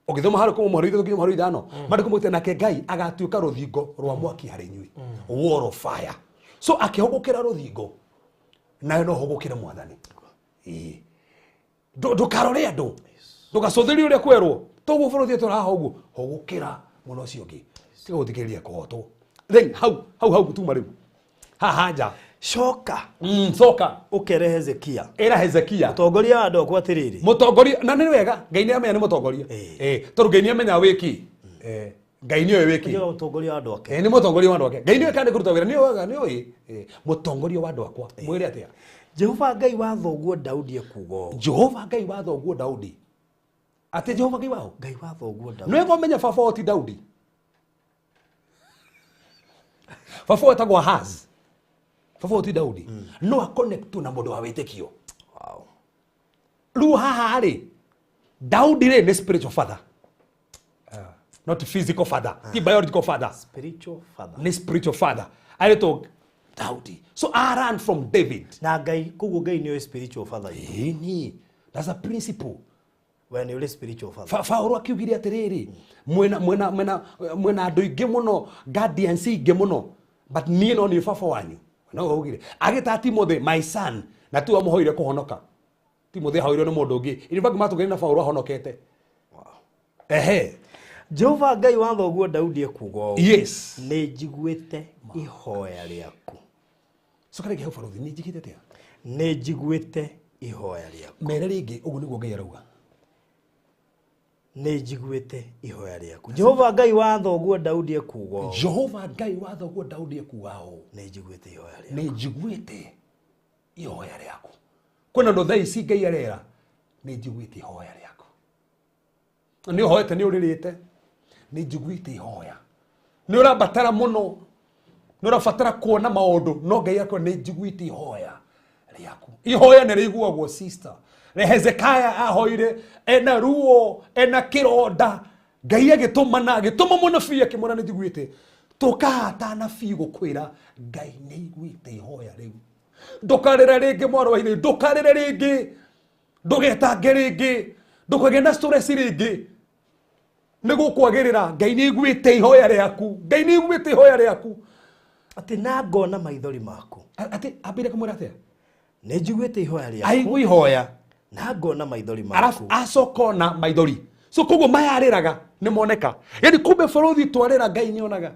ũgĩthoma harĩ kuma mũhari 3 nginya mũhari 5, maandĩko maugĩte nake Ngai agatuĩka rũthingo rwa mwaki harĩ inyuĩ. Wall of fire. So akĩhũgũkĩra rũthingo, nawe no ũhũgũkĩre Mwathani. Ndũkarore andũ. Ndũgacũthĩrĩrie ũrĩa kwerwo. Toguo bũrũri ũyũ haha ũguo, hũgũkĩra mwena ũcio ũngĩ. Tiga gũthikĩrĩria kũhotwo. Then hau hau hau tuma rĩu. Haha nja. Coka. Coka. Ũkere Hezekia. Ĩra Hezekia. Mũtongoria wa andũ akwa atĩrĩrĩ. Mũtongoria na nĩ wega, Ngai nĩ amenya nĩ mũtongoria. Tondũ Ngai nĩ amenya wĩki. Ngai nĩ oĩ wĩki. Mũtongoria wa andũ ake. Nĩ mũtongoria wa andũ ake. Ngai nĩ oĩ kana nĩ kũruta wĩra, nĩ oĩ, nĩ oĩ. Mũtongoria wa andũ akwa. Mwĩre atĩa? Jehova Ngai wa thoguo Daudi ekuuga ũũ. Jehova Ngai wa thoguo Daudi. Atĩ Jehova Ngai wao? Ngai wa thoguo Daudi. Nĩ wega ũmenye baba wao ti Daudi. Baba wao etagwo Ahaz. Baba wao ti Daudi. No a-connect na mũndũ wa wĩtĩkio. Rĩu haha rĩ, Daudi rĩ nĩ spiritual father. Not physical father. Ti biological father. Spiritual father. Nĩ spiritual father. Arĩtwo Daudi. So I ran from David. Na Ngai, koguo Ngai nĩoĩ spiritual father. Ĩni, that's a principle. We nĩ ũrĩ spiritual father. Paũlũ akiugire atĩrĩrĩ, mwena mwena mwena mwena andũ aingĩ mũno, guardians aingĩ mũno, but niĩ no niĩ baba wanyu. No augire. Agĩta Timothy my son, na tu amũhoire kũhonoka. Timothy ahoirwo nĩ mũndũ ũngĩ. In fact matũngire na Paũlũ ahonokete. Ehe. Jehova Ngai wa thoguo Daudi ekuuga ũũ. Yes. Nĩ njiguĩte ihoya rĩaku. Coka rĩngĩ hau barũthi, nĩ njigĩte atĩa? Nĩ njiguĩte ihoya rĩaku. Mere rĩngĩ ũguo nĩguo Ngai arauga. Nĩ njiguĩte ihoya rĩaku. Jehova Ngai wa thoguo Daudi ekuuga ũũ. Jehova Ngai wa thoguo Daudi ekuuga ũũ. Nĩ njiguĩte ihoya rĩaku. Nĩ njiguĩte ihoya rĩaku. Kwĩna andũ thaa ici Ngai arera nĩ njiguĩte ihoya rĩaku. Nĩ ũhoete, nĩ ũrĩrĩte, nĩ njiguĩte ihoya. Nĩ ũrabatara mũno, nĩ ũrabatara kuona maũndũ, no Ngai akwĩra nĩ njiguĩte ihoya rĩaku. Ihoya nĩ rĩiguagwo, sister. Hezekiah ahoire ena ruo, ena kĩronda, Ngai agĩtũmana, agĩtũma mũnabii akĩmwĩra nĩ njiguĩte. Tũkahata anabii gũkwĩra Ngai nĩ aiguĩte ihoya rĩu. Ndũkarĩre rĩngĩ mwarĩ wa ithe, ndũkarĩre rĩngĩ, ndũgetange rĩngĩ, ndũkagĩe na stress rĩngĩ. Nĩ gũkwagĩrĩra. Ngai nĩ aiguĩte ihoya rĩaku. Ngai nĩ aiguĩte ihoya rĩaku. Atĩ na ngona maithori maku. Atĩ ambĩre kũmwĩra atĩa? Nĩ njiguĩte ihoya rĩaku. Aigua ihoya. Na ngona maithori maku. Arafu acoka ona maithori. So koguo mayarĩraga nĩ moneka. Yaani kumbe bũrũri twarĩra Ngai nĩ onaga.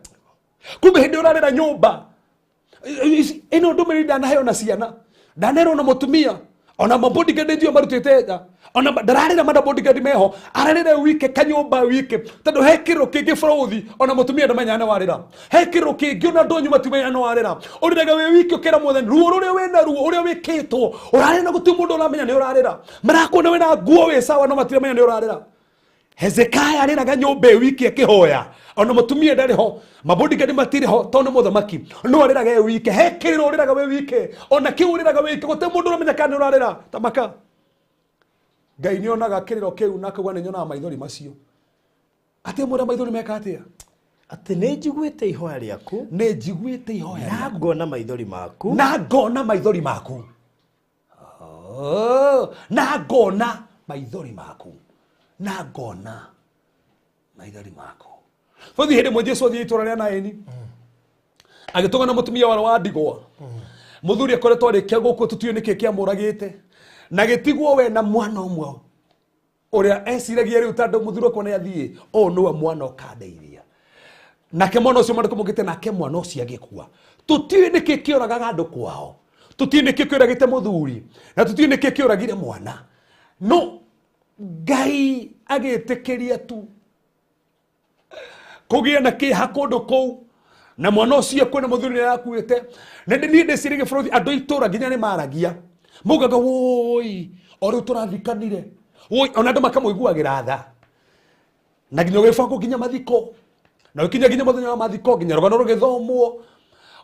Kumbe hĩndĩ ũrarĩra nyũmba. Ĩno ndũmĩrĩri ndanaheo na ciana. Ndanerwo na mũtumia. Ona mabodyguard ndio marutĩte nja. Ona ndararĩra mana bodyguard meho. Ararĩra wike kanyũmba wike. Tondũ he kĩrĩro kĩngĩ bũrũri ona mũtumia ndamenyaga nĩ warĩra. He kĩrĩro kĩngĩ ona andũ anyu matimenyaga nĩ warĩra. Ũrĩraga wĩ wike ũkĩra Mwathani ruo rũrĩa wĩna ruo ũrĩa wĩkĩtwo. Ũrarĩra na gũtirĩ mũndũ ũramenya nĩ ũrarĩra. Marakuona wĩna nguo wĩ sawa no matiramenya nĩ ũrarĩra. Hezekiah arĩraga nyũmba ĩ wiki akĩhoya. Ona mũtumia ndarĩ ho, mabodyguard matirĩ ho tondũ nĩ mũthamaki. No arĩraga ĩ wike. He kĩrĩro ũrĩraga wĩ wike. Ona kĩu ũrĩraga wĩ wike gũtirĩ mũndũ ũramenya kana nĩ ũrarĩra. Tamaka. Ngai nĩ onaga kĩrĩro kĩu na akauga nĩ nyonaga maithori macio. Atĩ mwĩra maithori meka atĩa? Atĩ nĩ njiguĩte ihoya rĩaku. Nĩ njiguĩte ihoya Na rĩaku. ngona maithori maku. Na ngona maithori maku. Oh, na ngona maithori maku. Na ngona maithori maku. Bũthi hĩndĩ ĩmwe Jesũ athiĩ itũũra rĩa Naini. Agĩtũngana na mũtumia warĩ wa ndigwa. Mũthuri akoretwo arĩkia gũkua tũtiũĩ nĩkĩ kĩamũragĩte. Na gĩtigwo we na mwana ũmwe ũrĩa eciragia rĩu tondũ mũthuri wakwa nĩ athiĩ, ũyũ nĩwe mwana ũkandeithia. Nake mwana ũcio maandĩko maugĩte nake mwana ũcio agĩkua. Tũtiũĩ nĩkĩ kĩũragaga andũ kwao. Tũtiũĩ nĩkĩ kĩũragĩte mũthuri. Na tũtiũĩ nĩkĩ kĩũragire mwana. No Ngai agĩtĩkĩria tu kũgĩe na kĩeha kũndũ kũu. Na mwana ũcio kwĩna mũthuri nĩ arakuĩte. Na niĩ ndĩciragia bũrũri andũ a itũũra nginya nĩ maragia. Maugaga woi, o rĩu tũrathikanire. Woi, ona andũ makamũiguagĩra tha. Na nginya ũgĩbangwo nginya mathiko. Na ũgĩkinya nginya mũthenya wa mathiko, nginya rũgano rũgĩthomwo.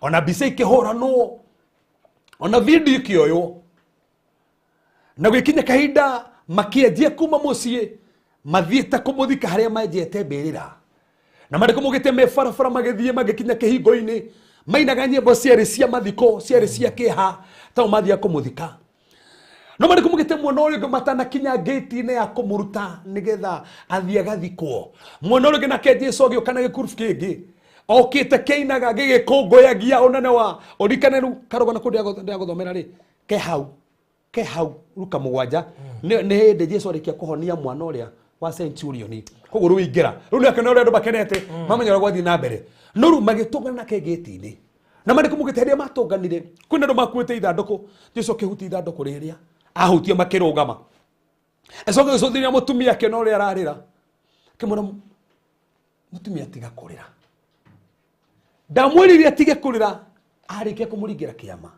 Ona mbica ikĩhũranwo. Ona video ikĩoywo. Na gũgĩkinya kahinda makĩenjia kuma mũciĩ mathiĩte kũmũthika harĩa menjete mbĩrĩra. Na maandĩko maugĩte me barabara magĩthiĩ magĩkinya kĩhingo-inĩ mainaga nyĩmbo ciarĩ cia mathiko, ciarĩ cia kĩeha tondũ mathiaga kũmũthika. No maandĩko maugĩte mwana ũrĩa ũngĩ matanakinya ngĩti-inĩ ya kũmũruta nĩgetha athiĩ agathikwo. Mwana ũrĩa ũngĩ nake Jesũ agĩũka na gĩkurubu kĩngĩ okĩte kĩinaga gĩgĩkũngũyagia ũnene wa ũririkane rĩu karũgano kũu ndĩragũthomera rĩ ke hau, ke hau Luka mũgwanja. Nĩ hĩndĩ Jesũ arĩkia kũhonia mwana ũrĩa wa centurion. Koguo rĩu ingĩra. Rĩu nĩ akena ũrĩa andũ makenete, mamenya ũrĩa gwathiĩ na mbere. No rĩu magĩtũngana nake gĩti-inĩ. Na maandĩko maugĩte hĩndĩ ĩrĩa matũnganire, kwĩna andũ makuĩte ithandũkũ. Jesũ akĩhutia ithandũkũ rĩrĩa, ahutia makĩrũgama. Acoka agĩcũthĩrĩria mũtumia akĩona ũrĩa ararĩra. Akĩmwĩra, mũtumia tiga kũrĩra. Ndamwĩrire atige kũrĩra, arĩkia kũmũringĩra kĩama.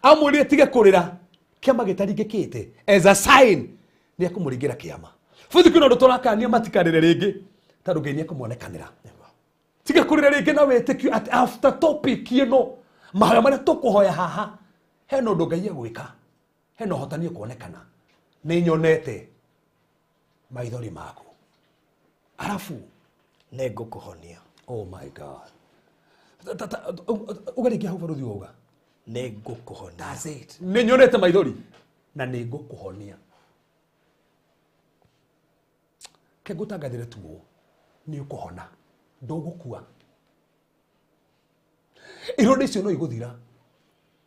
Amwĩrire atige kũrĩra, kĩama gĩtaringĩkĩte. As a sign, nĩ ekũmũringĩra kĩama. Bũthi kwĩna ũndũ tũrakania matikarĩre rĩngĩ, tondũ Ngai nĩ ekũmonekanĩra. Tiga kũrĩra rĩngĩ na wĩtĩkio atĩ after topic ĩno, mahoya marĩa tũkũhoya haha, hena ũndũ Ngai egwĩka, hena ũhotani ũkuonekana. Nĩ nyonete maithori maku. Arabu nĩ ngũkũhonia. Oh my God. Uga rĩngĩ hau barũthi wauga. Nĩ ngũkũhonia. That's it. Nĩ nyonete maithori na nĩ ngũkũhonia. Ke ngũtangathĩre tu ũũ, nĩ ũkũhona, ndũgũkua. Ironda icio no igũthira.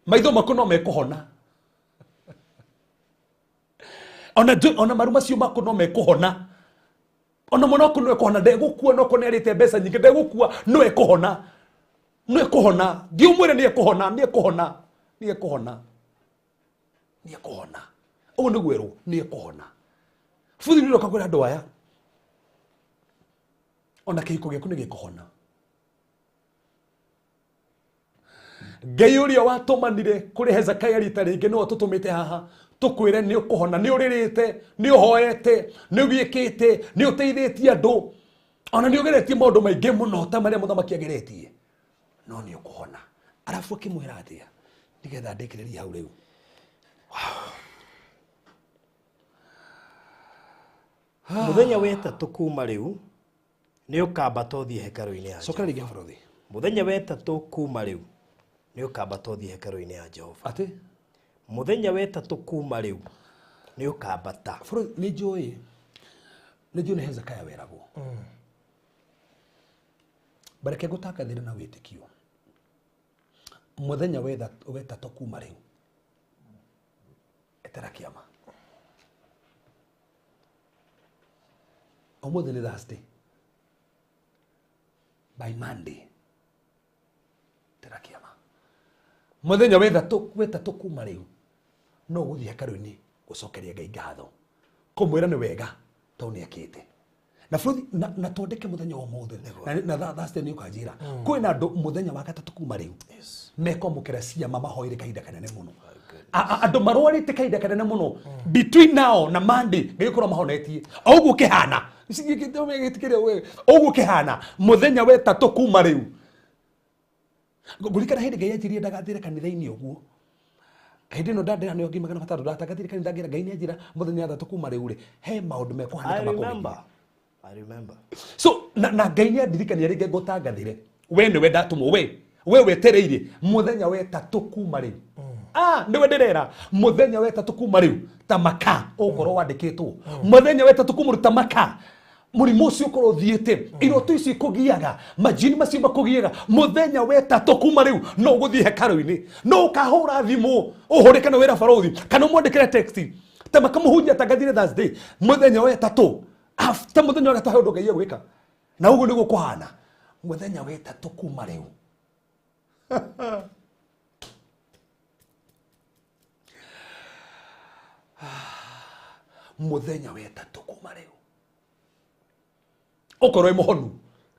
Maitho maku no mekũhona. Ona ona maru macio maku no mekũhona. Ona mwana waku no ekũhona, ndegũkua, no korwo nĩ arĩte mbeca nyingĩ, ndegũkua, no ekũhona. No ekũhona. Thiĩ ũmwĩre nĩ ekũhona, nĩ ekũhona, nĩ ekũhona. Nĩ ekũhona. Ũguo nĩguo erwo, nĩ ekũhona. Buthi nĩ ũroka kwĩra andũ aya. Ona kĩhiko gĩaku nĩ gĩkũhona. Ngai ũrĩa watũmanire kũrĩ Hezekia rita rĩngĩ nĩwe ũtũtũmĩte haha tũkwĩre nĩ ũkũhona, nĩ ũrĩrĩte, nĩ ũhoete, nĩ ũgĩkĩte, nĩ ũteithĩtie andũ, ona nĩ ũgeretie maũndũ maingĩ mũno ta marĩa mũthamaki ageretie, no nĩ ũkũhona. Arabu akĩmwĩra atĩa nĩgetha ndĩkĩrĩrie hau rĩu? Mũthenya wa ĩtatũ kuma rĩu nĩ ũkambata ũthiĩ hekarũ-inĩ ya Cokera rĩngĩ bũrũri. Mũthenya wa ĩtatũ kuma rĩu nĩ ũkambata ũthiĩ hekarũ-inĩ ya Jehova. Atĩ? Mũthenya wa ĩtatũ kuma rĩu nĩ ũkambata. Bũrũri nĩ njũĩ. Nĩ njũĩ nĩ Hezekia weragwo. Bareke ngũtangathĩre na wĩtĩkio. Mũthenya wa ĩtatũ kuma rĩu etera kĩama. Ũmũthĩ nĩ Thursday. By Monday etera kĩama. Mũthenya wa ĩtatũ kuma rĩu no ũgũthiĩ hekarũ-inĩ gũcokeria Ngai ngatho, kũmwĩra nĩ wega tondũ nĩ ekĩte. Na bũrũri na twandĩke mũthenya wa ũmũthĩ na Thursday nĩ ũkanjĩra kwĩna andũ mũthenya wa gatatũ kuma rĩu mekwamũkĩra ciama mahoire kahinda kanene mũno. Andũ marwarĩte kahinda kanene mũno between now na Monday Ngai ũkorwo mahonetie. O ũguo kĩhana ũguo kĩhana mũthenya wa ĩtatũ kuma rĩu. Ngũririkana hĩndĩ Ngai anjĩrire ndagathire kanitha-inĩ ũguo. Hĩndĩ ĩno ndandĩra nĩyo ngiri magana matatũ ndatangathire kanitha ngĩra Ngai nĩanjĩra mũthenya wa ĩtatũ kuma rĩu rĩ he maũndũ mekũhanĩka makũgegie. I remember. So na Ngai nĩandirikania rĩngĩ ngũtangathire we nĩwe ndatũmwo, we wetereire mũthenya wa ĩtatũ kuma rĩu. Nĩwe ndĩrera mũthenya wa ĩtatũ kuma rĩu ta maka ũkorwo wandĩkĩtwo. Mũthenya wa ĩtatũ kuma rĩu ta maka mũrimũ ũcio ũkorwo ũthiĩte, iroto icio ikũgiaga, majini macio makũgiaga. Mũthenya wa ĩtatũ kuma rĩu no ũgũthiĩ hekarũ-inĩ, no ũkahũra thimũ ũhũre kana wĩra barũthi kana ũmwandĩkĩre text ta maka mũhunjia atangathire Thursday mũthenya wa ĩtatũ. After mũthenya wa ĩtatũ he ũndũ Ngai egwĩka. Na ũguo nĩguo kũhana mũthenya wa ĩtatũ kuma rĩu. Mũthenya wa ĩtatũ kuma rĩu ũkorwo wĩ mũhonu,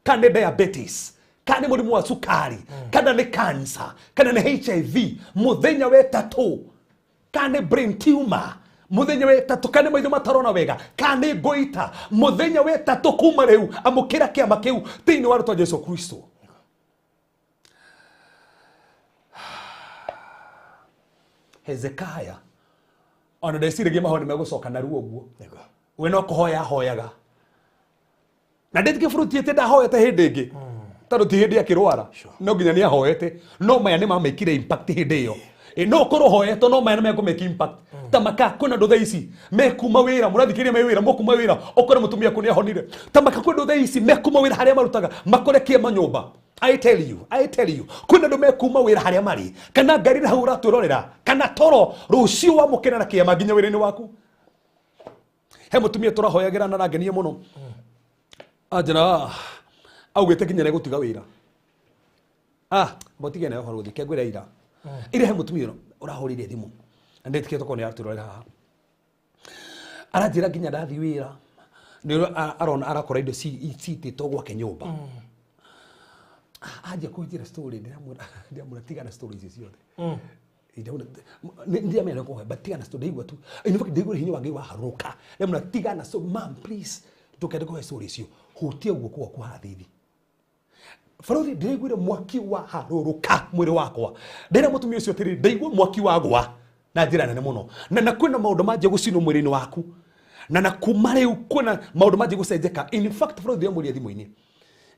kana nĩ diabetes, kana nĩ mũrimũ wa cukari, kana nĩ cancer, kana nĩ HIV, mũthenya wa ĩtatũ, kana nĩ brain tumor, mũthenya wa ĩtatũ, kana nĩ maitho matarona wega, kana nĩ ngoita, mũthenya wa ĩtatũ kuma rĩu amũkĩra kĩama kĩu thĩinĩ wa rĩtwa Jesu Kristo. Hezekiah ona ndeciragia mahoya nĩ megũcoka narua ũguo. We no kũhoya ahoyaga. Na ndĩtĩkĩtie bũrũri ĩtĩ ndahoete hĩndĩ ĩngĩ tondũ ti hĩndĩ akĩrwara no nginya nĩ ahoete, no maya nĩ mamĩkire impact hĩndĩ ĩyo. No ũkorwo ũhoete no maya nĩ mekũmake impact. Ta maka kwĩna andũ thaa ici mekuma wĩra, mũrathikĩrĩria me wĩra, mũkuma wĩra ũkore mũtumia aku nĩ ahonire. Ta maka kwĩna andũ thaa ici mekuma wĩra harĩa marutaga makore kĩama nyũmba. I tell you, I tell you, kwĩna andũ mekuma wĩra harĩa marĩ, kana ngari na hau ũratwĩrorera, kana toro rũciũ wamũkĩra na kĩama nginya wĩra-inĩ waku. He mũtumia tũrahoyagĩra na arangenia mũno. Anjĩra augĩte nginya nĩegũtiga wĩra. Mũtige nayo ũhoro ũthiĩ, kengwĩra ira. Ira he mũtumia ũrahũrĩire thimũ. Na ndĩtĩkĩtie tokorwo nĩ aratwĩrorera haha. Aranjĩra nginya ndathiĩ wĩra, nĩ arona arakora indo citĩtwo gwake nyũmba. Anjia kũnjĩra story, ndĩramwĩra tigana story icio ciothe. Ndiramenya nĩ kũhoya, but tigana story, ndaigua tu. In fact, ndaigua hinya wa Ngai waharũrũka. Ndĩramwĩra tigana story, ma'am, please, ndũkende kũhe story icio. Hutia guoko gwaku haha thithi. Barũthi, ndĩraiguire mwaki waharũrũka mwĩrĩ wakwa. Ndĩra mũtumia ũcio atĩrĩrĩ, ndaigua mwaki wagwa na njĩra nene mũno. Na kwĩna maũndũ manjia gũcinwo mwĩrĩ-inĩ waku. Na kuma rĩu kwĩna maũndũ manjia gũcenjeka. In fact, barũthi ndĩramũria thimũ-inĩ.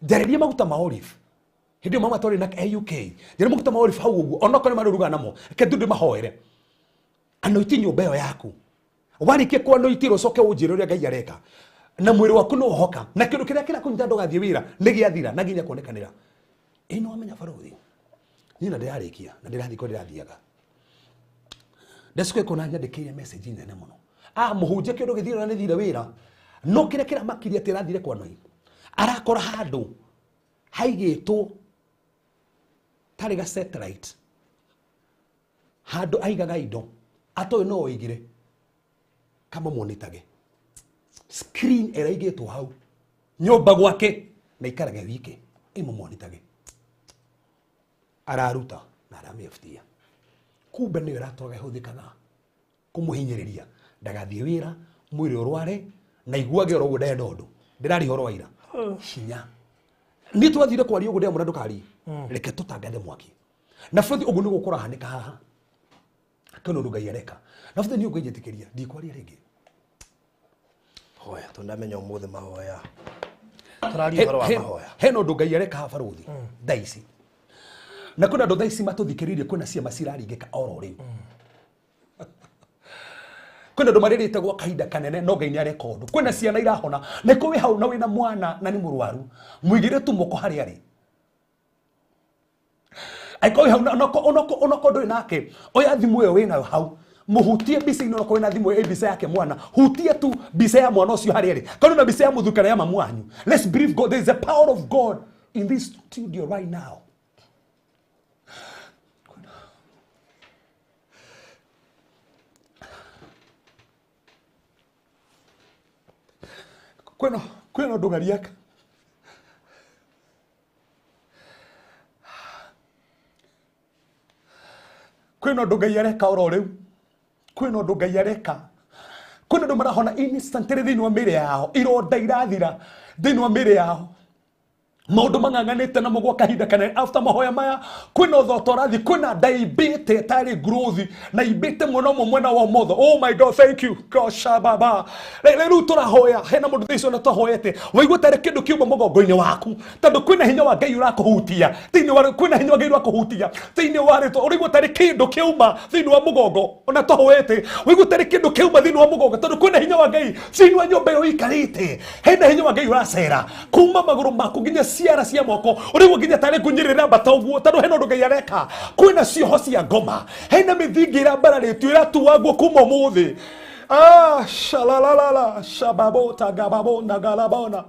Njarĩrie maguta ma olive. Hĩndĩ ĩyo mama twarĩ na AUK. Njarĩrie maguta ma olive hau ũguo, onokorwo nĩ marĩ namo. Reke tu ndĩmahoere. Anointi nyũmba ĩyo yaku. Warĩkia kũanointi ũcoke ũnjĩre ũrĩa Ngai areka. Na mwĩrĩ waku nĩ wohoka. Na kĩndũ kĩrĩa kĩrakũnyita ndũgathiĩ wĩra nĩ gĩathira na nginya kuonekanĩra. Ĩĩ nĩ wamenya barũthi. Niĩ na ndĩrarĩkia na ndĩrathiĩ kũrĩa ndĩrathiaga. Ndacukũ ĩkona nyandĩkĩire message nene mũno. Mũhunjia kĩndũ gĩthire na nĩthire wĩra. No kĩrĩa kĩramakirie atĩ arathire kwa Noi. Arakora handũ haigĩtwo tarĩ ga satellite. Handũ aigaga indo atoĩ no oigire kama monitage. Screen ĩraigĩtwo hau nyũmba gwake Na ikarage wike ĩmũmonitage araruta na aramĩebutia kumbe nĩyo ĩratũraga ĩhũthĩkaga kũmũhinyĩrĩria ndagathiĩ wĩra mwĩrĩ ũrware na iguage oro ũguo ndarenda ũndũ ndĩraria ũhoro wa ira hinya niĩ twathire kwaria ũguo ndĩramwĩra ndũkarie reke tũtangathe mwaki na bũrũri ũguo nĩguo kũrahanĩka haha kwĩna ũndũ Ngai areka na bũrũri niĩ ũngĩnjĩtĩkĩria ndikwaria rĩngĩ. Hoya tondamenya ũmũthĩ mahoya tũraria ũhoro wa mahoya. Hena ũndũ Ngai areka haha barũthi thaa ici na kwĩna andũ thaa ici matũthikĩrĩirie kwĩna ciama ciraringĩka oro rĩu kwĩna andũ marĩrĩte gwa kahinda kanene no Ngai nĩ areka ũndũ kwĩna ciana irahona na kũ wĩ hau na wĩna mwana na nĩ mũrwaru mũigĩre tu moko harĩa arĩ angĩkorwo wĩ hau onoko ndũrĩ nake oya thimũ ĩyo wĩnayo hau muhutie mbica-inĩ onokorwo wĩna thimũ ĩ mbica yake mwana hutia tu mbica ya mwana ũcio harĩa arĩ kana na mbica ya mũthuri kana ya mamu wanyu. Let's believe God. There is a power of God in this studio right now. Kwĩna kwĩna ũndũ ngariaka kwĩna ũndũ Ngai areka oro rĩu kwĩna ũndũ Ngai areka kwĩna ũndũ marahona instantly thĩinĩ wa mĩĩrĩ yao ironda irathira thĩinĩ wa mĩĩrĩ yao maũndũ mang'ang'anĩte namo gwa kahinda kanene after mahoya maya kwĩna ũthoto ũrathiĩ kwĩna nda imbĩte ĩtarĩ growth na imbĩte mwena ũmwe mwena wa ũmotho. Oh my God, thank you God shababa. Rĩu tũrahoya hena mũndũ thĩinĩ ũcio tũhoete waigua tarĩ kĩndũ kiuma mũgongo-inĩ waku tondũ kwĩna hinya wa Ngai ũrakũhutia thĩinĩ wa kwĩna hinya wa Ngai ũrakũhutia thĩinĩ wa rĩtwa ũraigua tarĩ kĩndũ kĩuma thĩinĩ wa mũgongo ona tũhoete waigua tarĩ kĩndũ kĩuma thĩinĩ wa mũgongo tondũ kwĩna hinya wa Ngai thĩinĩ wa nyũmba ĩyo ũikarĩte hena hinya wa Ngai ũracera kuma magũrũ maku nginya ciara cia moko ũraigua nginya tarĩ ngunyĩrĩra mbata ũguo tondũ hena ũndũ Ngai areka kwĩna cioho cia ngoma hena mĩthingi ĩrambararĩtio ĩratuangwo kuma ũmũthĩ. Ah, shalalalala, shababota, gababona, galabona.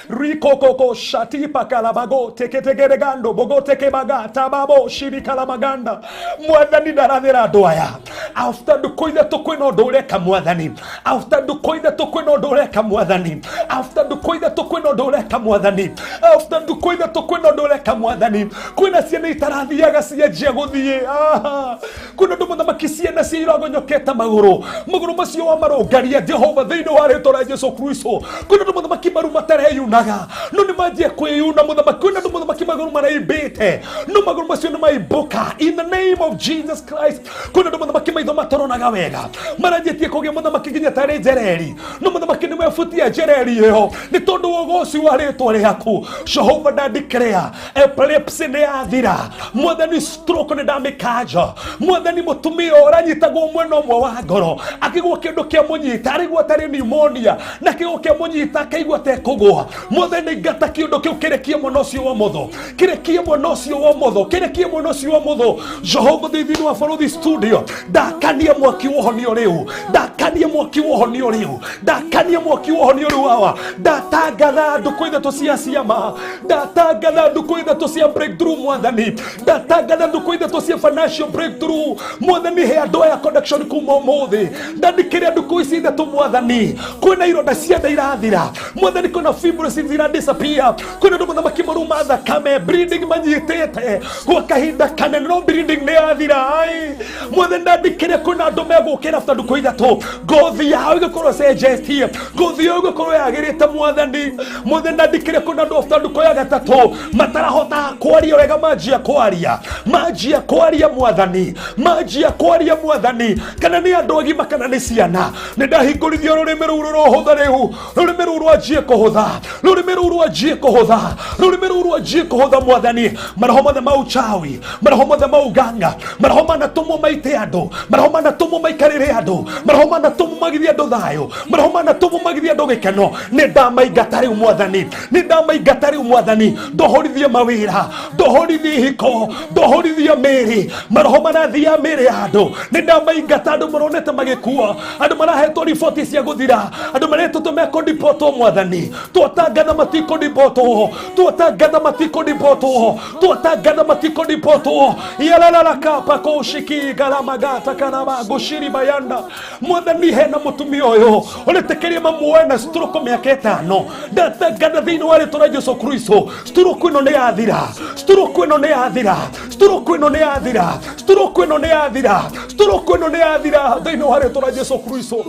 Rikokoko, shatipa, kalabago, teketegeregando, bogo, tekebaga, tababo, shirikalamaganda. Mwathani ndarathĩra andũ aya. After ndukũ ithatũ kwĩna ũndũ ũreka mwathani. After ndukũ ithatũ kwĩna ũndũ ũreka mwathani. After ndukũ ithatũ kwĩna ũndũ ũreka mwathani. After ndukũ ithatũ kwĩna ũndũ ũreka mwathani. Kwĩna ciana itarathiaga cianjia gũthiĩ. Ah, kwĩna ũndũ mũthamaki ciana cia iragonyokete magũrũ magũrũ macio wamarũngaria Jehova thĩinĩ wa rĩtwa rĩa Jesu Kristo. Kwĩna ũndũ mũthamaki maru matareyunaga no nĩ manjie kwĩyuna mũthamaki. Kwĩna ũndũ mũthamaki magũrũ maraimbĩte no magũrũ macio nĩ maimbũka in the name of Jesus Christ. Kwĩna ũndũ mũthamaki maitho mataronaga wega maranjĩtie kũgĩa mũthamaki nginya tarĩ njereri no mũthamaki nĩ mebutia njereri ĩyo nĩ tondũ wa ũgoci wa rĩtwa rĩaku Jehova. Ndandikrea epilepsy nĩ yathira mwathani, stroke nĩ ndamĩkanja mwathani. Mũtumia ũranyitagwo mwena ũmwe wa ngoro akĩgwa kĩndũ kĩa mũnyita arĩgua tarĩ pneumonia na kĩgwa kĩa mũnyita akaigua tekũgwa mwathani, ngata kĩũndũ kĩu kĩrekie mwena ũcio wa mũtho kĩrekie mwena ũcio wa mũtho kĩrekie mwena ũcio wa mũtho Jehova. Thĩinĩ wa Barũthi studio ndakanie mwaki wa ũhonio rĩu ndakanie mwaki wa ũhonio rĩu ndakanie mwaki wa ũhonio rĩu awa ndatangatha ndukũ ithatũ cia ciama ndatangatha ndukũ ithatũ cia breakthrough mwathani ndatangatha ndukũ ithatũ cia financial breakthrough mwathani. He andũ aya connection kuma ũmũthĩ ndandĩkĩre ndukũ ici ithatũ mwathani. Kwĩna ironda cia nda irathira mwathani, kwĩna fibrosis ira disappear, kwĩna andũ mũthamaki maruma thakame bleeding manyitĩte gwa kahinda kanene no bleeding nĩ yathira. Ai mwathani, ndandĩkĩre kwĩna andũ megũkĩra after ndukũ ithatũ ngothi yao ĩgĩkorwo ĩcenjetie ngothi yao ĩgĩkorwo yagĩrĩte mwathani. Mwathani, ndandĩkĩre kwĩna andũ after ndukũ ya gatatũ matarahota kwaria wega manjia kwaria manjia kwaria mwathani manjia kwaria mwathani, kana nĩ andũ agima kana nĩ ciana nĩ ndahingũrithia rũrĩmĩ rũu rũrohũtha rĩu rũrĩmĩ rũu rwanjie kũhũtha rũrĩmĩ rũu rwanjie kũhũtha rũrĩmĩ rũu rwanjie kũhũtha mwathani. Maroho mothe ma uchawi maroho mothe ma uganga maroho manatũmwo maite andũ maroho manatũmwo maikarĩre andũ maroho manatũmwo magithie andũ thayũ maroho manatũmwo magithie andũ gĩkeno nĩ ndamaingata rĩu mwathani nĩ ndamaingata rĩu mwathani. Ndohorithie mawĩra ndohorithie ihiko ndohorithie mĩĩrĩ maroho marathia mĩĩrĩ ya andũ nĩ ndamaingata. Andũ maronete magĩkua andũ marahetwo riboti cia gũthira andũ maretwo tũmekũndipotwo mwathani twatangatha matikũndipotwo twatangatha matikũndipotwo. matikondipotwo twatangatha matikondipotwo yalalalakapakoshiki galamagata kanama gushiri bayanda mwathani hena mutumia uyu uretĩkĩria mamuoe na stroke mĩaka 5 ndatangatha thĩinĩ wa rĩtwa rĩa Jesu Kristo stroke ĩno nĩ yathira stroke ĩno nĩ yathira stroke ĩno nĩ yathira stroke ĩno nĩ yathira stroke ĩno nĩ yathira thĩinĩ wa rĩtwa rĩa Jesu Kristo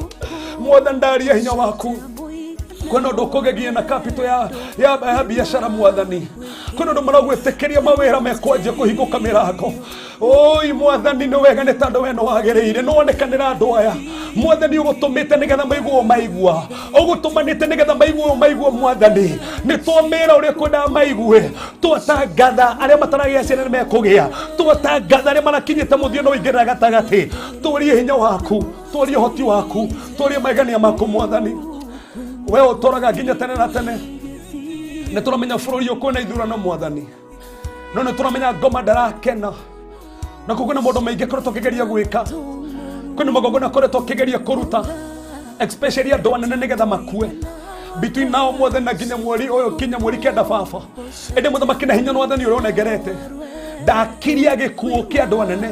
mwathani ndaria hinya waku kwĩna ũndũ ũkũgegia na capital ya biashara mwathani kwĩna ũndũ maragwĩtĩkĩria mawĩra mekwanjia kũhingũka mĩrango oi mwathani nĩ wega nĩ tondũ we nĩ wagĩrĩire nĩ wonekanĩra andũ aya mwathani ũgũtũmĩte nĩgetha maiguo maigua ũgũtũmanĩte nĩgetha maiguo maigua mwathani nĩ twamĩra ũrĩa kwendaga maigue twatangatha arĩa mataragĩa ciana nĩ mekũgĩa twatangatha arĩa marakinyĩte mũthia no ũingĩrĩra gatagatĩ tũrie hinya waku tũrie ũhoti waku tũrie maigania maku mwathani we ũtũraga nginya tene na tene nĩ tũramenya bũrũri ũyũ kwĩna ithurano mwathani no nĩ tũramenya ngoma ndarakena na kwĩna maũndũ maingĩ koretwo ũkĩgeria gwĩka kwĩna magongona koretwo ũkĩgeria kũruta especially andũ anene nĩgetha makue between now mwathani na nginya mweri ũyũ nginya mweri 9 baba ĩndĩ mũthamaki na hinya mwathani ũrĩa ũnengerete ndakiria gĩkuũ kĩa andũ anene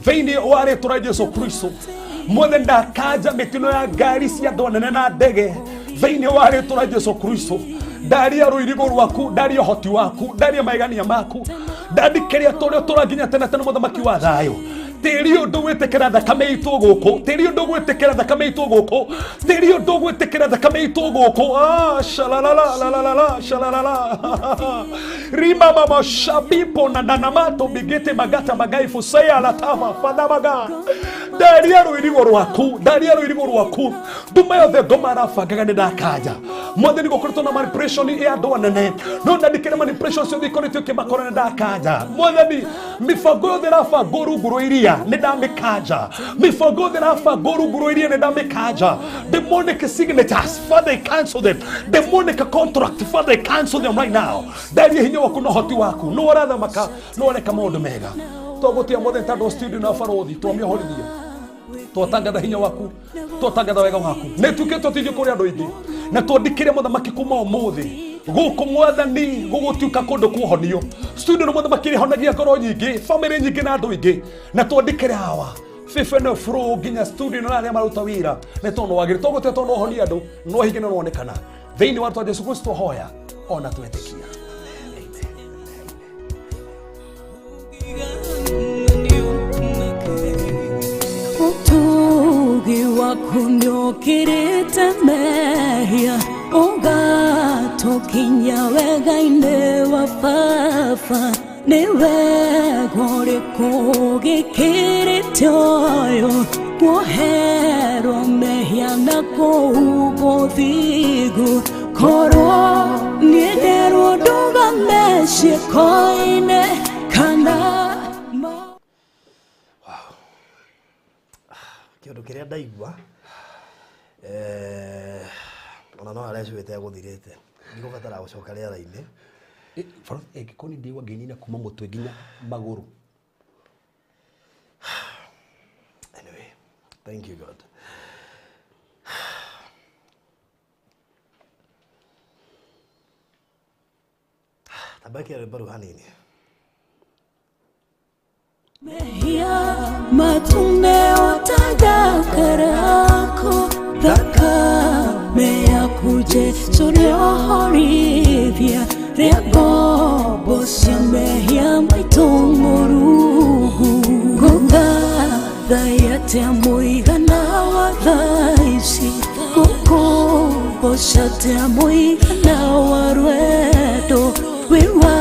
thĩinĩ wa rĩtwa rĩa Jesu Kristo mwathani ndakanja mĩtino ya ngari cia andũ anene na ndege thĩinĩ wa rĩtwa rĩa Jesu Kristo ndaria rũirigo rwaku ndaria ũhoti waku ndaria maigania maku ndandikĩria tũrĩa ũtũra nginya tene tene mũthamaki wa thayũ tĩri ũndũ gwĩtĩkĩra thakame itũ gũkũ tĩri ũndũ gwĩtĩkĩra thakame itũ gũkũ tĩri ũndũ gwĩtĩkĩra thakame itũ gũkũ shalalala shalalala rima mama shabipo na nanamato bigete magata magaifu saya latama fadamaga ndaria rũirigo rwaku ndaria rũirigo rwaku nduma yothe ngoma arabangaga nĩ ndakanja mwathani gũkoretwo na manipulation ya andũ anene no ndandĩkĩre manipulation ciothe ikoretwo ikĩmakora nĩ ndakanja mwathani mĩbango yothe ĩrabangwo rungu rwa iria nĩ ndamĩkanja mĩbango yothe ĩrabangwo rungu rwa iria nĩ ndamĩkanja demonic signatures Father cancel them demonic contract Father cancel them right now ndaria hinya waku na ũhoti waku nĩ ũrathamaka nĩ ũreka maũndũ mega twagũtia mwathani tondũ studio na barothi twamĩohorithia twatangatha hinya waku twatangatha wega waku nĩ tuĩkĩte ũteithio kũrĩ andũ aingĩ na twandĩkĩre mũthamaki kuma ũmũthĩ gũkũ mwathani gũgũtuĩka kũndũ kuohonio studio na mũthamaki ĩhonagia ngoro nyingĩ bamĩrĩ nyingĩ na andũ aingĩ na twandĩkĩre hawa bĩbĩ na bro nginya studio na arĩa maruta wĩra nĩ tondũ wagĩrĩ tũgũtia tondũ ũhonia andũ no hinge nĩ wonekana thĩinĩ wa rĩtwa Jesu Kristo hoya ona twetĩkia. Utugi waku nĩũkĩrĩte mehia ũgatũkinya wega-inĩ wa baba nĩ wega ũrĩkũ gĩkĩrĩte ũyũ kuoherwo mehia na kũhumbwo ũthingu korwo niĩ nderwo ndũgame ciĩko-inĩ kana kĩũndũ kĩrĩa ndaigua ona no arecuĩte agũthirĩte ndigũbatara gũcoka rĩera-inĩ ĩngĩkorwo nĩ ndĩigua ngĩinina kuma mũtwe nginya magũrũ. Anyway, thank you God. Tabaki rwĩmbo rũu hanini. Mehia matune otagakarako thakame yaku Jesu nĩohorithia rĩa ngombo cia mehia maitũ mũrungu ngũgathaia atĩa mũigana wa thaa ici ngũkũmboca atĩa mũigana wa rwendo wĩ wa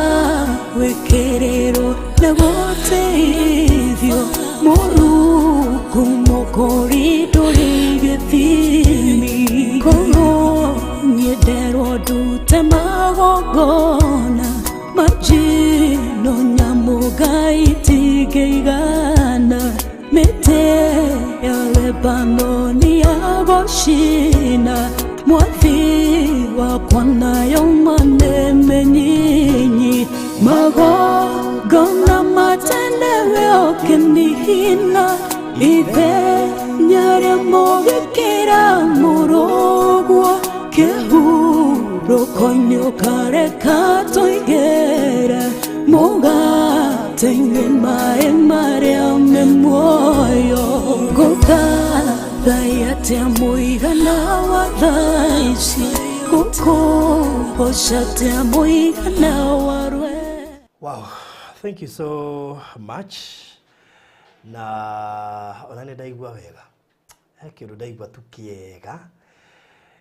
gwĩkĩrĩrwo na gũteithio mũrungu mũkũri ndũrĩ gĩthimi korwo niĩ nderwo ndute magongona majino nyamũ Ngai itingĩigana mĩtĩ ya Lebanoni ya gũcina mwathi wakwa nayo maneme nyinyi magongona matenewe ũkĩnihina ithenya rĩa mũgĩkĩra mũrũguo kĩhumbĩro Rũko-inĩ ũkareka tũingĩre mũgate-inĩ maĩ marĩa me muoyo. Ngũthathaiya atĩa mũigana wa thaa ici, ngũkũgoca atĩa mũigana wa rwe. Wow, thank you so much. Na ona nĩ ndaigua wega, he kĩndũ ndaigua tu kĩega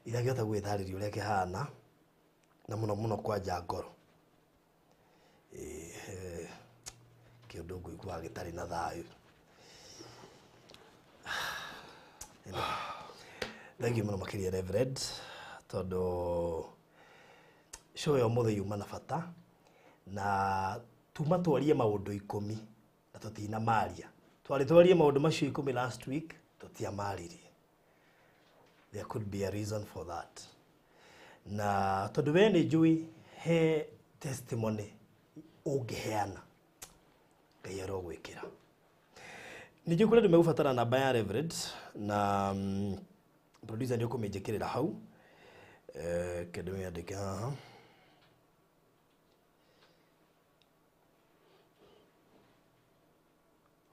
ithangĩhota gwĩtarĩria ũrĩa kĩhana, na mũno mũno kwanja ngoro. Kĩũndũ ngũiguaga gĩtarĩ na thayũ. Thank you mũno makĩria Reverend, tondũ show ya ũmũthĩ yuma na bata, na tuma twarie maũndũ 10 na tũtinamaria. Twarĩ twarie maũndũ macio 10 last week, tũtiamaririe. There could be a reason for that. Na tondũ we nĩ njũĩ he testimony ũngĩheana, Ngai arogwĩkĩra. Ningĩ kũrĩ andũ megũbatara namba ya Reverend, na producer nĩ ũkũmĩnjĩkĩrĩra hau. Kĩndũ mĩandĩke haha.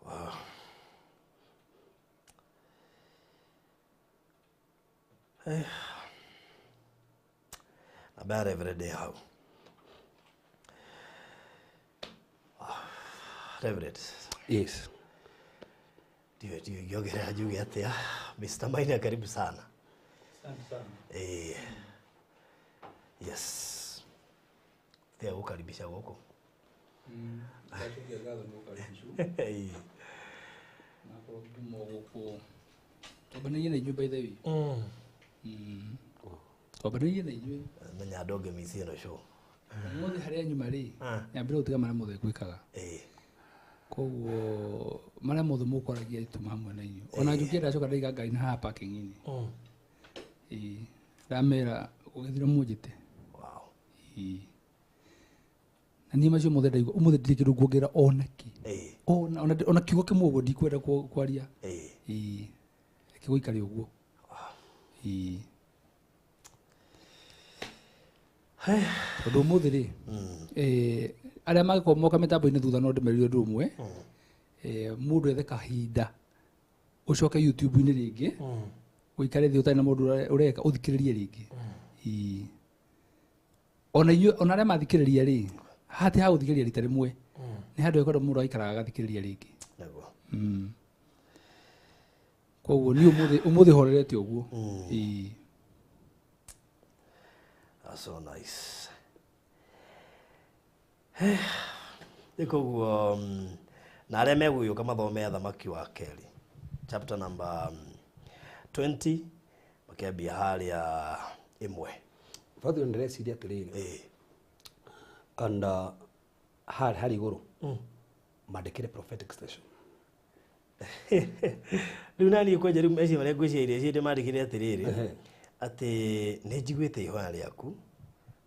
Wow. Namba ya Reverend ĩ hau. Reverend. Yes. Ndio ingĩongerera njuge atĩa. Mr. Maina, karibu sana. Asante sana. Yes. Tia gũkaribisha gũkũ. Ndacokia ngatho nĩ gũkaribishwo. Nakorwo ngiuma gũkũ. Twambanĩirie na inyuĩ by the way. Twambanĩirie na inyuĩ. Menya andũ ngĩmici ĩno show. Ũmũthĩ harĩa nyuma rĩ, nyambĩre gũtiga marĩa mothe ngwĩkaga. Koguo marĩa mothe mũkwaragia tuma hamwe na inyuĩ. Ona njũkire ndacoka ndaiga ngari na haha parking-inĩ. Ndamera ũgĩthira mũnjĩte. Wow. Na niĩ macio mothe ndaigua ũmũthĩ ndirĩ kĩndũ nguongerera ona kĩ. Ona kiugo kĩmwe ũguo ndikwenda kwaria. Reke gũikare ũguo. Tondũ ũmũthĩ rĩ, arĩa mangĩkorwo moka mĩtambo-inĩ thutha no ndĩmerire ũndũ ũmwe. Mũndũ ethe kahinda ũcoke YouTube-inĩ rĩngĩ, ũikare thĩ ũtarĩ na mũndũ ũreka, ũthikĩrĩrie rĩngĩ. Ona inyuĩ, ona arĩa mathikĩrĩria rĩ, haha ti ha gũthikĩrĩria rita rĩmwe. Nĩ handũ hekwenda mũndũ aikaraga agathikĩrĩria rĩngĩ. Nĩguo. Koguo niĩ ũmũthĩ horerete ũguo. That's so nice. Nĩ koguo na arĩa megũgĩũka mathome Athamaki wa Kerĩ chapter number 20 makĩambia harĩa 1. Father, ndĩreciria atĩrĩrĩ. And harĩ igũrũ mandĩkĩre prophetic station. Rĩu naniĩ kwanja rĩu meciria marĩa ngwĩciria icio ndĩmandĩkĩre atĩrĩrĩ, atĩ nĩ njiguĩte ihoya rĩaku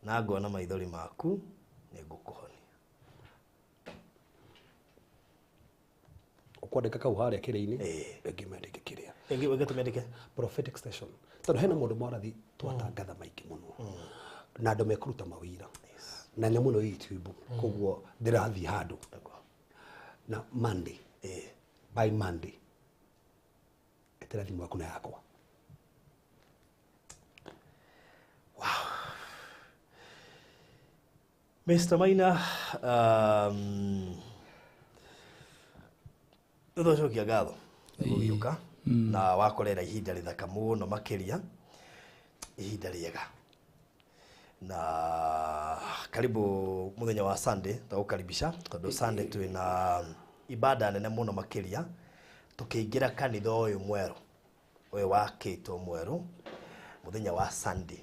na ngona maithori maku, nĩ ngũkũhonia. Ũkwandĩka kau harĩa kĩrĩa-inĩ, ĩngĩ mĩandĩke kĩrĩa. Ĩngĩ tũmĩandĩke? Prophetic station. Tondũ hena mũndũ mwarathi twatangatha maingĩ mũno. Na andũ mekũruta mawĩra. Na nyamũ ĩno YouTube, koguo ndĩrathiĩ handũ. Na Monday. By Monday. Etera thimũ yaku na yakwa. Wow. Mr. Maina, nĩtwacokia ngatho gũgĩũka na wakorera ihinda rĩthaka mũno makĩria, ihinda rĩega. Na karibu mũthenya wa Sunday, twagũkaribisha tondũ Sunday twĩna ibada nene mũno makĩria, tũkĩingĩra kanitha ũyũ mwerũ, ũyũ wakĩtwo mwerũ mũthenya wa Sunday.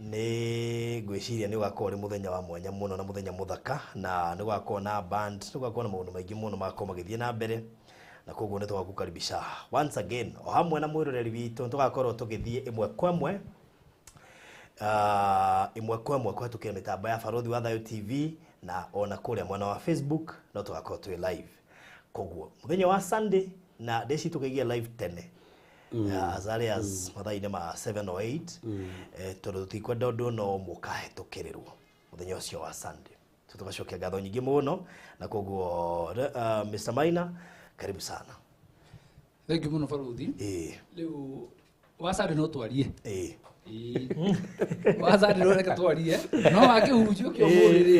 Nĩ ngwĩciria nĩ ũgakorwo ũrĩ mũthenya wa mwanya mũno na mũthenya mũthaka, na nĩ gũgakorwo na band, nĩ gũgakorwo na maũndũ maingĩ mũno magakorwo magĩthiĩ na mbere, na koguo nĩ tũgagũkaribisha once again o hamwe na mwĩroreri witũ. Tũgakorwo tũgĩthiĩ ĩmwe kwa ĩmwe, ĩmwe kwa ĩmwe kũhetũkĩra mĩtambo ya Barũthi wa Thayũ TV na ona kũrĩa mwena wa Facebook no tũgakorwo twĩ live. Koguo mũthenya wa Sunday na ndeci tũkĩgia live tene As early as mathaa-inĩ ma 7 or 8 tondũ tũtikwenda ũndũ no mũkahĩtũkĩrĩrwo mũthenya ũcio wa Sunday. So tugacokia ngatho nyingĩ mũno na koguo Mr. Maina karibu sana. Thank you mũno Baruthi. Rĩu wa Sunday no twarie. Wa Sunday no reke twarie. No wakĩhunjio kĩa ũmũthĩ rĩ.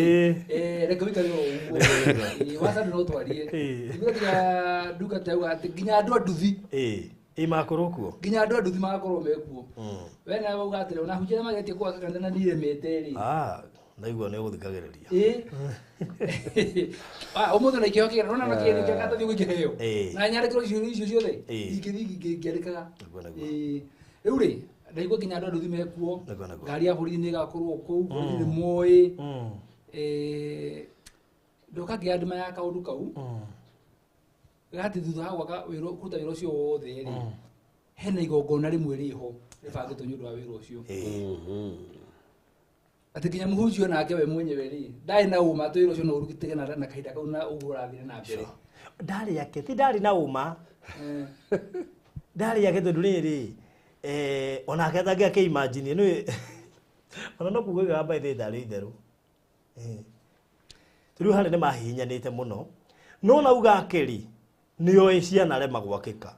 Reke wĩikare o ũguo. Wa Sunday no twarie. Ithuĩ tiga nduka tauga atĩ nginya andũ a nduthi. Magakorwo kuo. Nginya andũ a nduthi magakorwo mekuo. We nawe wauga atĩrĩ ona hunjia nĩmagetie gwaka kanitha na ndiremete rĩ. Ndaigua nĩ ũgũthikagĩrĩria. Ũmũthĩ na ikĩheo kĩgera nona kĩgera kĩa gatathi gũikĩheo. Na nyandĩkĩrwo icio ciothe. Ingĩthiĩ ngĩandĩkaga. Rĩu rĩ ndaigua nginya andũ a nduthi mekuo. Ngari ya borithi nĩ ĩgakorwo kũu, borithi nĩ moĩ. Ndoka ngĩandĩma ya kaũndũ kau. Gati thutha wa gwaka wĩra kũruta wĩra ũcio wothe rĩ. Hena igongona rĩmwe rĩho rĩbangĩtwo nĩ ũndũ wa wĩra ũcio. Atĩ nginya mũhunjia nake we mwenyewe rĩ ndarĩ na ũma atĩ wĩra ũcio no ũrutĩke na kahinda kau na ũguo ũrathire na mbere. Ndarĩ ake ti ndarĩ na ũma. Ndarĩ ake tondũ rĩrĩ onake atangĩakĩimagine nĩ ona no kuga by the ndarĩ itherũ. Rĩu harĩa nĩ mahihinyanĩte mũno no nauga akĩri nĩoĩ ciana rema gwakĩka.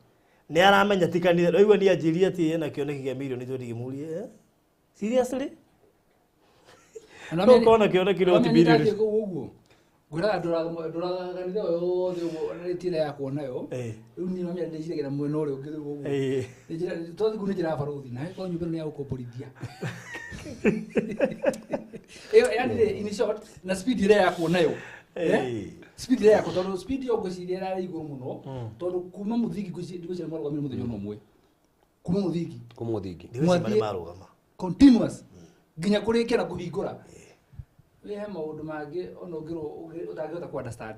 Nĩ aramenya ti kanitha rĩu nĩ anjirie atĩ ena kĩoneki kĩa mirioni 20 ngĩmũrie seriously? No kona kĩoneki no ti mirioni. Ũguo ngwĩraga ndũraga kanitha o yothe ũguo na tira yakwa nayo. Rĩu niĩ mamia ndĩciragia mwena ũrĩa ũngĩ rĩu ũguo. Twathiĩ kũu nĩ njĩra ya baruthi na korwo nyũmba ĩno nĩ ya gũkomborithia. Ĩyo yani in short na speed ĩrĩa yakwo nayo. Speed ĩrĩa yakwo tondũ speed ĩyo ngwĩciria ĩrarĩ igũrũ mũno tondũ kuma mũthingi ngwĩciria marũgamire mũthenya ona ũmwe. Kuma mũthingi. Kuma mũthingi. Ndigwĩciria marũgama. Continuous. Nginya kũrĩkia na kũhingũra. He maũndũ mangĩ ona ũngĩrwo ũtangĩhota kũ understand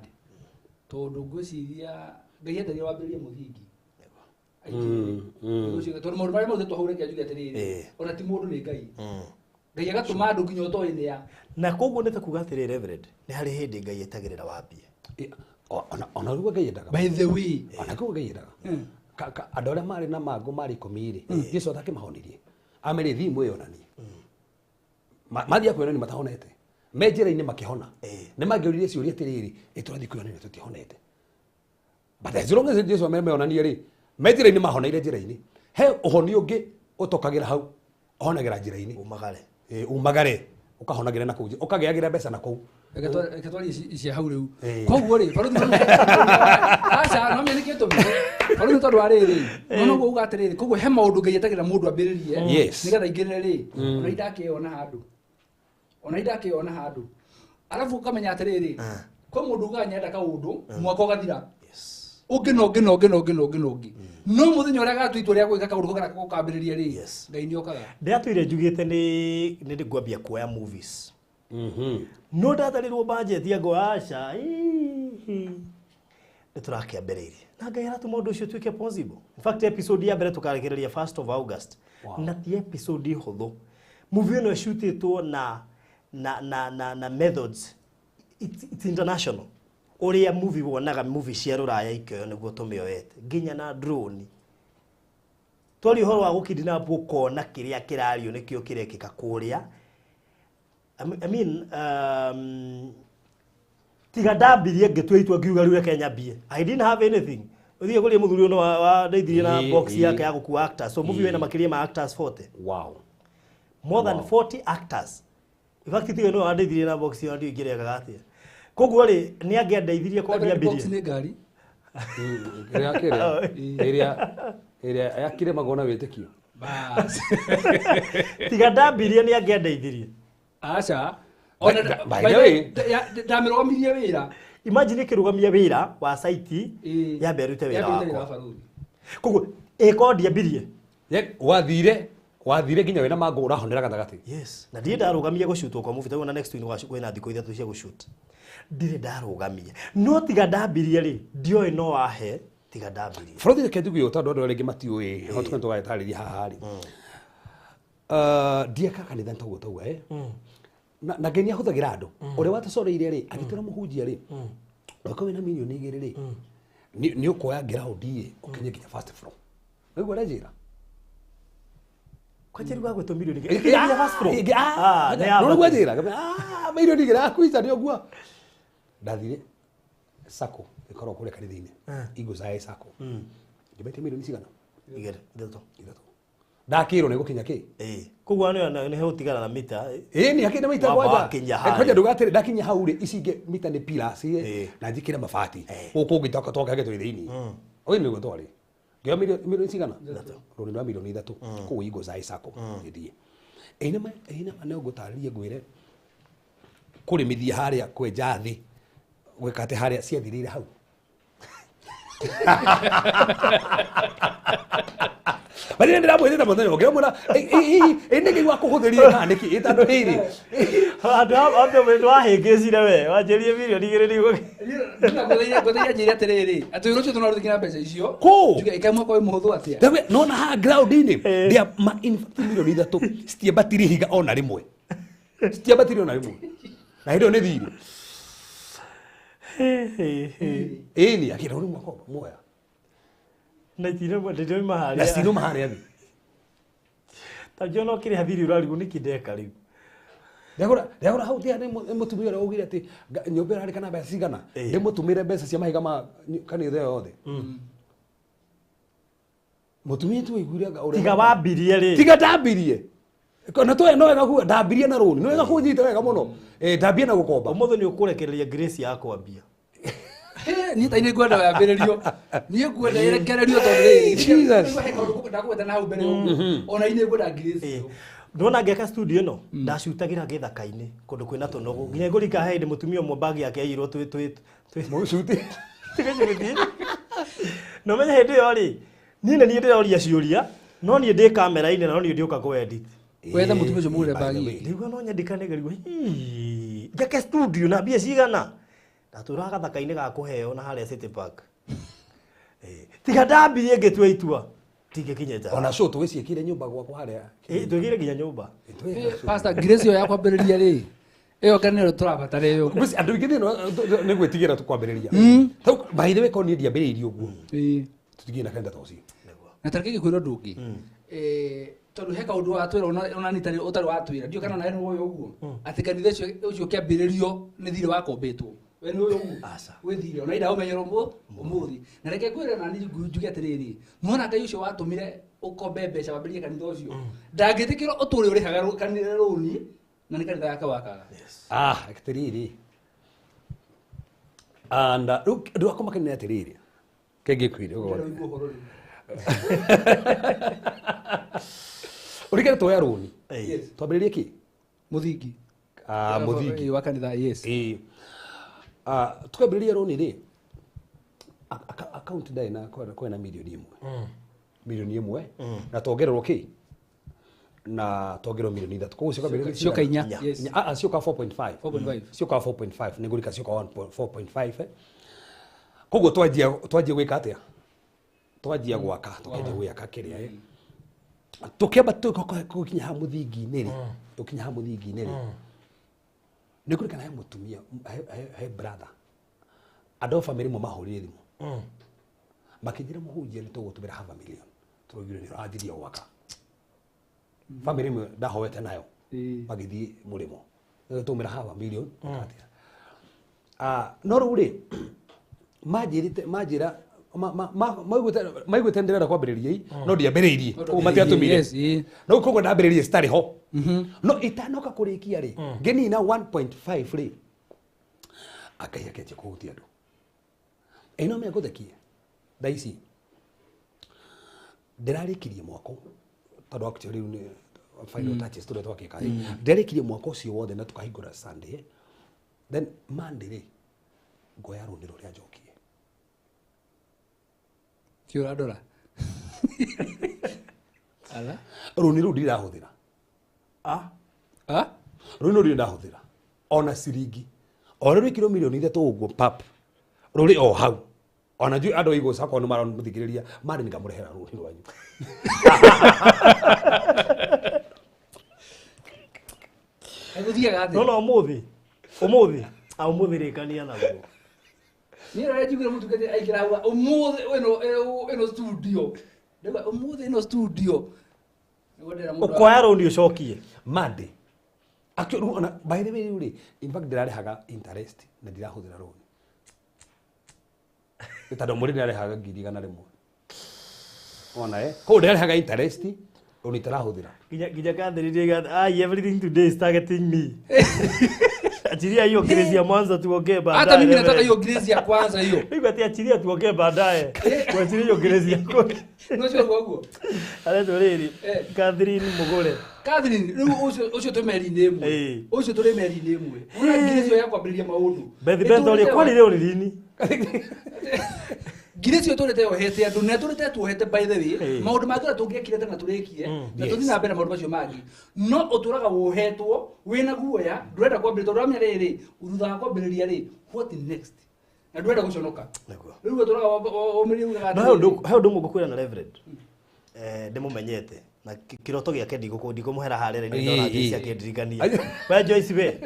tondũ ngwĩciria Ngai endagia wambĩrĩrie mũthingi. Tondũ maũndũ marĩa marutĩtwo hau reke njuge atĩrĩrĩ ona ti mũndũ nĩ Ngai. Ngai agatũma andũ nginya ũtoĩ nĩ a. Na koguo nĩ ta kuga atĩrĩ Reverend nĩ harĩ hĩndĩ Ngai etagĩrĩra wambie. Ona rĩu Ngai endaga. By the way. Ona kũu Ngai endaga. Andũ arĩa marĩ na mangũ marĩ 10 rĩ Jesũ atakĩmahonirie. Amerie thiĩ mwĩyonanie. Mathiĩ kwĩyonania matahonete. Me njĩra-inĩ makĩhona. Nĩ mangĩũririe ciũria atĩrĩrĩ ĩ tũrathiĩ kwĩyonania tũtihonete. But as long as Jesũ ameyonanie rĩ me njĩra-inĩ mahoneire njĩra-inĩ. He ũhoni ũngĩ ũtokagĩra hau ũhonagĩra njĩra-inĩ. Umagare. Umagare ũkahonagĩra na kũu ũkagĩagĩra mbeca na kũu. Reke twarie ici hau rĩu. Koguo rĩ baruthi aca no menya nĩkĩ gĩtũmi. Baruthi tondũ wa rĩrĩ no noguo uga atĩrĩrĩ koguo he maũndũ Ngai etagĩra mũndũ ambĩrĩrie nĩgetha aingĩrĩre rĩ ona indakĩona handũ. Ona indakĩona handũ. Arabu ũkamenya atĩrĩrĩ kwĩ mũndũ ugaga nyenda kaũndũ mwaka ũgathira. Ũngĩ na ũngĩ na ũngĩ na ũngĩ na ũngĩ na ũngĩ. No mũthenya ũrĩa agatua itua rĩa gwĩka kaũndũ kau kana gũkambĩrĩria rĩ Ngai nĩ okaga. Ndĩratũire njugĩte nĩ ngwambia kuoya movies. No ndatarĩrwo budget ya ngo aca nĩ tũrakĩambĩrĩirie na Ngai aratũma ũndũ ũcio ũtuĩke possible. In fact episode ya mbere tũkarekereria 1st of August na ti episode hũthũ. Movie ĩno ĩcutĩtwo na methods it's international. Ũrĩa movie wonaga movie cia rũraya ikĩoywo nĩguo tũmĩoete nginya na drone. Twari ũhoro wa gũkidnap ũkona kĩrĩa kĩrario nĩkĩo kĩrekĩka kũrĩa. I mean, tiga ndambirie ngĩtua itua ngiuga rĩu reke nyambie. I didn't have anything. Ũthiĩ kũrĩ mũthuri ũyũ wa ndeithirie na box yake ya gũkua actors. So movie ĩna makĩria ma actors 40. Wow. More than 40 actors. In fact tiga no andeithirie na box ĩyo ndiũ ingĩrekaga atĩa. Koguo rĩ nĩ angĩandeithirie kwa ndiambirie. Box nĩ ngari. Ĩrĩa ĩrĩa yakĩremagwo na wĩtĩkio. Bas. Tiga ndambirie nĩ angĩandeithirie. Aca. Ona By the way, ndamĩrũgamirie wĩra. Imagine kĩrũgamia wĩra wa site yambe ĩrute wĩra wakwa. Koguo ĩkorwo ndiambirie. Wathire nginya wĩna mangũ ũrahonera gatagatĩ. Yes. Na ndirĩ ndarũgamia gũcutwo kwa movie tondũ next week kwĩna thikũ 3 cia gũshoot. Ndirĩ ndarũgamia. No tiga ndambirie rĩ ndioĩ no ahe tiga ndambirie. Bũrũri reke njuge ũũ tondũ andũ arĩa aingĩ matiũĩ no tũkene tũgagĩtarĩria haha rĩ. Ndieka kanitha nĩ toguo tauga na Ngai nĩ ahũthagĩra andũ ũrĩa watũcoreire rĩ agĩtwĩra mũhunjia rĩ ũngĩkorwo wĩna mirioni 2 rĩ nĩ ũkuoya ground ĩ ũkinye nginya first floor. Nĩguo ũranjĩra. Kwanjĩrĩ gwa gwĩtwo milioni igĩrĩ. Ya first floor. Ah, no nĩguo anjĩra. Ah, milioni igĩrĩ akuica nĩ ũguo. Ndathire sacco ĩkoragwo kũrĩa kanitha-inĩ. Igũcae sacco. Ngĩmetia milioni cigana? Igĩrĩ, ithatũ. Ithatũ. Ndakĩrwo nĩ gũkinya kĩ? Ĩĩ. Koguo nĩ hegũtigara na mita. Ĩĩ nĩ hakĩna mita Wamba kwanja. wakinya harĩa. Kwanja ndũgatĩrĩ ndakinya hau rĩ ici ingĩ mita nĩ pillars Ĩĩ. na njĩkĩre mabati. Gũkũ ũngĩ twakage twĩ thĩinĩ. Ũyũ nĩguo twarĩ. Ngĩoya milioni cigana? Rũni rwa milioni ithatũ kũu Igũcae sacco ngĩthiĩ. Ĩĩ nĩma nĩ ngũtarĩrie ngwĩre kũrĩmithia harĩa kwenja thĩ gwĩka atĩ harĩa ciathirĩire hau. Bari ndĩramwĩrĩte mũthenya ũngĩ ũmwe ĩ nĩkĩ gwakũhũthĩrire kana nĩkĩ ĩ tondũ rĩrĩ Andũ andũ nĩwahĩngĩcire we wanjĩrire milioni igĩrĩ nĩguo. Ngũthaia njĩre atĩrĩrĩ atĩ wĩra ũcio tũnarutĩkĩra mbeca icio Kũ? njuge ĩkae mwaka ũyũ mũhũthũ atĩa Ndawe nona haha ground-inĩ ndĩa ma in fact milioni ithatũ citiambatire ihiga ona rĩmwe citiambatire ona rĩmwe na hĩndĩ ĩyo nĩ thirĩ ĩni akĩra ũrĩ mwaka muoya Na itinoma ndĩrĩma harĩa. na citinoma harĩa thĩ Ta njiona ũkĩrĩha thirĩ ũrarigwo nĩkĩ ndeka rĩu. Ndagũra hau tia nĩ mũtumia ũrĩa augire atĩ nyũmba ĩrarĩ kana mbeca cigana ndĩmũtũmĩre mbeca cia mahiga ma kanitha ĩyo yothe mũtumia tu aiguire anga ũrĩa Tiga wambirie rĩ. tiga ndambirie na tuwe no wega kuga ndambirie na rũni no wega kũnyita wega mũno ndambie na gũkomba Ũmũthĩ nĩ ũkũrekereria Grace ya kwambia. Niĩ ta nĩ ngwenda yambĩrĩrio niĩ ngwenda ĩrekererio tondũ rĩrĩ Jesus. ndakũgweta na hau mbere ũguo ona niĩ ngwenda Grace Ndona ngĩaka studio ĩno ndacutagĩra gĩthaka-inĩ kũndũ kwĩna tũnũgũ nginya ngũrika he hĩndĩ mũtumia ũmwe bagi yake yaiyirwo twĩ twĩ twĩ mũcuti tũgĩcuti na ũmenye hĩndĩ ĩyo rĩ niĩ nĩ niĩ ndĩroria ciũria no niĩ ndĩ kamera-inĩ na no niĩ ndĩũka kũ edit Wethe mũtumia ũcio mũgũre bagi ĩngĩ. Ndĩigua no nyendekane ngarigwo njake studio na mbia cigana ndatũraga gathaka-inĩ ga kũheo na harĩa City Park tiga ndambirie ngĩtua itua tingĩkinyĩte ona show tũgĩciĩkire nyũmba gwakwa harĩa twĩkire nginya nyũmba Pastor Grace ĩyo ya kwambĩrĩria rĩ ĩyo kana nĩyo tũrabatara ĩyo andũ aingĩ thĩinĩ nĩ gwĩtigĩra tũkwambĩrĩria by the way korwo niĩ ndiambĩrĩirie ũguo tũtigĩe na kanitha ta ũcio na tareke ngĩkwĩra ũndũ ũngĩ tondũ he kaũndũ watwĩra ona niĩ ũtarĩ watwĩra ndiũĩ kana nawe nĩ ũĩ ũguo atĩ kanitha ũcio ũkĩambĩrĩrio nĩ thirĩ wakombĩtwo we nĩ ũĩ ũguo wĩ thirĩ ona indaũmenyera ũmũthĩ na reke ngwĩre na niĩ njuge atĩrĩrĩ mwana Ngai ũcio watũmire ũkombe mbeca wambĩrĩrie kanitha ũcio ndangĩtĩkĩra ũtũre ũrĩhaga kanitha rũni na nĩ kanitha yake wakaga atĩrĩrĩ and rĩu ũndũ wa kũmakania nĩ atĩrĩrĩ kengĩkwĩre ũrikane tuoya rũni twambĩrĩrie kĩ mũthingi mũthingi wa kanitha yes tukambĩrĩria rũni rĩ account ndarĩ na kwena milioni ĩmwe milioni ĩmwe na tuongererwo kĩ na tuongererwo milioni ithatũ koguo cioka cioka inya yes cioka 4.5 4.5 cioka 4.5 nĩ ngũrika cioka 4.5 koguo twanjia gwĩka atĩa twanjia gwaka tũkĩanjia gwaka kĩrĩa tũkĩamba tũkinya ha mũthingi-inĩ rĩ tũkinya ha mũthingi-inĩ rĩ nĩ kũrikana he mũtumia he brother andũ a bamĩrĩ ĩmwe mahũrire thimũ makĩnjĩra mũhunjia nĩ tũgũtũmĩra half a million tũraugire nĩ ũranjirie gwaka bamĩrĩ ĩmwe ndahoete nayo magĩthiĩ mũrĩmo tũmĩra half a million no rĩu rĩ manjĩrĩte manjĩra maiguĩte ndĩrenda kwambĩrĩria i no ndiambĩrĩirie koguo matiatũmire no koguo ndambĩrĩirie citarĩ ho no itanoka kũrĩkia rĩ ngĩnina 1.5 rĩ Ngai akĩanjia kũhutia andũ ĩ no menya ngũthekie thaa ici ndĩrarĩkirie mwako tondũ actually rĩu nĩ final touches tũrĩa twakĩka ndĩrarĩkirie mwako ũcio wothe na tũkahingũra Sunday then Monday rĩ ngoya rũni rũrĩa njokie Kĩũra ndora ala rũni rũu ndirahũthĩra rũni rũu ndirahũthĩra ona ciringi o rĩu rwĩkirwo milioni ithatũ ũguo pap rũrĩ o hau ona njui andũ aigũ cakwa nĩ maramũthikĩrĩria marĩ nĩngamũrehera rũni rwanyu gũthiaga atĩa no no ũmũthĩ ũmũthĩ ũmũthĩ rĩkania naguo niĩ rĩrĩa njiguire mũtungatĩri aikĩra hau ũmũthĩ ĩno studio Ndauga ũmũthĩ ĩno studio nĩguo ndĩra mũndũ Ũkoya rũni ũcokie. Monday. Actually, rĩu ona by the way rĩu rĩ, in fact ndĩrarĩhaga interest na ndirahũthĩra rũni. Nĩ tondũ mweri ndĩrarĩhaga 100,000. Ona eh, koguo ndĩrarĩhaga interest rũni itarahũthĩra. Nginya nginya Catherine oiga, "Ai, everything today is targeting me." Achilia hiyo grace ya mwanzo tuongee baadaye. Hata mimi nataka hiyo grace ya kwanza hiyo. Rĩu ati achilia tuongee baadaye. Kuachilia hiyo grace ya kwanza. Nĩcio ũguo. Aretwo rĩrĩ, Eh. Catherine Mũgũre. Catherine, rĩu ũcio ũcio twĩ meri-inĩ ĩmwe. Ĩĩ. Ũcio tũrĩ meri-inĩ ĩmwe. Wona grace ĩyo ya kwambĩrĩria maũndũ. Beth Beth oria kwani leo ni lini? Ngiri icio tũrĩte yohete andũ na tũrĩte tuohete by the way Ĩĩ. maũndũ mangĩ ũrĩa tũngĩekire tena tũrĩkie na Yes. tũthiĩ na mbere na maũndũ macio mangĩ no ũtũraga wohetwo wĩna guoya ndũrenda kwambĩrĩria tondũ ũramenya rĩrĩ thutha wa kwambĩrĩria rĩ, what next, na ndũrenda gũconoka. Nĩguo. Rĩu ũtũraga ũmĩrĩirie ugaga No he ũndũ he ũndũ ũmwe ngũkwĩra na Reverend. Eh, ndĩmũmenyete na kĩroto gĩake ndikũmũhera harĩa rĩ ndona Ĩĩ, Joyce ĩĩ. akĩndirikania. We Joyce we.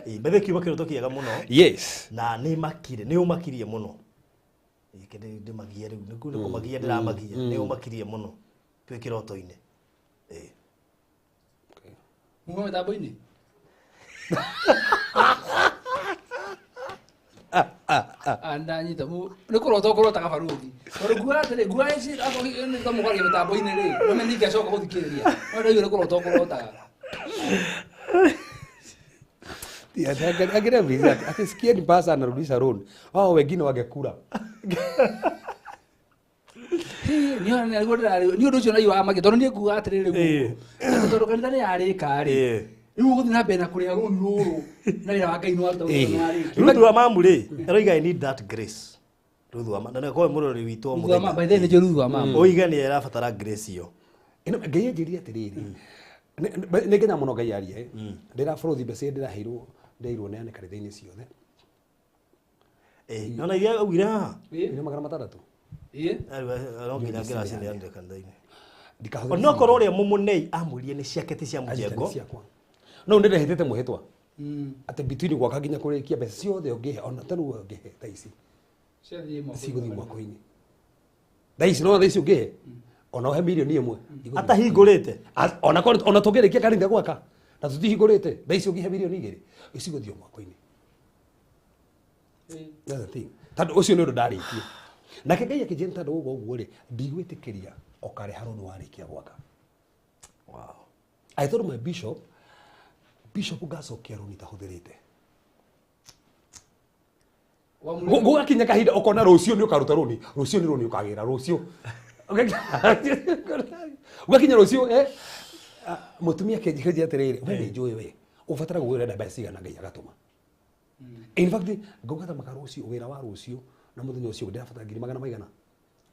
Ĩĩ, bethe kiugo kĩroto kĩega mũno. Yes. Na nĩ makire nĩ ũmakirie mũno. Ĩĩ, kĩndĩ ndĩmagie rĩu nĩ nĩ kũmagia ndĩramagia nĩ ũmakirie mũno twĩ kĩroto-inĩ. Ĩĩ. Muma mĩtambo-inĩ. Ah, ndanyita nĩ kũrota ũkũrotaga baruthi tondũ nguaga atĩrĩ nguaga ici akorwo nĩ ta mũkwaria mĩtambo-inĩ rĩ nĩme ningĩacoka gũthikĩrĩria no ndaigua nĩ kũrota ũkũrotaga. Angalia vizuri ati sikieni basa anarudisha loan. Wao wengine wangekula. Nĩ ũndũ ũcio naigua amakia tondũ niĩ ngugaga atĩrĩrĩ Ĩĩ. gũkũ tondũ kanitha nĩ yarĩka rĩ Ĩĩ. rĩu ũgũthiĩ na mbere na kũrĩha rũni rũrũ na wĩra wa Ngai nĩ waruta wĩra nĩ warĩkia. Ruth wa mamu rĩ aroiga I need that grace. Ruth wa na nĩkorwo mũrori witũ o Ruth wa mũthenya. Mamu, by the way, nĩ njũĩ Ruth wa Mamu. Oiga nĩ arabatara grace ĩyo. Ĩno Ngai anjĩrire atĩrĩrĩ. Nĩ ngena mũno Ngai arie. Ndĩra bũrũthi mbeca iria ndĩraheirwo ndeirwo neane kanitha-inĩ ciothe. Ĩĩ, nona iria augire haha. Ĩĩ. Nĩ 600. Ĩĩ. No nginya ngĩracineanire kanitha-inĩ. Ndikahũthĩra Onokorwo ũrĩa mũmũnei amwĩrire nĩ ciake ti cia Anjĩta nĩ mũjengo. ciakwa. No nĩ ndĩrehĩtĩte mwĩhĩtwa. Mm. Atĩ between gwaka nginya kũrĩkia mbeca ciothe ũngĩhe ona ta rĩu ũngĩhe thaa ici Ciathiĩ mwako-inĩ. cigũthiĩ mwako-inĩ. Thaa ici no thaa ici ũngĩhe ona ũhe 1 million. Igũthiĩ Atahingũrĩte. Ona korwo ona tũngĩrĩkia kanitha gwaka na tũtihingũrĩte thaa ici ũngĩhe 2 million icigũthiĩ mwako-inĩ. Ĩĩ. That's the thing. Tondũ ũcio nĩ ũndũ ndarĩtie. Nake Ngai akĩnjĩra tondũ ũguo ũguo rĩ ndigwĩtĩkĩria ũkarĩha rũni warĩkia gwaka. Wow. I told my bishop, bishop ngacokia rũni itahũthĩrĩte. Wamũrĩte- Gũgakinya kahinda ũkona rũciũ nĩ ũkaruta rũni, rũciũ nĩ rũni ũkagĩra rũciũ. Ũgakinya rũciũ eh, ah, mũtumia akĩnjĩra atĩrĩrĩ, we nĩ njũĩ we, ũbataraga ũrenda mbeca cigana Ngai agatũma. In fact, ngauga ta maka rũciũ wĩra wa rũciũ na mũthenya ũcio ndĩrabatara ngiri magana maigana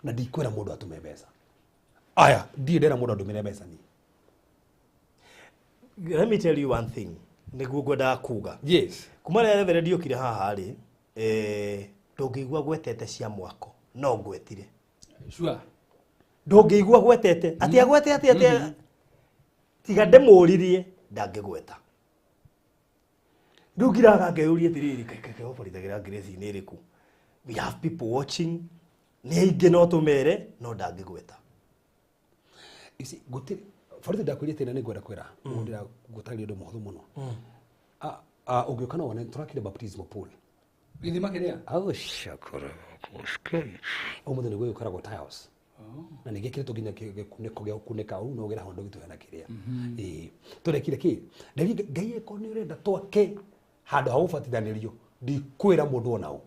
na ndikwĩra mũndũ atũme mbeca. Aya, ndirĩ ndera mũndũ andũmĩre mbeca niĩ. Let me tell you one thing. Nĩguo ngwendaga kuga. Yes. Kuma rĩrĩa Reverend okire haha rĩ, eh, ndũngĩigua gwetete cia mwako no ngwetire. Sure. Ndũngĩigua gwetete atĩ agwete atĩ atĩ tiga ndĩmũririe ndangĩgweta. Rĩu ngiraga ngeyũria atĩrĩrĩ kaĩ kaĩ oboritagĩra grace nĩ ĩrĩkũ? We have people watching nĩ aingĩ no tũmere no ndangĩgweta. You see, gũtirĩ borithi ndakwĩrire atĩ na nĩngwenda kwĩra ndĩra gũtarĩria ũndũ mũhũthũ mũno. Ah, ah, ũngĩũka no wone tũrakire baptismal pool. Gĩthima kĩrĩa? Ũmũthĩ nĩguo gĩkoragwo tiles. Na nĩ gĩkĩrĩtwo nginya gĩkunĩko gĩa gũkunĩka ũũ no ũgĩra ho ndũgĩtũhe kĩrĩa. Ĩĩ. Tũrekire kĩ? Ndaigua Ngai eko nĩ ũrenda twake handũ ha gũbatithanĩrio ndikwĩra mũndũ ona ũ.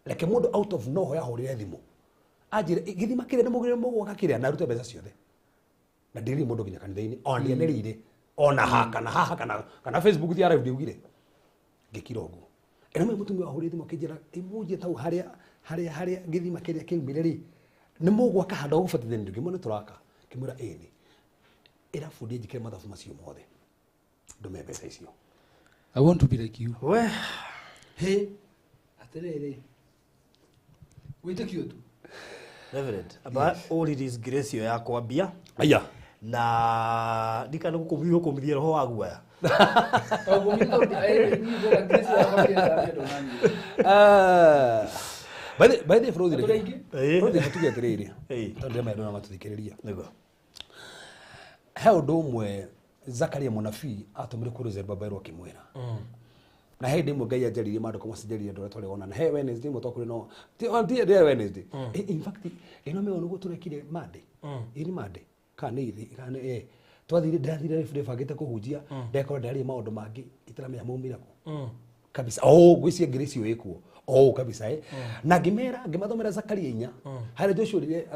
Reke mũndũ out of nowhere ahũrĩre thimũ. Anjĩre gĩthima kĩrĩa nĩ mũgĩrĩre mũgwaka kĩrĩa na arute mbeca ciothe. Na ndĩrire mũndũ nginya kanitha-inĩ ona ndianĩrĩire ona ha kana haha kana kana Facebook ti live ndiugire ngĩkira ũguo. Ĩno mwe mũtumia wahũrire thimũ akĩnjĩra ĩmũnjie tau harĩa harĩa harĩa gĩthima kĩrĩa kĩumire rĩ nĩ mũgwaka handũ ha gũbatithanĩrio ngĩmwĩra nĩ tũraka ngĩmwĩra ĩĩ ĩra bundi njĩkĩre mathabu macio mothe ndũme mbeca icio. I want to be like you. We Hey, atĩrĩrĩ. Wĩtĩkio tu. Reverend, amba ũ release grace ĩyo ya kwambia Aya. Na ndikana gũkũmithia roho wa guoya. Tondũ niĩ ndĩrona grace yakwa ndĩrethambia ndonaniĩ. Ah. By the Frozi Tũrĩ aingĩ. Frozi tuge atĩrĩrĩ. Ĩĩ. Tondũ ndĩrema andũ matũthikĩrĩria. Nĩguo. He ũndũ ũmwe Zakaria mũnabii atũmire kũrĩ Zerubabeli akĩmwĩra. Na he hĩndĩ ĩmwe Ngai anjaririe maandĩko macio njaririe andũ arĩa twarĩ ona na he Wednesday ĩmwe twakũrĩ no ti ti Wednesday. In fact ĩno mĩo nĩguo tũrekire Monday. Ĩ nĩ Monday kana nĩ ithi kana nĩ twathire ndĩrathire ndĩbangĩte kũhunjia ndekora ndĩraria maũndũ mangĩ itaramenya maumĩra kũ kabisa. Oh, ngwĩciria ngirĩcio ĩkuo. Oh, kabisa na ngĩmera ngĩmathomera Zakaria 4 harĩa Joshua erire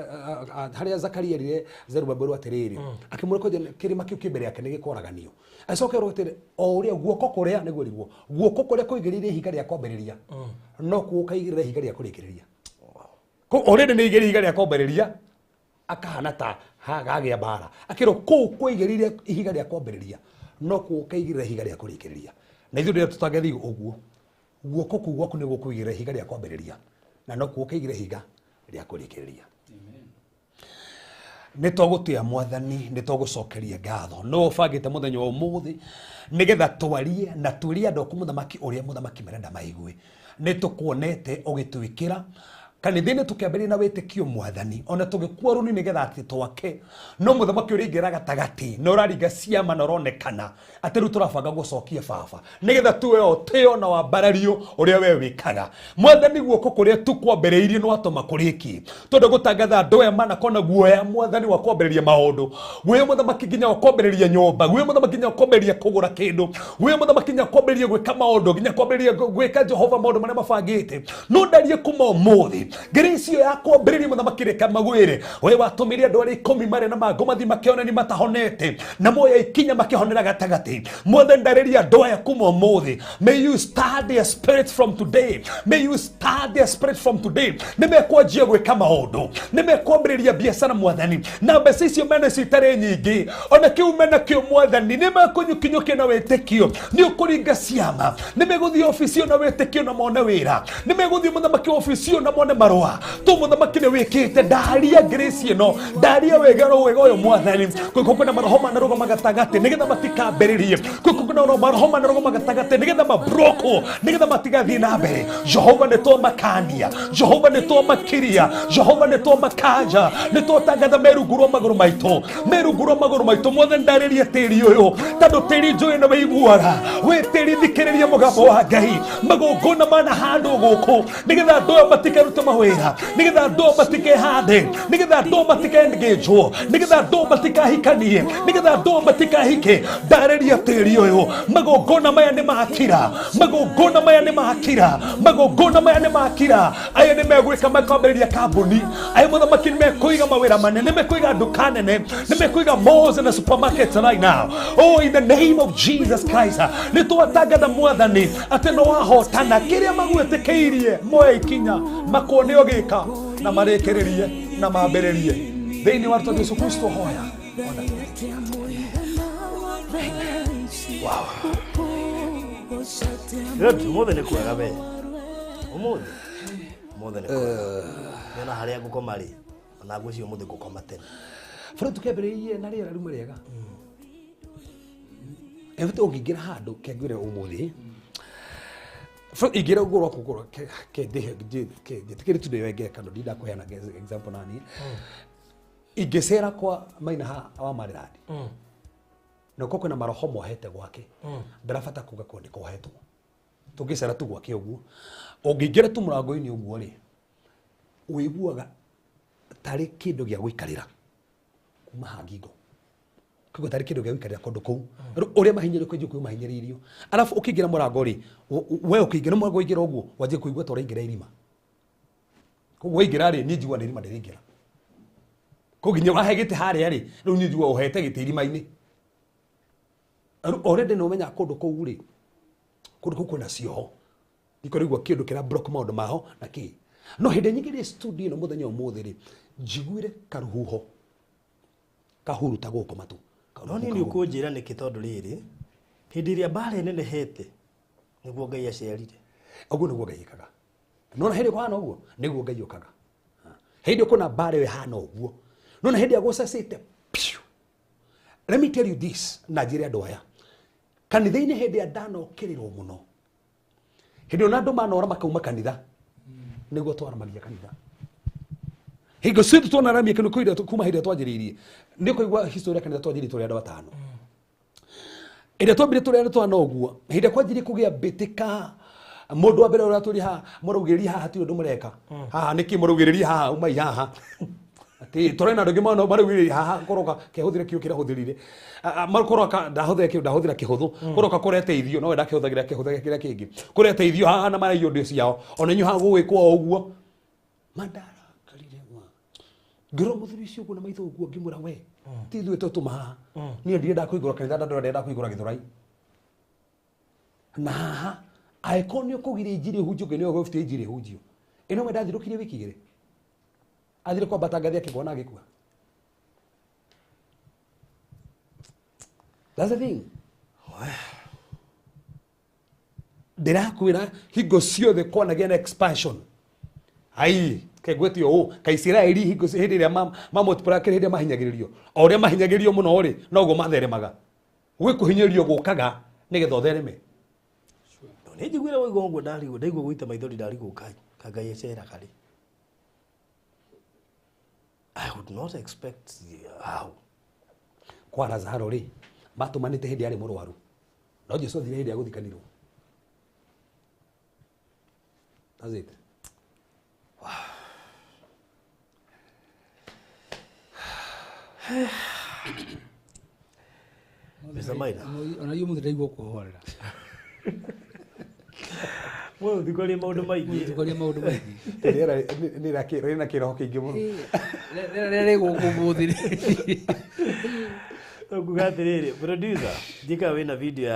harĩa Zakaria erire Zerubabeli atĩrĩrĩ akĩmwĩra kwanja kĩrĩma kĩu kĩ mbere yake nĩ gĩkoraganio acoke erwo atĩrĩ o ũrĩa guoko kũrĩa nĩguo riguo guoko kũrĩa kũigĩrĩire ihiga rĩa kwambĩrĩria no kuo ũkaigĩrĩra ihiga rĩa kũrĩkĩrĩria. Already nĩ igĩrĩire ihiga rĩa kwambĩrĩria akahana ta hagagĩa mbara akĩrwo kũu kũigĩrĩire ihiga rĩa kwambĩrĩria no kuo ũkaigĩrĩra ihiga rĩa kũrĩkĩrĩria. Na ithuĩ rĩrĩa tũtangĩthiĩ ũguo guoko kũu gwaku nĩ gũkũigĩrĩra ihiga rĩa kwambĩrĩria na no kuo ũkaigĩrĩra ihiga rĩa kũrĩkĩrĩria. Nĩ twagũtĩa mwathani, nĩ twagũcokeria ngatho no ũbangĩte mũthenya wa ũmũthĩ nĩgetha twarie na twĩre andũ aku mũthamaki ũrĩa mũthamaki marenda maigue. Nĩ tũkuonete ũgĩtwĩkĩra kanitha-inĩ tũkĩambĩrĩria na wĩtĩkio mwathani ona tũgĩkua rũni nĩgetha atĩ twake no mũthamaki ũrĩa ingĩra gatagatĩ na ũraringa ciama na ũronekana atĩ rĩu tũrabanga gũcokia baba nĩgetha tuwe ũtĩo na wambarario ũrĩa we wĩkaga. Mwathani guoko kũrĩa tu kwambĩrĩirie nĩ watũma kũrĩkie tondũ gũtangatha andũ aya manakona guoya mwathani wa kwambĩrĩria maũndũ, guoya mũthamaki nginya wa kwambĩrĩria nyũmba, guoya mũthamaki nginya wa kwambĩrĩria kũgũra kĩndũ, guoya mũthamaki nginya kwambĩrĩria gwĩka maũndũ, nginya kwambĩrĩria gwĩka Jehova maũndũ marĩa mabangĩte. No ndarie kuma ũmũthĩ ngĩrĩcio ya kwambĩrĩria mũthamaki reke magwĩre we watũmire andũ arĩa 10 marĩ na mangũ mathiĩ makĩone nĩ matahonete na moya ikinya makĩhonera gatagatĩ. Mwathani ndarĩria andũ aya kuma ũmũthĩ. May you start their spirit from today. May you start their spirit from today. Nĩ mekwanjia gwĩka maũndũ, nĩ mekwambĩrĩria biacara mwathani na mbeca icio mena icio itarĩ nyingĩ ona kĩu mena kĩo mwathani nĩ mekũnyukinyũkia na wĩtĩkio, nĩ ũkũringa ciama, nĩ megũthiĩ obici na wĩtĩkio na mone wĩra, nĩ megũthiĩ mũthamaki obici na mone marũa. Tu mũthamaki nĩ wĩkĩte ndaria grace ĩno, ndaria wega wega ũyũ mwathani. Kwĩko kwĩna maroho manarũgama gatagatĩ nĩgetha matikambĩrĩrie, kwĩko kwĩna maroho manarũgama gatagatĩ nĩgetha mabroko, nĩgetha matigathiĩ na mbere. Jehova nĩ twamakania, Jehova nĩ twamakiria, Jehova nĩ twamakanja, nĩ twatangatha me rungu rwa magũrũ maitũ, me rungu rwa magũrũ maitũ. Mwathani ndarĩria tĩri ũyũ tondũ tĩri njũĩ nĩ wĩiguaga. Wĩ tĩri thikĩrĩria mũgambo wa Ngai. Magongona mana handũ gũkũ nĩgetha andũ aya matikerute mawĩra, nĩgetha andũ aya matikehande, nĩgetha andũ aya matikengĩnjwo, nĩgetha andũ aya matikahikanie, nĩgetha andũ aya matikahike. Ndarĩria tĩri ũyũ, magongona maya nĩ makira, magongona maya nĩ makira, magongona maya nĩ makira. Aya nĩ megwĩka makambĩrĩria kambuni, aya mũthamaki nĩ mekũiga mawĩra manene, nĩ mekũiga nduka nene, nĩ mekũiga malls and supermarkets right now. Oh, in the name of Jesus Christ, nĩ twatangatha mwathani atĩ nĩ wahotana kĩrĩa magwĩtĩkĩirie moe ikinya makuone ũgĩka na marĩkĩrĩrie na mambĩrĩrie thĩinĩ wa rĩtwa Jesu Kristo hoya. Wow. Good, ũmũthĩ nĩ kwega we. Ũmũthĩ. Ũmũthĩ nĩ kwega. Nĩona harĩa ngũkoma rĩ, ona ngwĩciria ũmũthĩ ngũkoma tene. Bũrũri tũkĩambĩrĩirie na rĩera riuma rĩega. Ebete ũngĩingĩra handũ kengwĩre ũmũthĩ. Bũrũri ingĩra ũguo rwaku ngorwo ke njĩtĩkĩre tu ndĩyo ngeka no ndinda kũheana example nani. Ingĩcera kwa maina ha wa Maryland. Na ũkorwo kwĩna maroho mohete gwake. Ndarabata kuga kwa nĩ kohetwo. Tũngĩcera tu gwake ũguo. Ũngĩingĩra tu mũrango-inĩ ũguo rĩ, ũiguaga tarĩ kĩndũ gĩa gũikarĩra kuma ha ngingo. Koguo tarĩ kĩndũ gĩa gũikarĩra kũndũ kũu. Rĩu ũrĩa mahinyĩrĩrio kwenjia kũu mahinyĩrĩirio. Arabu ũkĩingĩra mũrango rĩ, we ũkĩingĩra mũrango ũingĩra ũguo, wanjie kũigua ta ũraingĩra irima. Koguo waingĩra rĩ, niĩ njiguaga nĩ irima ndĩraingĩra. Koguo nginya wahe gĩtĩ harĩa rĩ, rĩu niĩ njiguaga ũhete gĩtĩ irima-inĩ. Rĩu already nĩ ũmenyaga kũndũ kũu rĩ, kũndũ kũu kwĩna cioho. Nĩkũraigua kĩndũ kĩra block maũndũ maho na kĩ. No hĩndĩ nyingĩ rĩ studio ĩno mũthenya ũmũthĩ rĩ, njiguire karuhuho kahuruta gũkũ matũ. No niĩ nĩ ũkũnjĩra nĩkĩ tondũ rĩrĩ, hĩndĩ ĩrĩa mbara ĩnenehete nĩguo Ngai acerire. Ũguo nĩguo Ngai ekaga. Nona hĩndĩ kũhana ũguo nĩguo Ngai okaga. Hĩndĩ ũkona mbara ĩyo ĩhana ũguo, nona hĩndĩ ĩrĩa gũcacĩte piu. Let me tell you this, na njĩre andũ aya. Kanitha-inĩ hĩndĩ ĩrĩa ndanokĩrĩrwo mũno, hĩndĩ ĩyo na andũ manora makauma kanitha, Nĩguo twaramagia kanitha. Hingo ciothe tuonaramia kĩndũ kũira kuma hĩndĩ ĩrĩa twanjĩrĩirie. Nĩ ũkũigua history ya kanitha twanjĩrĩirie tũrĩ andũ atano. Ĩrĩa twambire tũrĩ andũ atano ũguo, hĩndĩ ĩrĩa kwanjirie kũgĩa mbĩtĩka, mũndũ wa mbere ũrĩa haha mũraugĩrĩria haha hatirĩ ũndũ mũreka. Haha nĩkĩ mũraugĩrĩria haha umai haha. Atĩ tũrĩ na andũ angĩ maraugĩrĩria haha koroka kehũthĩre kĩu kĩrahũthĩrire. Makoroka ndahũthĩra kĩu ndahũthĩra kĩhũthũ. Koroka kũreteithio no we ndakĩhũthagĩra kĩhũthĩra kĩrĩa kĩngĩ. Kũreteithio haha na maraiywo indo ciao. Ona inyuĩ haha gũgwĩkwo o ũguo. Mandarakarire ma. Ngĩrora mũthuri ũcio ũguo na maitho ũguo ngĩmwĩra we. Ti ithuĩ tũtũma haha. Niĩ ndirenda kũhingũra kanitha ndĩrenda kũhingũra Gĩthũrai. Na haha angĩkorwo nĩ ũkũgiria injiri ĩhunjio nĩ ũgũbutia injiri ĩhunjio. Ĩno we ndathirũkirie wiki igĩrĩ. Athire kwambata ngathĩ akĩgwa na agĩkua. That's the thing. Ndĩrakwĩra hingo ciothe kwanagĩa na expansion. Ai, kengwetio ũũ, ka Isiraeli hingo hĩndĩ ĩrĩa mamultiply hĩndĩ ĩrĩa mahinyagĩrĩrio. O ũrĩa mahinyagĩrĩrio mũno rĩ, noguo matheremaga. Gwĩ kũhinyĩrĩrio gũkaga nĩgetha ũthereme. Nĩ njiguire waigua ũguo ndarigwo, ndaigua gũita maithori ndarigwo Ngai, ka Ngai aceraga rĩ. I would not expect how. Kwa Lazaro rĩ, matũmanĩte hĩndĩ arĩ mũrwaru. No Jesu athire hĩndĩ ya gũthikanirwo. That's it. Mr. Maina. Ona inyuĩ mũthĩ ndaigua kũhorera. Mũthĩ thikũria maũndũ maingĩ. Thikũria maũndũ maingĩ. Rĩera rĩna kĩroho kĩingĩ mũno. Rĩera rĩ gũkũ ũmũthĩ. Tũkuga atĩrĩrĩ, producer, njĩka wĩna video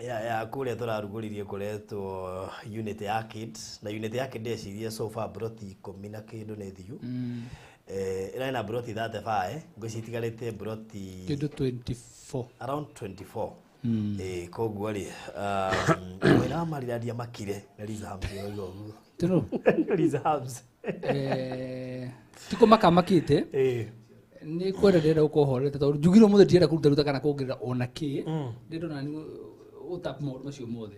ya kũrĩa tũrarugũririe kũretwo unit ya kids, na unit ya kids ndeciria so far broti 10 na kĩndũ nĩ thiu. Ĩrarĩ na broti 35, ngwĩciria itigarĩte broti kĩndũ 24. Around 24. Koguo rĩ, mwena wa Maridadi makire na Liza Hams yoiga ũguo. Tũno? Liza Hams. Tiko makamakĩte. Nĩ kwenda ndĩrenda gũkorwo horete tondũ njugire ũmũthĩ ndirenda kũruta ruta kana kuongerera ona kĩ. Ndĩrona nĩ ũtap maũndũ macio mothe.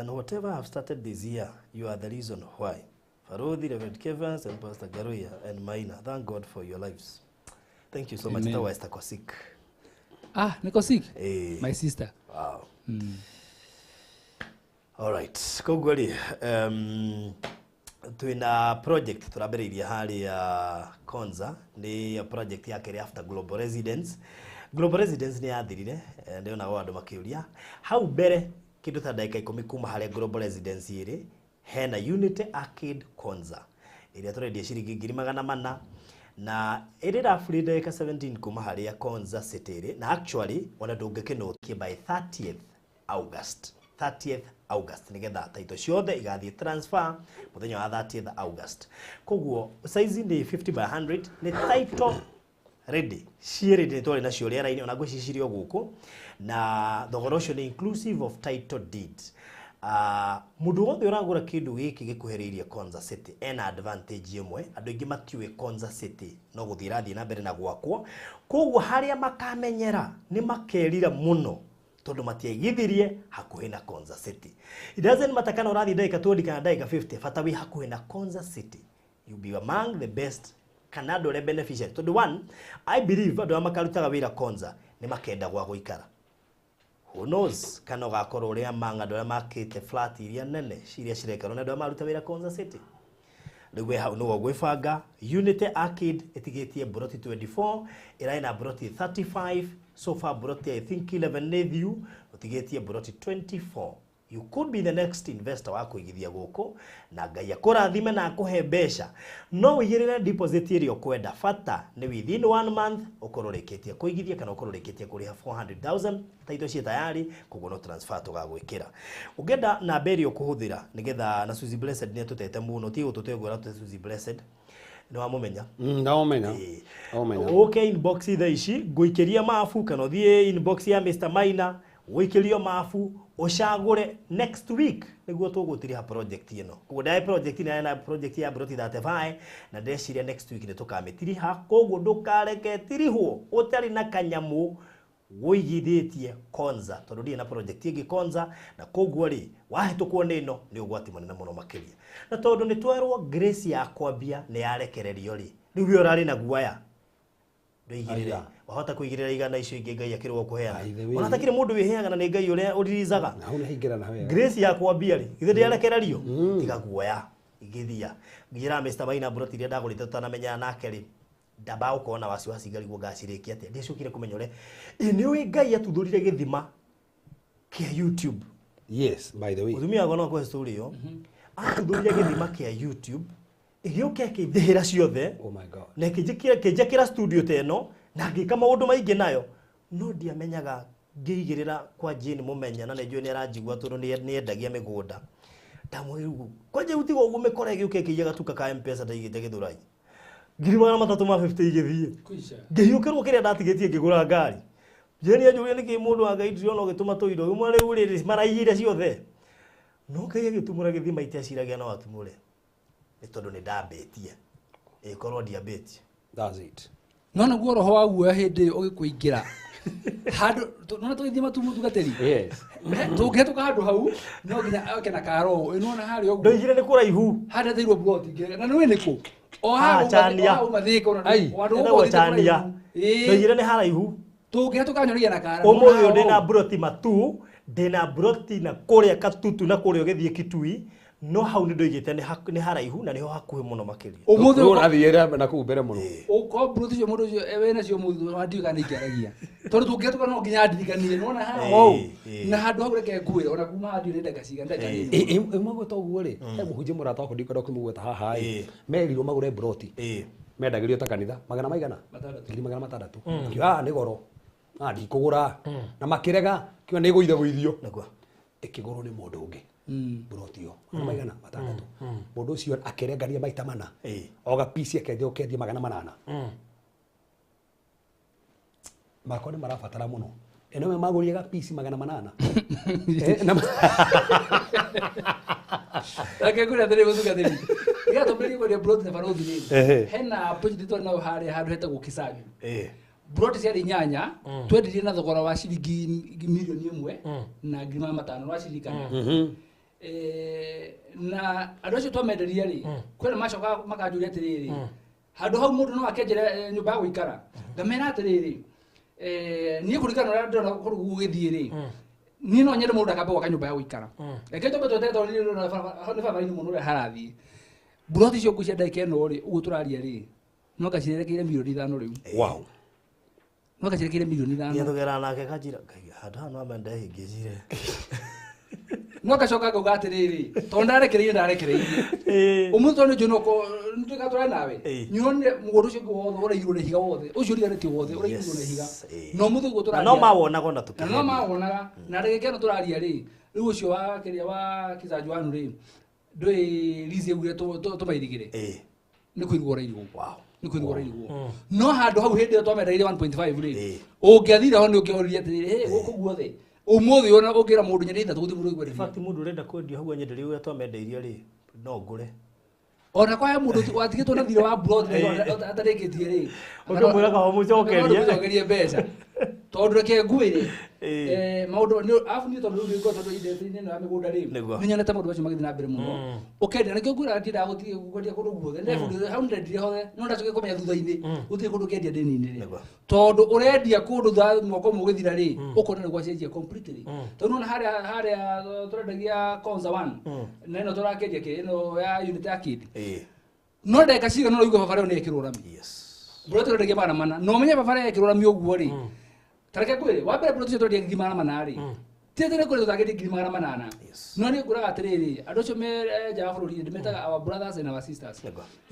And whatever I have started this year, you are the reason why. Farodhi, Reverend Kevans, and Pastor Garuya and Maina, thank God for your lives. Thank you so much. That was Kosik. Ah, Nikosik? My sister. Wow. All right. Koguo rĩ, twina project turambĩrĩirie harĩa Konza, nĩ project ya kerĩ after Global Residence. Global Residence nĩ yathirire, ndĩonaga andũ makĩũria. Hau mbere kĩndũ ta ndagĩka 10 kuma harĩa Global Residence ĩrĩ, hena Unity Arcade Konza ĩrĩa tũrendia ciringi 400,000 na ĩrĩ roughly ndagĩka 17 kuma harĩa Konza City ĩrĩ, na actually ona ndũngĩkĩnũkie by 30th August. 30th August nigetha title ciothe igathiĩ transfer mũthenya wa 30th August. Koguo size nĩ 50 by 100 nĩ title ready. Ciĩ ready nĩ twarĩ nacio rĩera-inĩ ona ngwĩciria cirĩ o gũkũ, na thogora ũcio nĩ inclusive of title deed. Mũndũ wothe ũragũra kĩndũ gĩkĩ gĩkuhĩrĩirie Konza City ena advantage ĩmwe. Andũ aingĩ matiũĩ Konza City no gũthiĩ ĩrathiĩ na mbere na gwakwo, koguo harĩa makamenyera nĩ makerira mũno tondũ matiaigithirie hakuhĩ na Konza City. It doesn't matter kana ũrathiĩ ndagĩka 20 kana ndagĩka 50, bata wĩ hakuhĩ na Konza City. You'll be among the best kana andũ arĩa beneficiary. Tondũ one, I believe andũ arĩa makarutaga wĩra Konza nĩ makenda gwa gũikara. Who knows kana ũgakorwo ũrĩ among andũ arĩa makĩte flat iria nene iria cirekarwo nĩ andũ arĩa maruta wĩra Konza City. Rĩu we hau nĩwe ũgwĩbanga. Unity Arcade ĩtigĩtie broti 24, ĩrarĩ na broti 35, so far broti I think 11 nĩ thiu, ũtigĩtie broti 24. You could be the next investor wa kũigithia gũkũ, na Ngai akũrathime na akũhe mbeca. No ũigĩrĩre deposit ĩrĩa ũkwenda, bata nĩ within 1 month ũkorwo ũrĩkĩtie kũigithia kana ũkorwo ũrĩkĩtie kũrĩha 400,000. Title ciĩ tayari, koguo no transfer tũgagwĩkĩra. Ũngĩenda namba ĩrĩa ũkũhũthĩra nĩgetha, na Suzy Blessed nĩ atũtete mũno, ti gũtũte ũguo aratũte Suzy Blessed. Nĩ wamũmenya? Ndamũmenya. Ndamũmenya. Ũke inbox thaa ici, ngũikĩrie mabu, kana ũthiĩ inbox ya Mr. Maina, ũikĩrio mabu, ũcagũre next week nĩguo tũgũtiriha project ĩno. Koguo ndare project ĩno na project ya broti 35, na ndeciria next week nĩ tũkamĩtiriha, koguo ndũkareke tirihwo ũtarĩ na kanyamũ Wũigithĩtie Konza tondũ ndirĩ na project ĩngĩ Konza, na koguo rĩ wahĩtũkwo nĩ ĩno nĩ ũgwati mũnene mũno makĩria. Na tondũ nĩ twerwo grace ya kwambia nĩ yarekererio rĩ, rĩu we ũrarĩ na guoya ndũigĩrĩre, wahota kũigĩrĩra igana icio ingĩ Ngai akĩrwo kũheana. Ona takĩrĩ mũndũ wĩheaga na nĩ Ngai ũrĩa ũririzaga. Grace ya kwambia rĩ, githĩ ndĩarekererio? Tiga guoya, igithia. Njĩra Mr. Maina mburoti iria ndagũrĩte tũtanamenyana nake rĩ, ndambaga gũkorwo na wasiwasi ngarigwo ngacirĩkia atĩa. Ndiacokire kũmenya ũrĩa. Ĩ nĩ ũĩ Ngai atuthũrire gĩthima kĩa YouTube. Yes, by the way. Mũtumia wakwa no akũhe story ĩyo. Atuthũrire gĩthima kĩa YouTube, ĩgĩũka ĩkĩndĩhĩra ciothe. Oh my God. Na ĩkĩnjakĩra studio ta ĩno, na ngĩka maũndũ maingĩ nayo. No ndiamenyaga ngĩigĩrĩra kwa Jane Mũmenya, na nĩ njũĩ nĩ aranjigua tondũ nĩ endagia mĩgũnda. Ndamwĩrire ũguo, kwanja rĩu tiga ũguo mĩkora ĩgĩũka ĩkĩiya gatuka ka M-Pesa ndaigĩte Gĩthũrai. 350,000 igĩthiĩ. Ngĩhiũkĩrwo kĩrĩa ndatigĩtie ngĩgũra ngari. Jane anjũria nĩkĩ mũndũ wa Ngai ndĩrona ũgĩtũma tũindo. Rĩu rĩu rĩrĩ maraiyire ciothe. No Ngai agĩtumũra gĩthima iteciragia no atumũre. Nĩ tondũ nĩ ndambĩtie. Ĩkorwo ndiambĩtie. That's it. No naguo roho wa guoya hĩndĩ ĩyo ũgĩkũingĩra. Handũ nona tũgĩthiĩ matu mũtungatĩri. Yes. Tũngĩhetũka handũ hau no nginya oke na karo. Nĩwona harĩa ũguo. Ndoigire nĩ kũraihu. Handũ heteirwo plot ngĩrega. Na nĩũĩ nĩkũ? O hau Chania. hau mathĩka ona Ai. handũ Ĩtagwo ũguo ũthiĩte Chania. kũraihu. Ĩĩ. Ndoigire nĩ haraihu. Tũngĩhetũka nyonagia na kara. Ũmũthĩ ũyũ ndĩna mburoti matu, ndĩna mburoti na kũrĩa Katutu na kũrĩa ũgĩthiĩ Kitui, no hau nĩ ndoigĩte nĩ haraihu na nĩho hakuhĩ mũno makĩria. Ũmũthĩ Rĩu ũrathiĩ na kũu mbere mũno. Ũkorwo mburoti icio mũndũ ũcio wĩna cio mũthĩ wa ndiũĩ kana nĩingĩaragia. Tondũ tũngĩhetũka no nginya ndirikanie, nĩwona haha ũũ. Na handũ hau reke ngwĩre, ona kuma haha ndiũĩ nĩ ndagĩka cigana, ndagĩka nini. Ĩmwe gwĩta ũguo rĩ, he mũhunjia mũrata wakwa ndikwenda kũmũgweta haha ĩ, merirwo magũre mburoti. Mendagĩrio ta kanitha, magana maigana? Matandatũ. 600,000. Akiuga, nĩ goro. Ndikũgũra. Na makĩrega, kiuga nĩ ĩgũitha gũithio. Nĩguo. Ĩkĩgũrwo nĩ mũndũ ũngĩ. Mburoti ĩyo. Magana maigana? 6. Mũndũ ũcio akĩrengania maita mana. Oga piece akendia ũkendia 800. Makwa nĩ marabatara mũno. Ĩno we magũrire ga piece 800. Reke ngwĩre atĩrĩrĩ mũtungatĩri. Nĩgetha twambĩrĩrie kwendia mburoti na barũthi rĩ, hena project twarĩ nayo harĩa handũ hetagwo Kisanyu. Mburoti ciarĩ inyanya, twendirie na thogora wa ciringi 1,000,000 na 500,000, nĩwaciririkana? Na andũ acio twamenderia rĩ, kwĩna macokaga makanjũria atĩrĩrĩ, handũ hau mũndũ no akenjere nyũmba ya gũikara. Ngamera atĩrĩrĩ, niĩ kũringana na ũrĩa ndĩrona kũndũ gũgĩthiĩ rĩ, niĩ no nyende mũndũ akambe gwaka nyũmba ya gũikara. Reke twambe tweterere tondũ niĩ ndĩrona nĩ barabara-inĩ mũno ũrĩa harathiĩ. Mburoti icio ngwĩciria ndagĩka ĩno rĩ, ũguo tũraria rĩ, no ngacirekeire 5,000,000 rĩu. Wow. No ngacirekeire 5,000,000. Nĩ tũgera nake kanjira, Ngai, handũ haha no ambe ndehingĩcire. No ngacoka ngauga atĩrĩrĩ, tondũ ndarekereirie, ndarekereirie. Ũmũthĩ tondũ nĩ njũĩ no nĩ tũrĩ nawe. Nyonire mũgũnda ũcio ũngĩ wothe ũraiyũrwo nĩ ihiga wothe, ũcio ũriganĩtie wothe, ũraiyũrwo nĩ ihiga. Na ũmũthĩ ũguo Na no tũraria. mawonaga ona Na no tũkĩgeria. mawonaga. Na ndagĩka ĩno tũraria rĩ, rĩu ũcio wa kĩrĩa wa Kisanju wanu rĩ, ndũĩ lease yaugire tũmairigĩre. Nĩ kũirigwo ũrairigwo. Wow. Nĩ kũirigwo ũrairigwo. No handũ hau hĩndĩ ĩyo twamendeire 1.5 rĩ, ũngĩathire ho nĩ ũngĩoririe atĩrĩrĩ, hĩ, gũkũ guothe. Ũmũthĩ ona ũngĩra mũndũ nyenderie ithatũ gũtirĩ mũndũ ũkwenderia. In fact, mũndũ ũrenda kwendia hau anyenderie ũrĩa twamendeirie rĩ, no ngũre. Ona kwa he mũndũ watigĩtwo na thirĩ wa plot atarĩkĩtie rĩ, Ũkĩmwĩra kaho mũcokerie. Ũkĩmũcokerie mbeca. Tondũ reke ngwĩre, maũndũ nĩ, arabu niĩ tondũ rĩu nĩ ngoragwo tondũ industry-inĩ ĩno ya mĩgũnda rĩ, nĩ nyonete maũndũ macio magĩthiĩ na mbere mũno. Ũkendia, nĩkĩo ngwĩraga ndiendaga gũthiĩ kwendia kũndũ guothe. Ndebundithia, hau nĩndendirie hothe, no ndacokire kũmenya thutha-inĩ, gũtirĩ kũndũ ũngĩendia ndĩni-inĩ rĩ. Tondũ ũrendia kũndũ thutha mwaka ũmwe ũgĩthira rĩ, ũkona nĩ gwacenjia completely. Tondũ nĩwona harĩa tũrendagia Konza 1, na ĩno tũrakĩendia kĩ, ĩno ya unit ya kĩndĩ. No ndagĩka cigana ũna ũraigua barabara ĩyo nĩ ĩkĩrwo rami. Mbura tũrendagia 400. Na ũmenye barabara ĩyo ĩkĩrwo rami ũguo rĩ, ta reke ngwĩre, wa mbere mbura tũcio tũrendagia 400,000 rĩ, ti atĩ nĩ kũrĩ tũtangĩendia 400,000. No niĩ ngũraga atĩrĩrĩ, andũ acio me nja wa bũrũri ndĩmetaga our brothers and our sisters.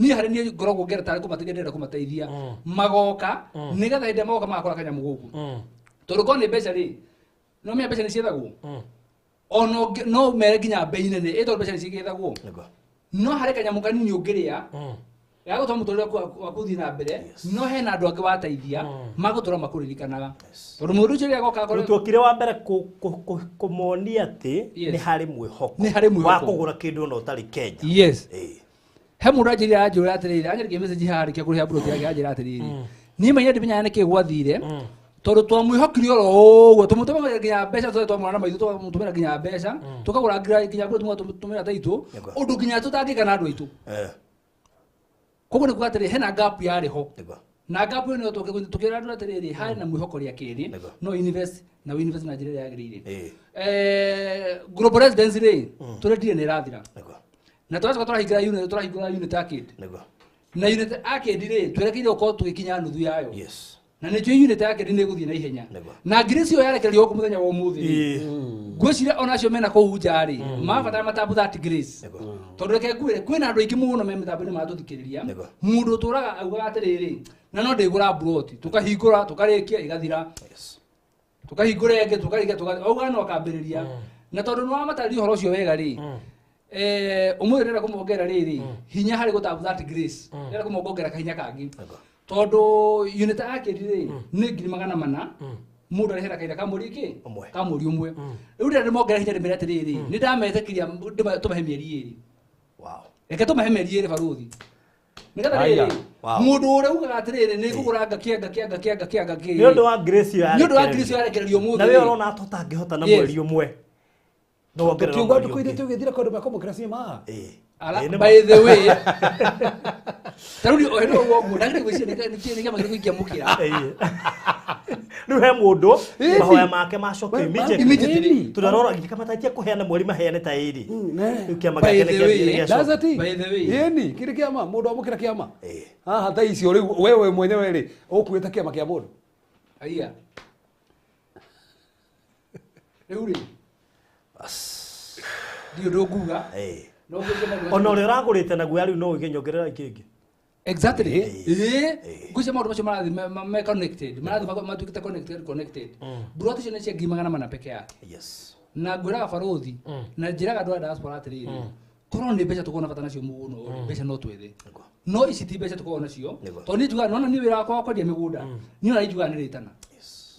Niĩ harĩ niĩ ngoragwo ngĩenda tarĩ kũmateithia, ndĩrenda kũmateithia. Magoka, nĩgetha hĩndĩ ĩrĩa magoka magakora kanyamũ gũkũ. Tondũ korwo nĩ mbeca rĩ, no menya mbeca nĩ ciethagwo. Ona no mere nginya mbei nene, ĩ tondũ mbeca nĩ cigĩethagwo. No harĩ kanyamũ kanini ũngĩrĩa, ya gũtũma mũtũrĩre waku ũthiĩ na mbere, no hena andũ angĩ wateithia, magũtũra makũririkanaga. Tondũ mũndũ ũcio rĩrĩa agoka akore Rĩu tuokire wa mbere kũmonia atĩ nĩ harĩ mwĩhoko. Nĩ harĩ mwĩhoko. Wa kũgũra kĩndũ ona ũtarĩ Kenya. He mũndũ anjĩrire anjũra atĩrĩrĩ, anjĩrire message haha arĩkia kũrĩha plot yake anjĩra atĩrĩrĩ. Niĩ mwenyewe ndimenyaga nĩkĩ gwathire. Tondu twamwĩhokire oro ũguo tũmũtũmagĩra nginya mbeca tũrĩa twamwona na maitho tũkamũtũmĩra nginya mbeca tũkagũra nginya nguo tũmũtũmĩra taitũ ũndũ nginya tũtangĩka na andũ aitũ. Koguo nĩ kuga atĩrĩ hena gap yarĩ ho na gap ĩyo nĩyo tũkĩra andũ atĩrĩrĩ harĩ na mwĩhoko rĩa kerĩ no invest na we invest na njĩra ĩrĩa yagĩrĩire. Global residence rĩ tũrendire nĩ ĩrathira na tũracoka tũrahingũra unit tũrahingũra unit arcade na unit arcade rĩ twerekeire gũkorwo tũgĩkinya nuthu yayo. Na nĩkĩo unit arcade nĩ ĩgũthiĩ na ihenya na ngiri cio yarekererio gũkũ mũthenya wa ũmũthĩ rĩ ngwĩciria onacio mena kũu nja rĩ mabatara matabu 30 grace tondũ reke ngwĩre kwĩna andũ aingĩ mũno me mĩtambo-inĩ maratũthikĩrĩria mũndũ ũtũraga augaga atĩrĩrĩ na no ndĩgũra mburoti tũkahingũra tũkarĩkia ĩgathira tũkahingũra ĩngĩ tũkarĩkia augaga no akambĩrĩria na tondũ nĩ wamatarĩria ũhoro ũcio wega rĩ ũmũthĩ ndĩrenda kũmongerera rĩrĩ hinya harĩ gũtabu 30 grace ndĩrenda kũmongerera kahinya kangĩ tondũ unit arcade rĩ nĩ 400,000 mũndũ arĩhera kahinda ka mweri kĩ ka mweri ũmwe rĩu ndĩrenda ndĩmongerere hinya ndĩmere atĩrĩrĩ nĩ ndametĩkĩria tũmahe mĩeri ĩrĩ. Reke tũmahe mĩeri ĩrĩ barũthi nĩgetha rĩrĩ mũndũ ũrĩa ugaga atĩrĩrĩ nĩ ngũgũra ngakĩa ngakĩa ngakĩa ngakĩa ngakĩa nĩ ũndũ wa grace ĩyo nĩ ũndũ wa grace ĩyo yarekererio ũmũthĩ na we ũrona tũtangĩhota na mweri ũmwe no wongerere mweri ũngĩ tũkiuga tũgĩthira kũndũ mekwamũkĩra ciĩma. By the way tarudi oero ũguo ndagĩrĩ gwĩciria nĩ kĩama kĩrĩkũ ingĩamũkĩra. Rĩu he mũndũ mahoya make macoke immediately tondũ arora gĩkamatatia kũheana mweri maheane ta ĩrĩ rĩu kĩama gĩake nĩ kĩambĩrĩria gĩacoka. By the way ĩni kĩrĩ kĩama mũndũ amũkĩra kĩama haha thaa icio rĩu wewe mwenyewe rĩ ũkuĩte kĩama kĩa mũndũ aiya rĩu rĩ ndio ũndũ nguga ona ũrĩa ũragũrĩte naguo rĩu no ũige nyongerera kĩngĩ. Exactly. Ngwĩciria maũndũ macio marathiĩ me connected marathiĩ matuĩkĩte connected mburoti icio nĩ cia 400,000 peke yake. Na ngwĩraga barũthi na njĩraga andũ a diaspora atĩrĩrĩ korwo nĩ mbeca tũkorwo na bata nacio mũno mbeca no twethe no ici ti mbeca tũkorwo nacio tondũ niĩ njugaga nona niĩ wĩra wakwa wa kwendia mĩgũnda niĩ ona njugaga nĩ rĩtana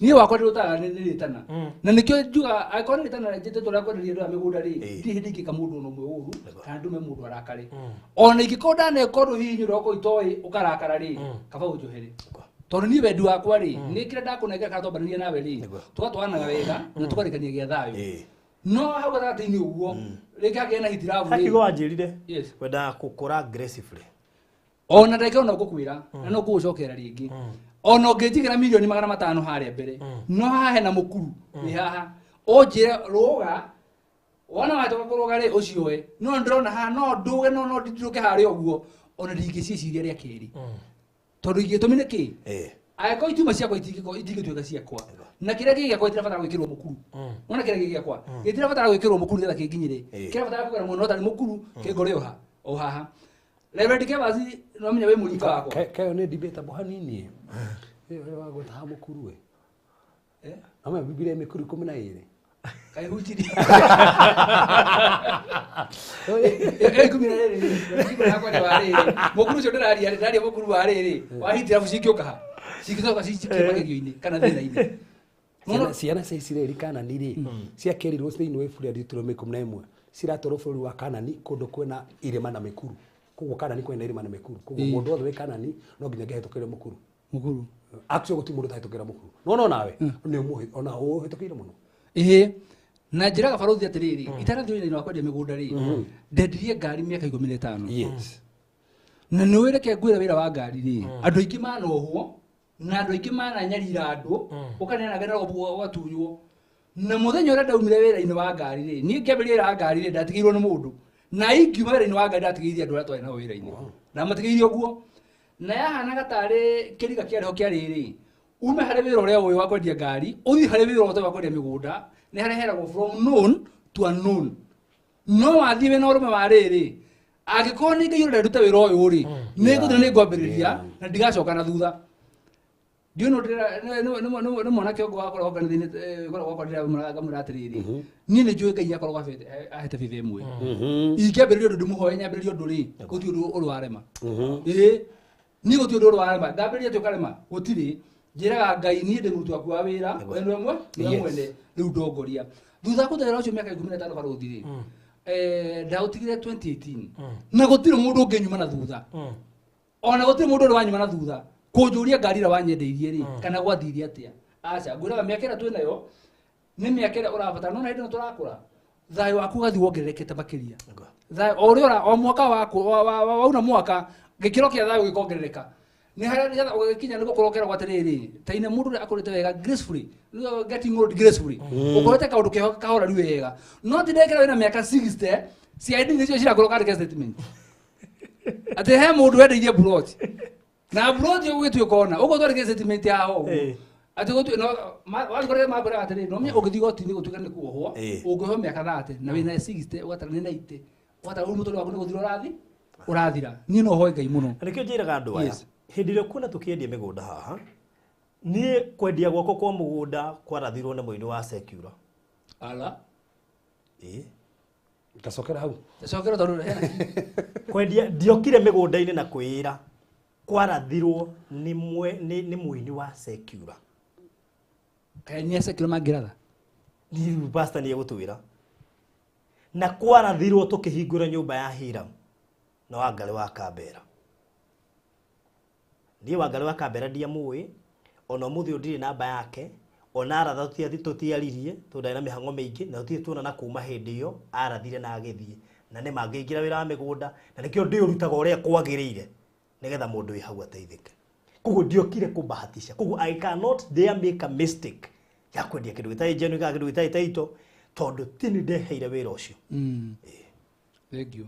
niĩ wakwa ndĩrutaga nĩ rĩtana na nĩkĩo njugaga angĩkorwo nĩ rĩtana njĩtĩtwo rĩa kwenderia andũ a mĩgũnda rĩ ndirĩ hĩndĩ ingĩka mũndũ ona ũmwe ũru kana ndume mũndũ arakare ona ingĩkorwo ndaneka ũndũ hihi ũrĩa ũkorwo itoĩ ũkarakara rĩ kaba ũnjohere tondũ niĩ wendi wakwa rĩ nĩ kĩrĩa ndakũnengera kana twambanĩria nawe rĩ tũgatwaranaga wega na tũkarĩkania gĩa thayũ no hau gatagatĩ-inĩ ũguo rĩngĩ hagĩe na hitilafu rĩ. Hakiugo wanjĩrire wendaga gũkũra aggressively ona ndagĩka ona ngũkwĩra na no ngũgũcokera rĩngĩ ona ũngĩnjigĩra 500,000,000 harĩa mbere no haha hena mũkuru wĩ haha ũnjĩre rũga wona watoka kũrũga rĩ ũcioe no ndĩrona haha no ndũge no no ndindũke harĩa ũguo ona ndingĩciĩciria rĩa kerĩ tondũ ingĩtũmi nĩ kĩ angĩkorwo itiuma ciakwa itingĩtuĩka ciakwa na kĩrĩa kĩ gĩakwa gĩtirabatara gwĩkĩrwo mũkuru wona kĩrĩa kĩ gĩakwa gĩtirabatara gwĩkĩrwo mũkuru nĩgetha kĩnginyĩre kĩrabatara kũgera mwena ũtarĩ mũkuru kĩngore o haha Reverend Kevasi no menya wĩ mũrika wakwa kayo nĩ debatable hanini ĩyo ũrĩa wagweta ha mũkuru we ama Biblia mĩkuru 12 kaihutirie ĩyo 12 yakwa nĩ wa rĩrĩ mũkuru ũcio ndĩraria ndĩraria mũkuru wa rĩrĩ wa hitilafu cingĩũka ha cingĩcoka cikie magerio-inĩ kana thĩna-inĩ ciana cia Isiraeli Kanani rĩ ciakerirwo thĩinĩ wa ibuku rĩa Deuteronomy 11 ciratwarwo bũrũri wa Kanani kũndũ kwĩna irĩma na mĩkuru koguo Kanani kwĩna irĩma na mĩkuru koguo mũndũ wothe wĩ Kanani no nginya angĩahĩtũkĩire mũkuru mũkuru actually gũtirĩ mũndũ ũtahĩtũkĩra mũkuru no no nawe nĩ ona ũhĩtũkĩire mũno ĩhĩ na njĩraga barũthi atĩrĩrĩ itarathiĩ wĩra-inĩ wa kwendia mĩgũnda rĩ ndendirie ngari mĩaka 15. Yes na nĩ ũĩ reke ngwĩre wĩra wa ngari rĩ andũ aingĩ manohwo na andũ aingĩ mananyarira andũ ũkaneana na ũgatunywo na mũthenya ũrĩa ndaumire wĩra-inĩ wa ngari rĩ niĩ ngĩambĩrĩria wĩra wa ngari rĩ ndatigĩirwo nĩ mũndũ na ingiuma wĩra-inĩ wa ngari ndatigĩirie andũ arĩa twarĩ nao wĩra-inĩ ndamatigĩirie ũguo na yahanaga tarĩ kĩriga kĩarĩho kĩa rĩrĩ ume harĩ wĩra ũrĩa ũyũ wa kwendia ngari ũthiĩ harĩ wĩra ũtarĩ wa kwendia mĩgũnda nĩ harĩa heragwo from known to unknown no wathiĩ wĩna ũrũme wa rĩrĩ angĩkorwo nĩ Ngai ũrenda ndute wĩra ũyũ rĩ nĩ ngũthiĩ na nĩ ngwambĩrĩria na ndigacoka na thutha ndiũ nĩ mwanake ũngĩ wakoragwo kanitha-inĩ koragwo gwakwa ngamwĩra atĩrĩrĩ niĩ nĩ njũĩ Ngai akoragwo ahete favor ĩmwe ingĩambĩrĩria ũndũ ndĩmũhoe nyambĩrĩrie ũndũ rĩ gũtirĩ ũndũ ũrĩ warema ĩĩ niĩ gũtirĩ ũndũ ũrĩ warema ndambĩrĩria atĩ ũkarema gũtirĩ njĩraga Ngai niĩ ndĩ mũruti waku wa wĩra we nĩwe nĩwe mwene rĩu ndongoria thutha wa kũruta wĩra ũcio mĩaka 15 barũthi rĩ ndaũtigire 2018 na gũtirĩ mũndũ ũngĩ nyuma na thutha ona gũtirĩ mũndũ ũrĩ wanyuma na thutha kũnjũria ngari ĩrĩa wanyendeirie rĩ kana gwathirie atĩa Aca ngwĩraga mĩaka ĩrĩa twĩnayo nĩ mĩaka ĩrĩa ũrabatara no na hĩndĩ ĩno tũrakũra thayũ waku ũgathiĩ wongererekete makĩria. Thayũ o ũrĩa o mwaka waku wauna mwaka gĩkĩro kĩa thayũ gĩkongerereka. Nĩ harĩa nĩgetha ũgĩkinya nĩ gũkorwo ũkeragwo atĩrĩrĩ taine mũndũ ũrĩa akũrĩte wega gracefully getting old gracefully ũkorete kaũndũ keho kahora rĩu wega no ti ndekera wĩna mĩaka 60 CID nĩcio cirakorwo kandĩka statement atĩ he mũndũ wendeirie buroti na buroti ũgĩtuĩka ona ũguo twandĩke statement yaho ũguo atĩ gũtuĩ no wathiĩ makwĩraga atĩrĩrĩ no ũngĩthiĩ igoti-inĩ gũtuĩka nĩ kuohwo ũngĩohwo mĩaka 30 na wĩna 60 ũgatara nĩ 90 ũgatara rĩu mũtũrĩre waku nĩ gũthira ũrathira niĩ no hoe Ngai mũno. Na nĩkĩo njĩraga andũ aya hĩndĩ ĩrĩa kuona tũkĩendia mĩgũnda haha niĩ kwendia gwakwa kwa mũgũnda kwarathirwo nĩ mũini wa Secura. Ala ĩĩ tacokera hau tacokera tondũ kwendia ndiokire mĩgũnda-inĩ na kwĩra kwarathirwo nĩ mũini wa Secura. Kaĩ nĩ Secura mangĩratha niĩ pastor nĩ egũtwĩra na kwarathirwo tũkĩhingũra nyũmba ya Hiram na Wangarĩ wa Kambera. Niĩ Wangarĩ wa Kambera ndiamũĩ ona ũmũthĩ ũyũ ndirĩ namba yake ona aratha tũtiaririe tondũ ndarĩ na mĩhang'o mĩingĩ na tũtirĩ tuonana kuma hĩndĩ ĩyo arathire na agĩthiĩ na nĩ mangĩingĩra wĩra wa mĩgũnda na nĩkĩo ndĩũrutaga ũrĩa kwagĩrĩire nĩgetha mũndũ wĩ hau ateithĩke. Koguo ndiokire kũbahatisha. Koguo I cannot dare make a mistake ya kwendia kĩndũ gĩtarĩ genuine kana kĩndũ gĩtarĩ title tondũ ti niĩ ndeheire wĩra ũcio. Thank you.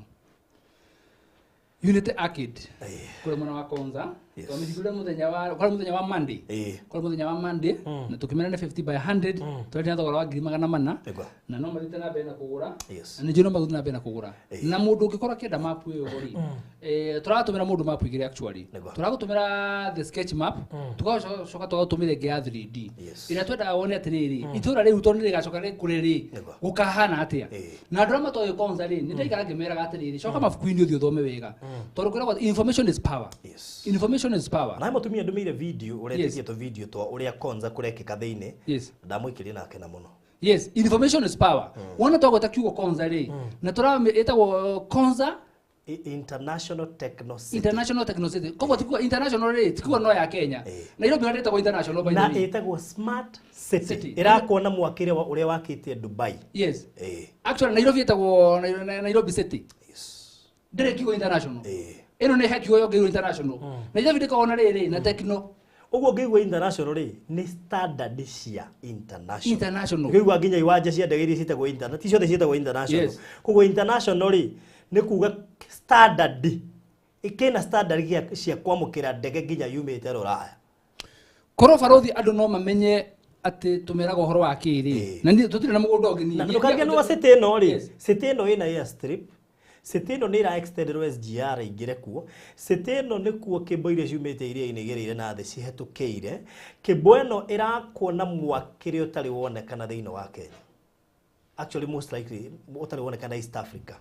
Unity Arcade kũrĩa mwena wa Konza twamĩhingũrire mũthenya wa kũrĩa mũthenya wa Monday kũrĩa mũthenya wa Monday na tũkĩmera nĩ 50 by 100 twendia na thogora wa 400,000 na no mathiĩte na mbere na kũgũra na nĩ njũĩ no mathiĩte na mbere na kũgũra na mũndũ ũngĩkorwo akĩenda map ĩyo rĩ tũratũmĩra mũndũ map igĩrĩ actually tũragũtũmĩra the sketch map tũgacoka tũgagũtũmĩra ĩngĩ ya 3D ĩrĩa twendaga wone atĩrĩrĩ itũra rĩu tondũ nĩrĩgacoka rĩkũre rĩ gũkahana atĩa na andũ arĩa matoĩ Konza rĩ nĩ ndaikara ngĩmeraga atĩrĩrĩ coka mabuku-inĩ ũthiĩ ũthome wega tondũ kwĩragwo information is power. Information is power. Na mũtumia ndũmĩire video ũretĩtie tũ video twa ũrĩa Konza kũrekĩka thĩinĩ ndamũikĩrie nake na mũno. Yes, information is power. Wona twagweta kiugo Konza rĩ na tũra ĩtagwo Konza International Techno City. International Techno City. Koguo tikuwa international rĩ tikuwa no ya Kenya. Nairobi na ĩtagwo international by the way. Na ĩtagwo Smart City. Ĩrakwo na mwakĩre wa ũrĩa wakĩte Dubai. Yes. Actually Nairobi ĩtagwo Nairobi City. Ndĩrĩ kiugo international. Ĩno nĩ he kiugo yongereirwo international. Nairobi ndĩkoragwo na rĩrĩ na techno. Ũguo ngĩigua international rĩ nĩ standard cia international. International. Ngĩigua nginya iwanja cia ndege iria ciĩtagwo international, ti ciothe ciĩtagwo international. Koguo international rĩ nĩ kuga standard ĩkĩna standard cia kwamũkĩra ndege nginya yumĩte Rũraya. Korwo barothi andũ no mamenye atĩ tũmeraga ũhoro wa kĩrĩ na tũtirĩ na mũgũnda ũngĩ. Na ndũkariganĩrwo city ĩno rĩ, city ĩno ĩna airstrip. City ĩno nĩ ĩra extend SGR ĩingĩre kuo. City ĩno nĩkuo kĩmbo iria ciumĩte iria-inĩ igereire na thĩ cihetũkĩire. Kĩmbo ĩno ĩrakwo na mwakĩre ũtarĩ wonekana thĩinĩ wa Kenya. Actually most likely ũtarĩ wonekana East Africa.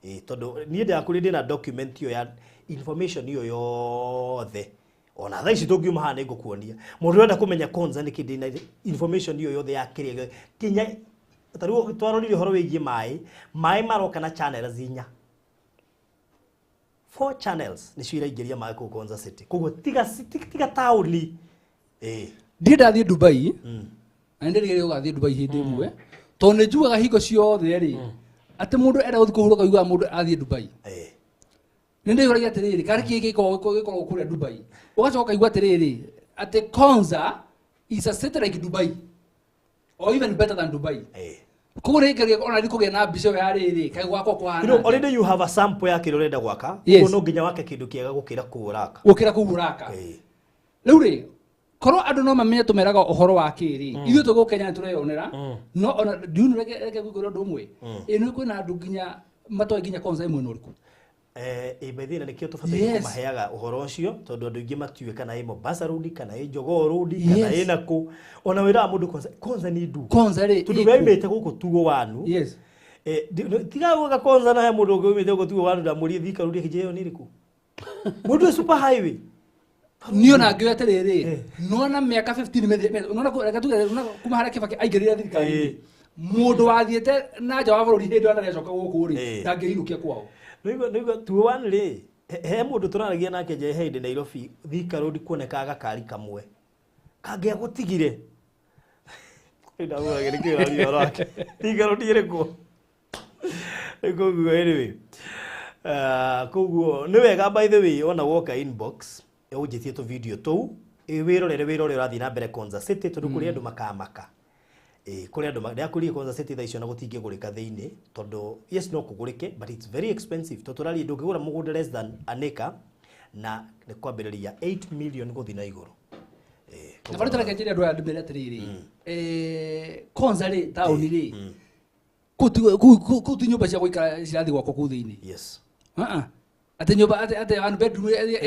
Tondũ niĩ ndĩrakũrĩ ndĩna document ĩyo ya information ĩyo yothe. Ona thaa ici tũngiuma haha nĩngũkuonia. Mũndũ ũrenda kũmenya Konza nĩkĩ ndĩna information ĩyo yothe ya kĩrĩa kinya tarĩu twarorire ũhoro wĩgiĩ maĩ, maĩ maroka na channels inya. 4 channels nĩcio iraingĩria maĩ kũu Konza City. Koguo tiga taũni. Ndiĩ ndathiĩ Dubai na nĩndĩrĩgĩrĩire gũgathiĩ Dubai hĩndĩ ĩmwe tondũ nĩ njugaga hingo ciothe rĩ atĩ mũndũ enda gũthiĩ kũhurũka ũiguaga mũndũ athiĩ Dubai. Nĩ ndĩyũragia atĩrĩrĩ karĩ kĩĩ gĩkoragwo kũrĩa Dubai ũgacoka ũkaigua atĩrĩrĩ atĩ Konza is a city like Dubai or even better than Dubai. Koguo nĩ ona nĩ kũgĩa na mbica ĩyo ya rĩrĩ kaĩ gwakwa kũhana. You know, already you have a sample ya kĩrĩa ũrenda gwaka. Koguo no nginya wake kĩndũ kĩega gũkĩra kũu ũraka. Gũkĩra kũu ũraka. Rĩu rĩ korwo andũ no mamenye tũmeraga ũhoro wa kĩrĩ ithuĩ tũgũkũ Kenya nĩ tũreyonera no ona ndiũĩ reke ngwĩre ũndũ ũmwe ĩ nĩ kwĩna andũ nginya matoĩ nginya Konza ĩ mwena ũrĩkũ. Ĩ nĩkĩo tũbataire kũmaheaga ũhoro ũcio tondũ andũ aingĩ matiũĩ kana ĩ Mombasa Road kana ĩ Jogoo Road kana ĩ nakũ ona wĩraga mũndũ Konza Konza nĩ ndu Konza rĩ tondũ weimĩte gũkũ tuo wanu. Yes. Tiga gwaka Konza na he mũndũ ũngĩ umĩte gũkũ tuo wanu ndamũrie Thika Road ĩkĩnjĩra ĩyo nĩ ĩrĩkũ mũndũ super highway niĩ ona ngĩoya atĩrĩrĩ nona mĩaka 15 nona reke tuge kuma harĩa Kibaki aingĩrire thirikari-inĩ mũndũ wathiĩte na nja wa bũrũri hĩndĩ ĩyo ndarĩcoka gũkũ rĩ ndangĩinũkia kwao. Nĩigua tuo wanu rĩ he mũndũ tũraragia nake nja he hĩndĩ Nairobi Thika Road kuonekaga gakari kamwe kangĩagũtigire Ndagũra gĩkĩ ũraria ũhoro wake. Ti ngero ĩrĩkũ. Koguo anyway. Koguo nĩ wega by the way ona woka inbox ũnjĩtie tũ video tũu wĩrorere wĩra ũrĩa ũrathiĩ na mbere Konza City tondũ kũrĩ andũ makamaka. Kũrĩ andũ ndĩrakũria Konza City thaa icio na gũtingĩgũrĩka thĩinĩ tondũ yes no kũgũrĩke but it's very expensive tondũ tũraria ndũngĩgũra mũgũnda less than an acre na nĩ kwambĩrĩria 8 million gũthiĩ na igũrũ. Na barĩ tareke njĩre andũ aya ndĩmere atĩrĩrĩ, Konza rĩ taũni rĩ kũu ti nyũmba cia gũikara cirathiĩ gwakwo kũu thĩinĩ. Yes. Atĩ nyũmba atĩ one bedroom atĩ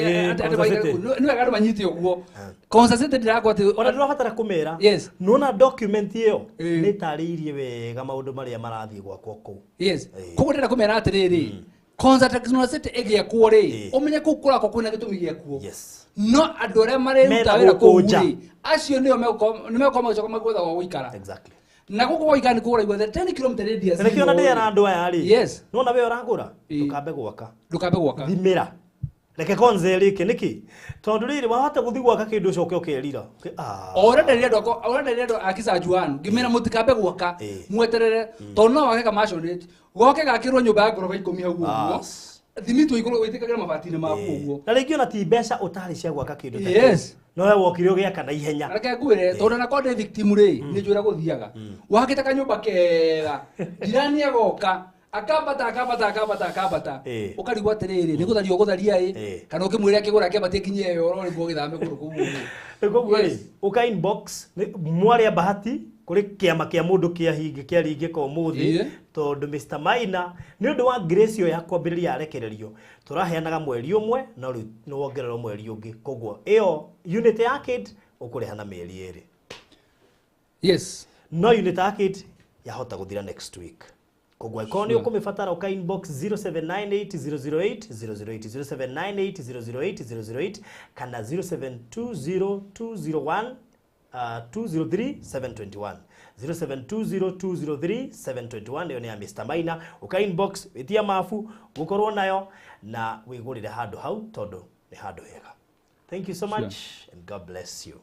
nĩ wega andũ manyite ũguo. Konza City ndĩrakwo atĩ ona ndũrabatara kũmera. Yes. Nĩwona document ĩyo nĩ ĩtarĩirie wega maũndũ marĩa marathiĩ gwakwo kũu. Yes. Koguo ndĩrenda kũmera atĩrĩrĩ, Konza Techno City ĩgĩakwo rĩ, ũmenye kũu kũrakwo kwĩna gĩtũmi gĩakuo. Yes. No andũ arĩa mareruta wĩra kũu rĩ, acio nĩo megũkorwo magĩcoka magwetha gwa gũikara. Exactly. Na gũkũ gwa nĩ kũgũra the 10 km radius. Na nĩkĩo ona ndĩra andũ aya rĩ. Yes. Nĩwona we ũragũra, ndũkambe gwaka. Ndũkambe gwaka. Thimĩra. Reke Konza ĩrĩke nĩkĩ? Tondũ rĩrĩ wahota gũthiĩ gwaka kĩndũ ũcoke ũkerira. O ũrĩa nderire andũ a Kisajuan, ngĩmera mũtikambe gwaka, mweterere tondũ no wake kamansionette, goke gakĩrwo nyũmba ya ngoroba 10 hau ũguo. Thimitwo igũrũ wĩtĩkagĩra mabati-inĩ maku ũguo. Na rĩngĩ ona ti mbeca ũtarĩ cia gwaka kĩndũ ta kĩu. Yes. No we wokire ũgĩaka na ihenya. Reke ngwĩre tondũ na korwo ndĩ victim rĩ, nĩ njũĩ ũrĩa gũthiaga. Wakĩte kanyũmba kega, jirani agoka, akambata akambata akambata akambata. Ũkarigwo atĩrĩrĩ, nĩ gũtharia ũgũtharia ĩ, kana ũkĩmwĩra akĩgũra akĩambatie nginya ĩyo ũrorĩgwo ũgĩthame kũndũ kũu ũguo. Koguo rĩ, ũka inbox mwarĩ a Bahati kũrĩ kĩama kĩa mũndũ kĩaringĩka ũmũthĩ tondũ Mr Maina nĩ ũndũ wa grace ĩyo ya kwambĩrĩria arekererio tũraheanaga mweri ũmwe no rĩu nĩ wongererwo mweri ũngĩ koguo ĩyo unit ya arcade ũkũrĩha na mĩeri ĩrĩ. Yes. No unit arcade yahota gũthira next week. Koguo angĩkorwo nĩ ũkũmĩbatara ũka inbox 0798 008 008 0798 008 008 kana 0720 201 203 721 0720 203 721 ĩyo nĩ ya Mr Maina. Ũka inbox wĩtia mabu gũkorwo nayo na wĩgũrĩre handũ hau tondũ nĩ handũ hega. Thank you so much and God bless you.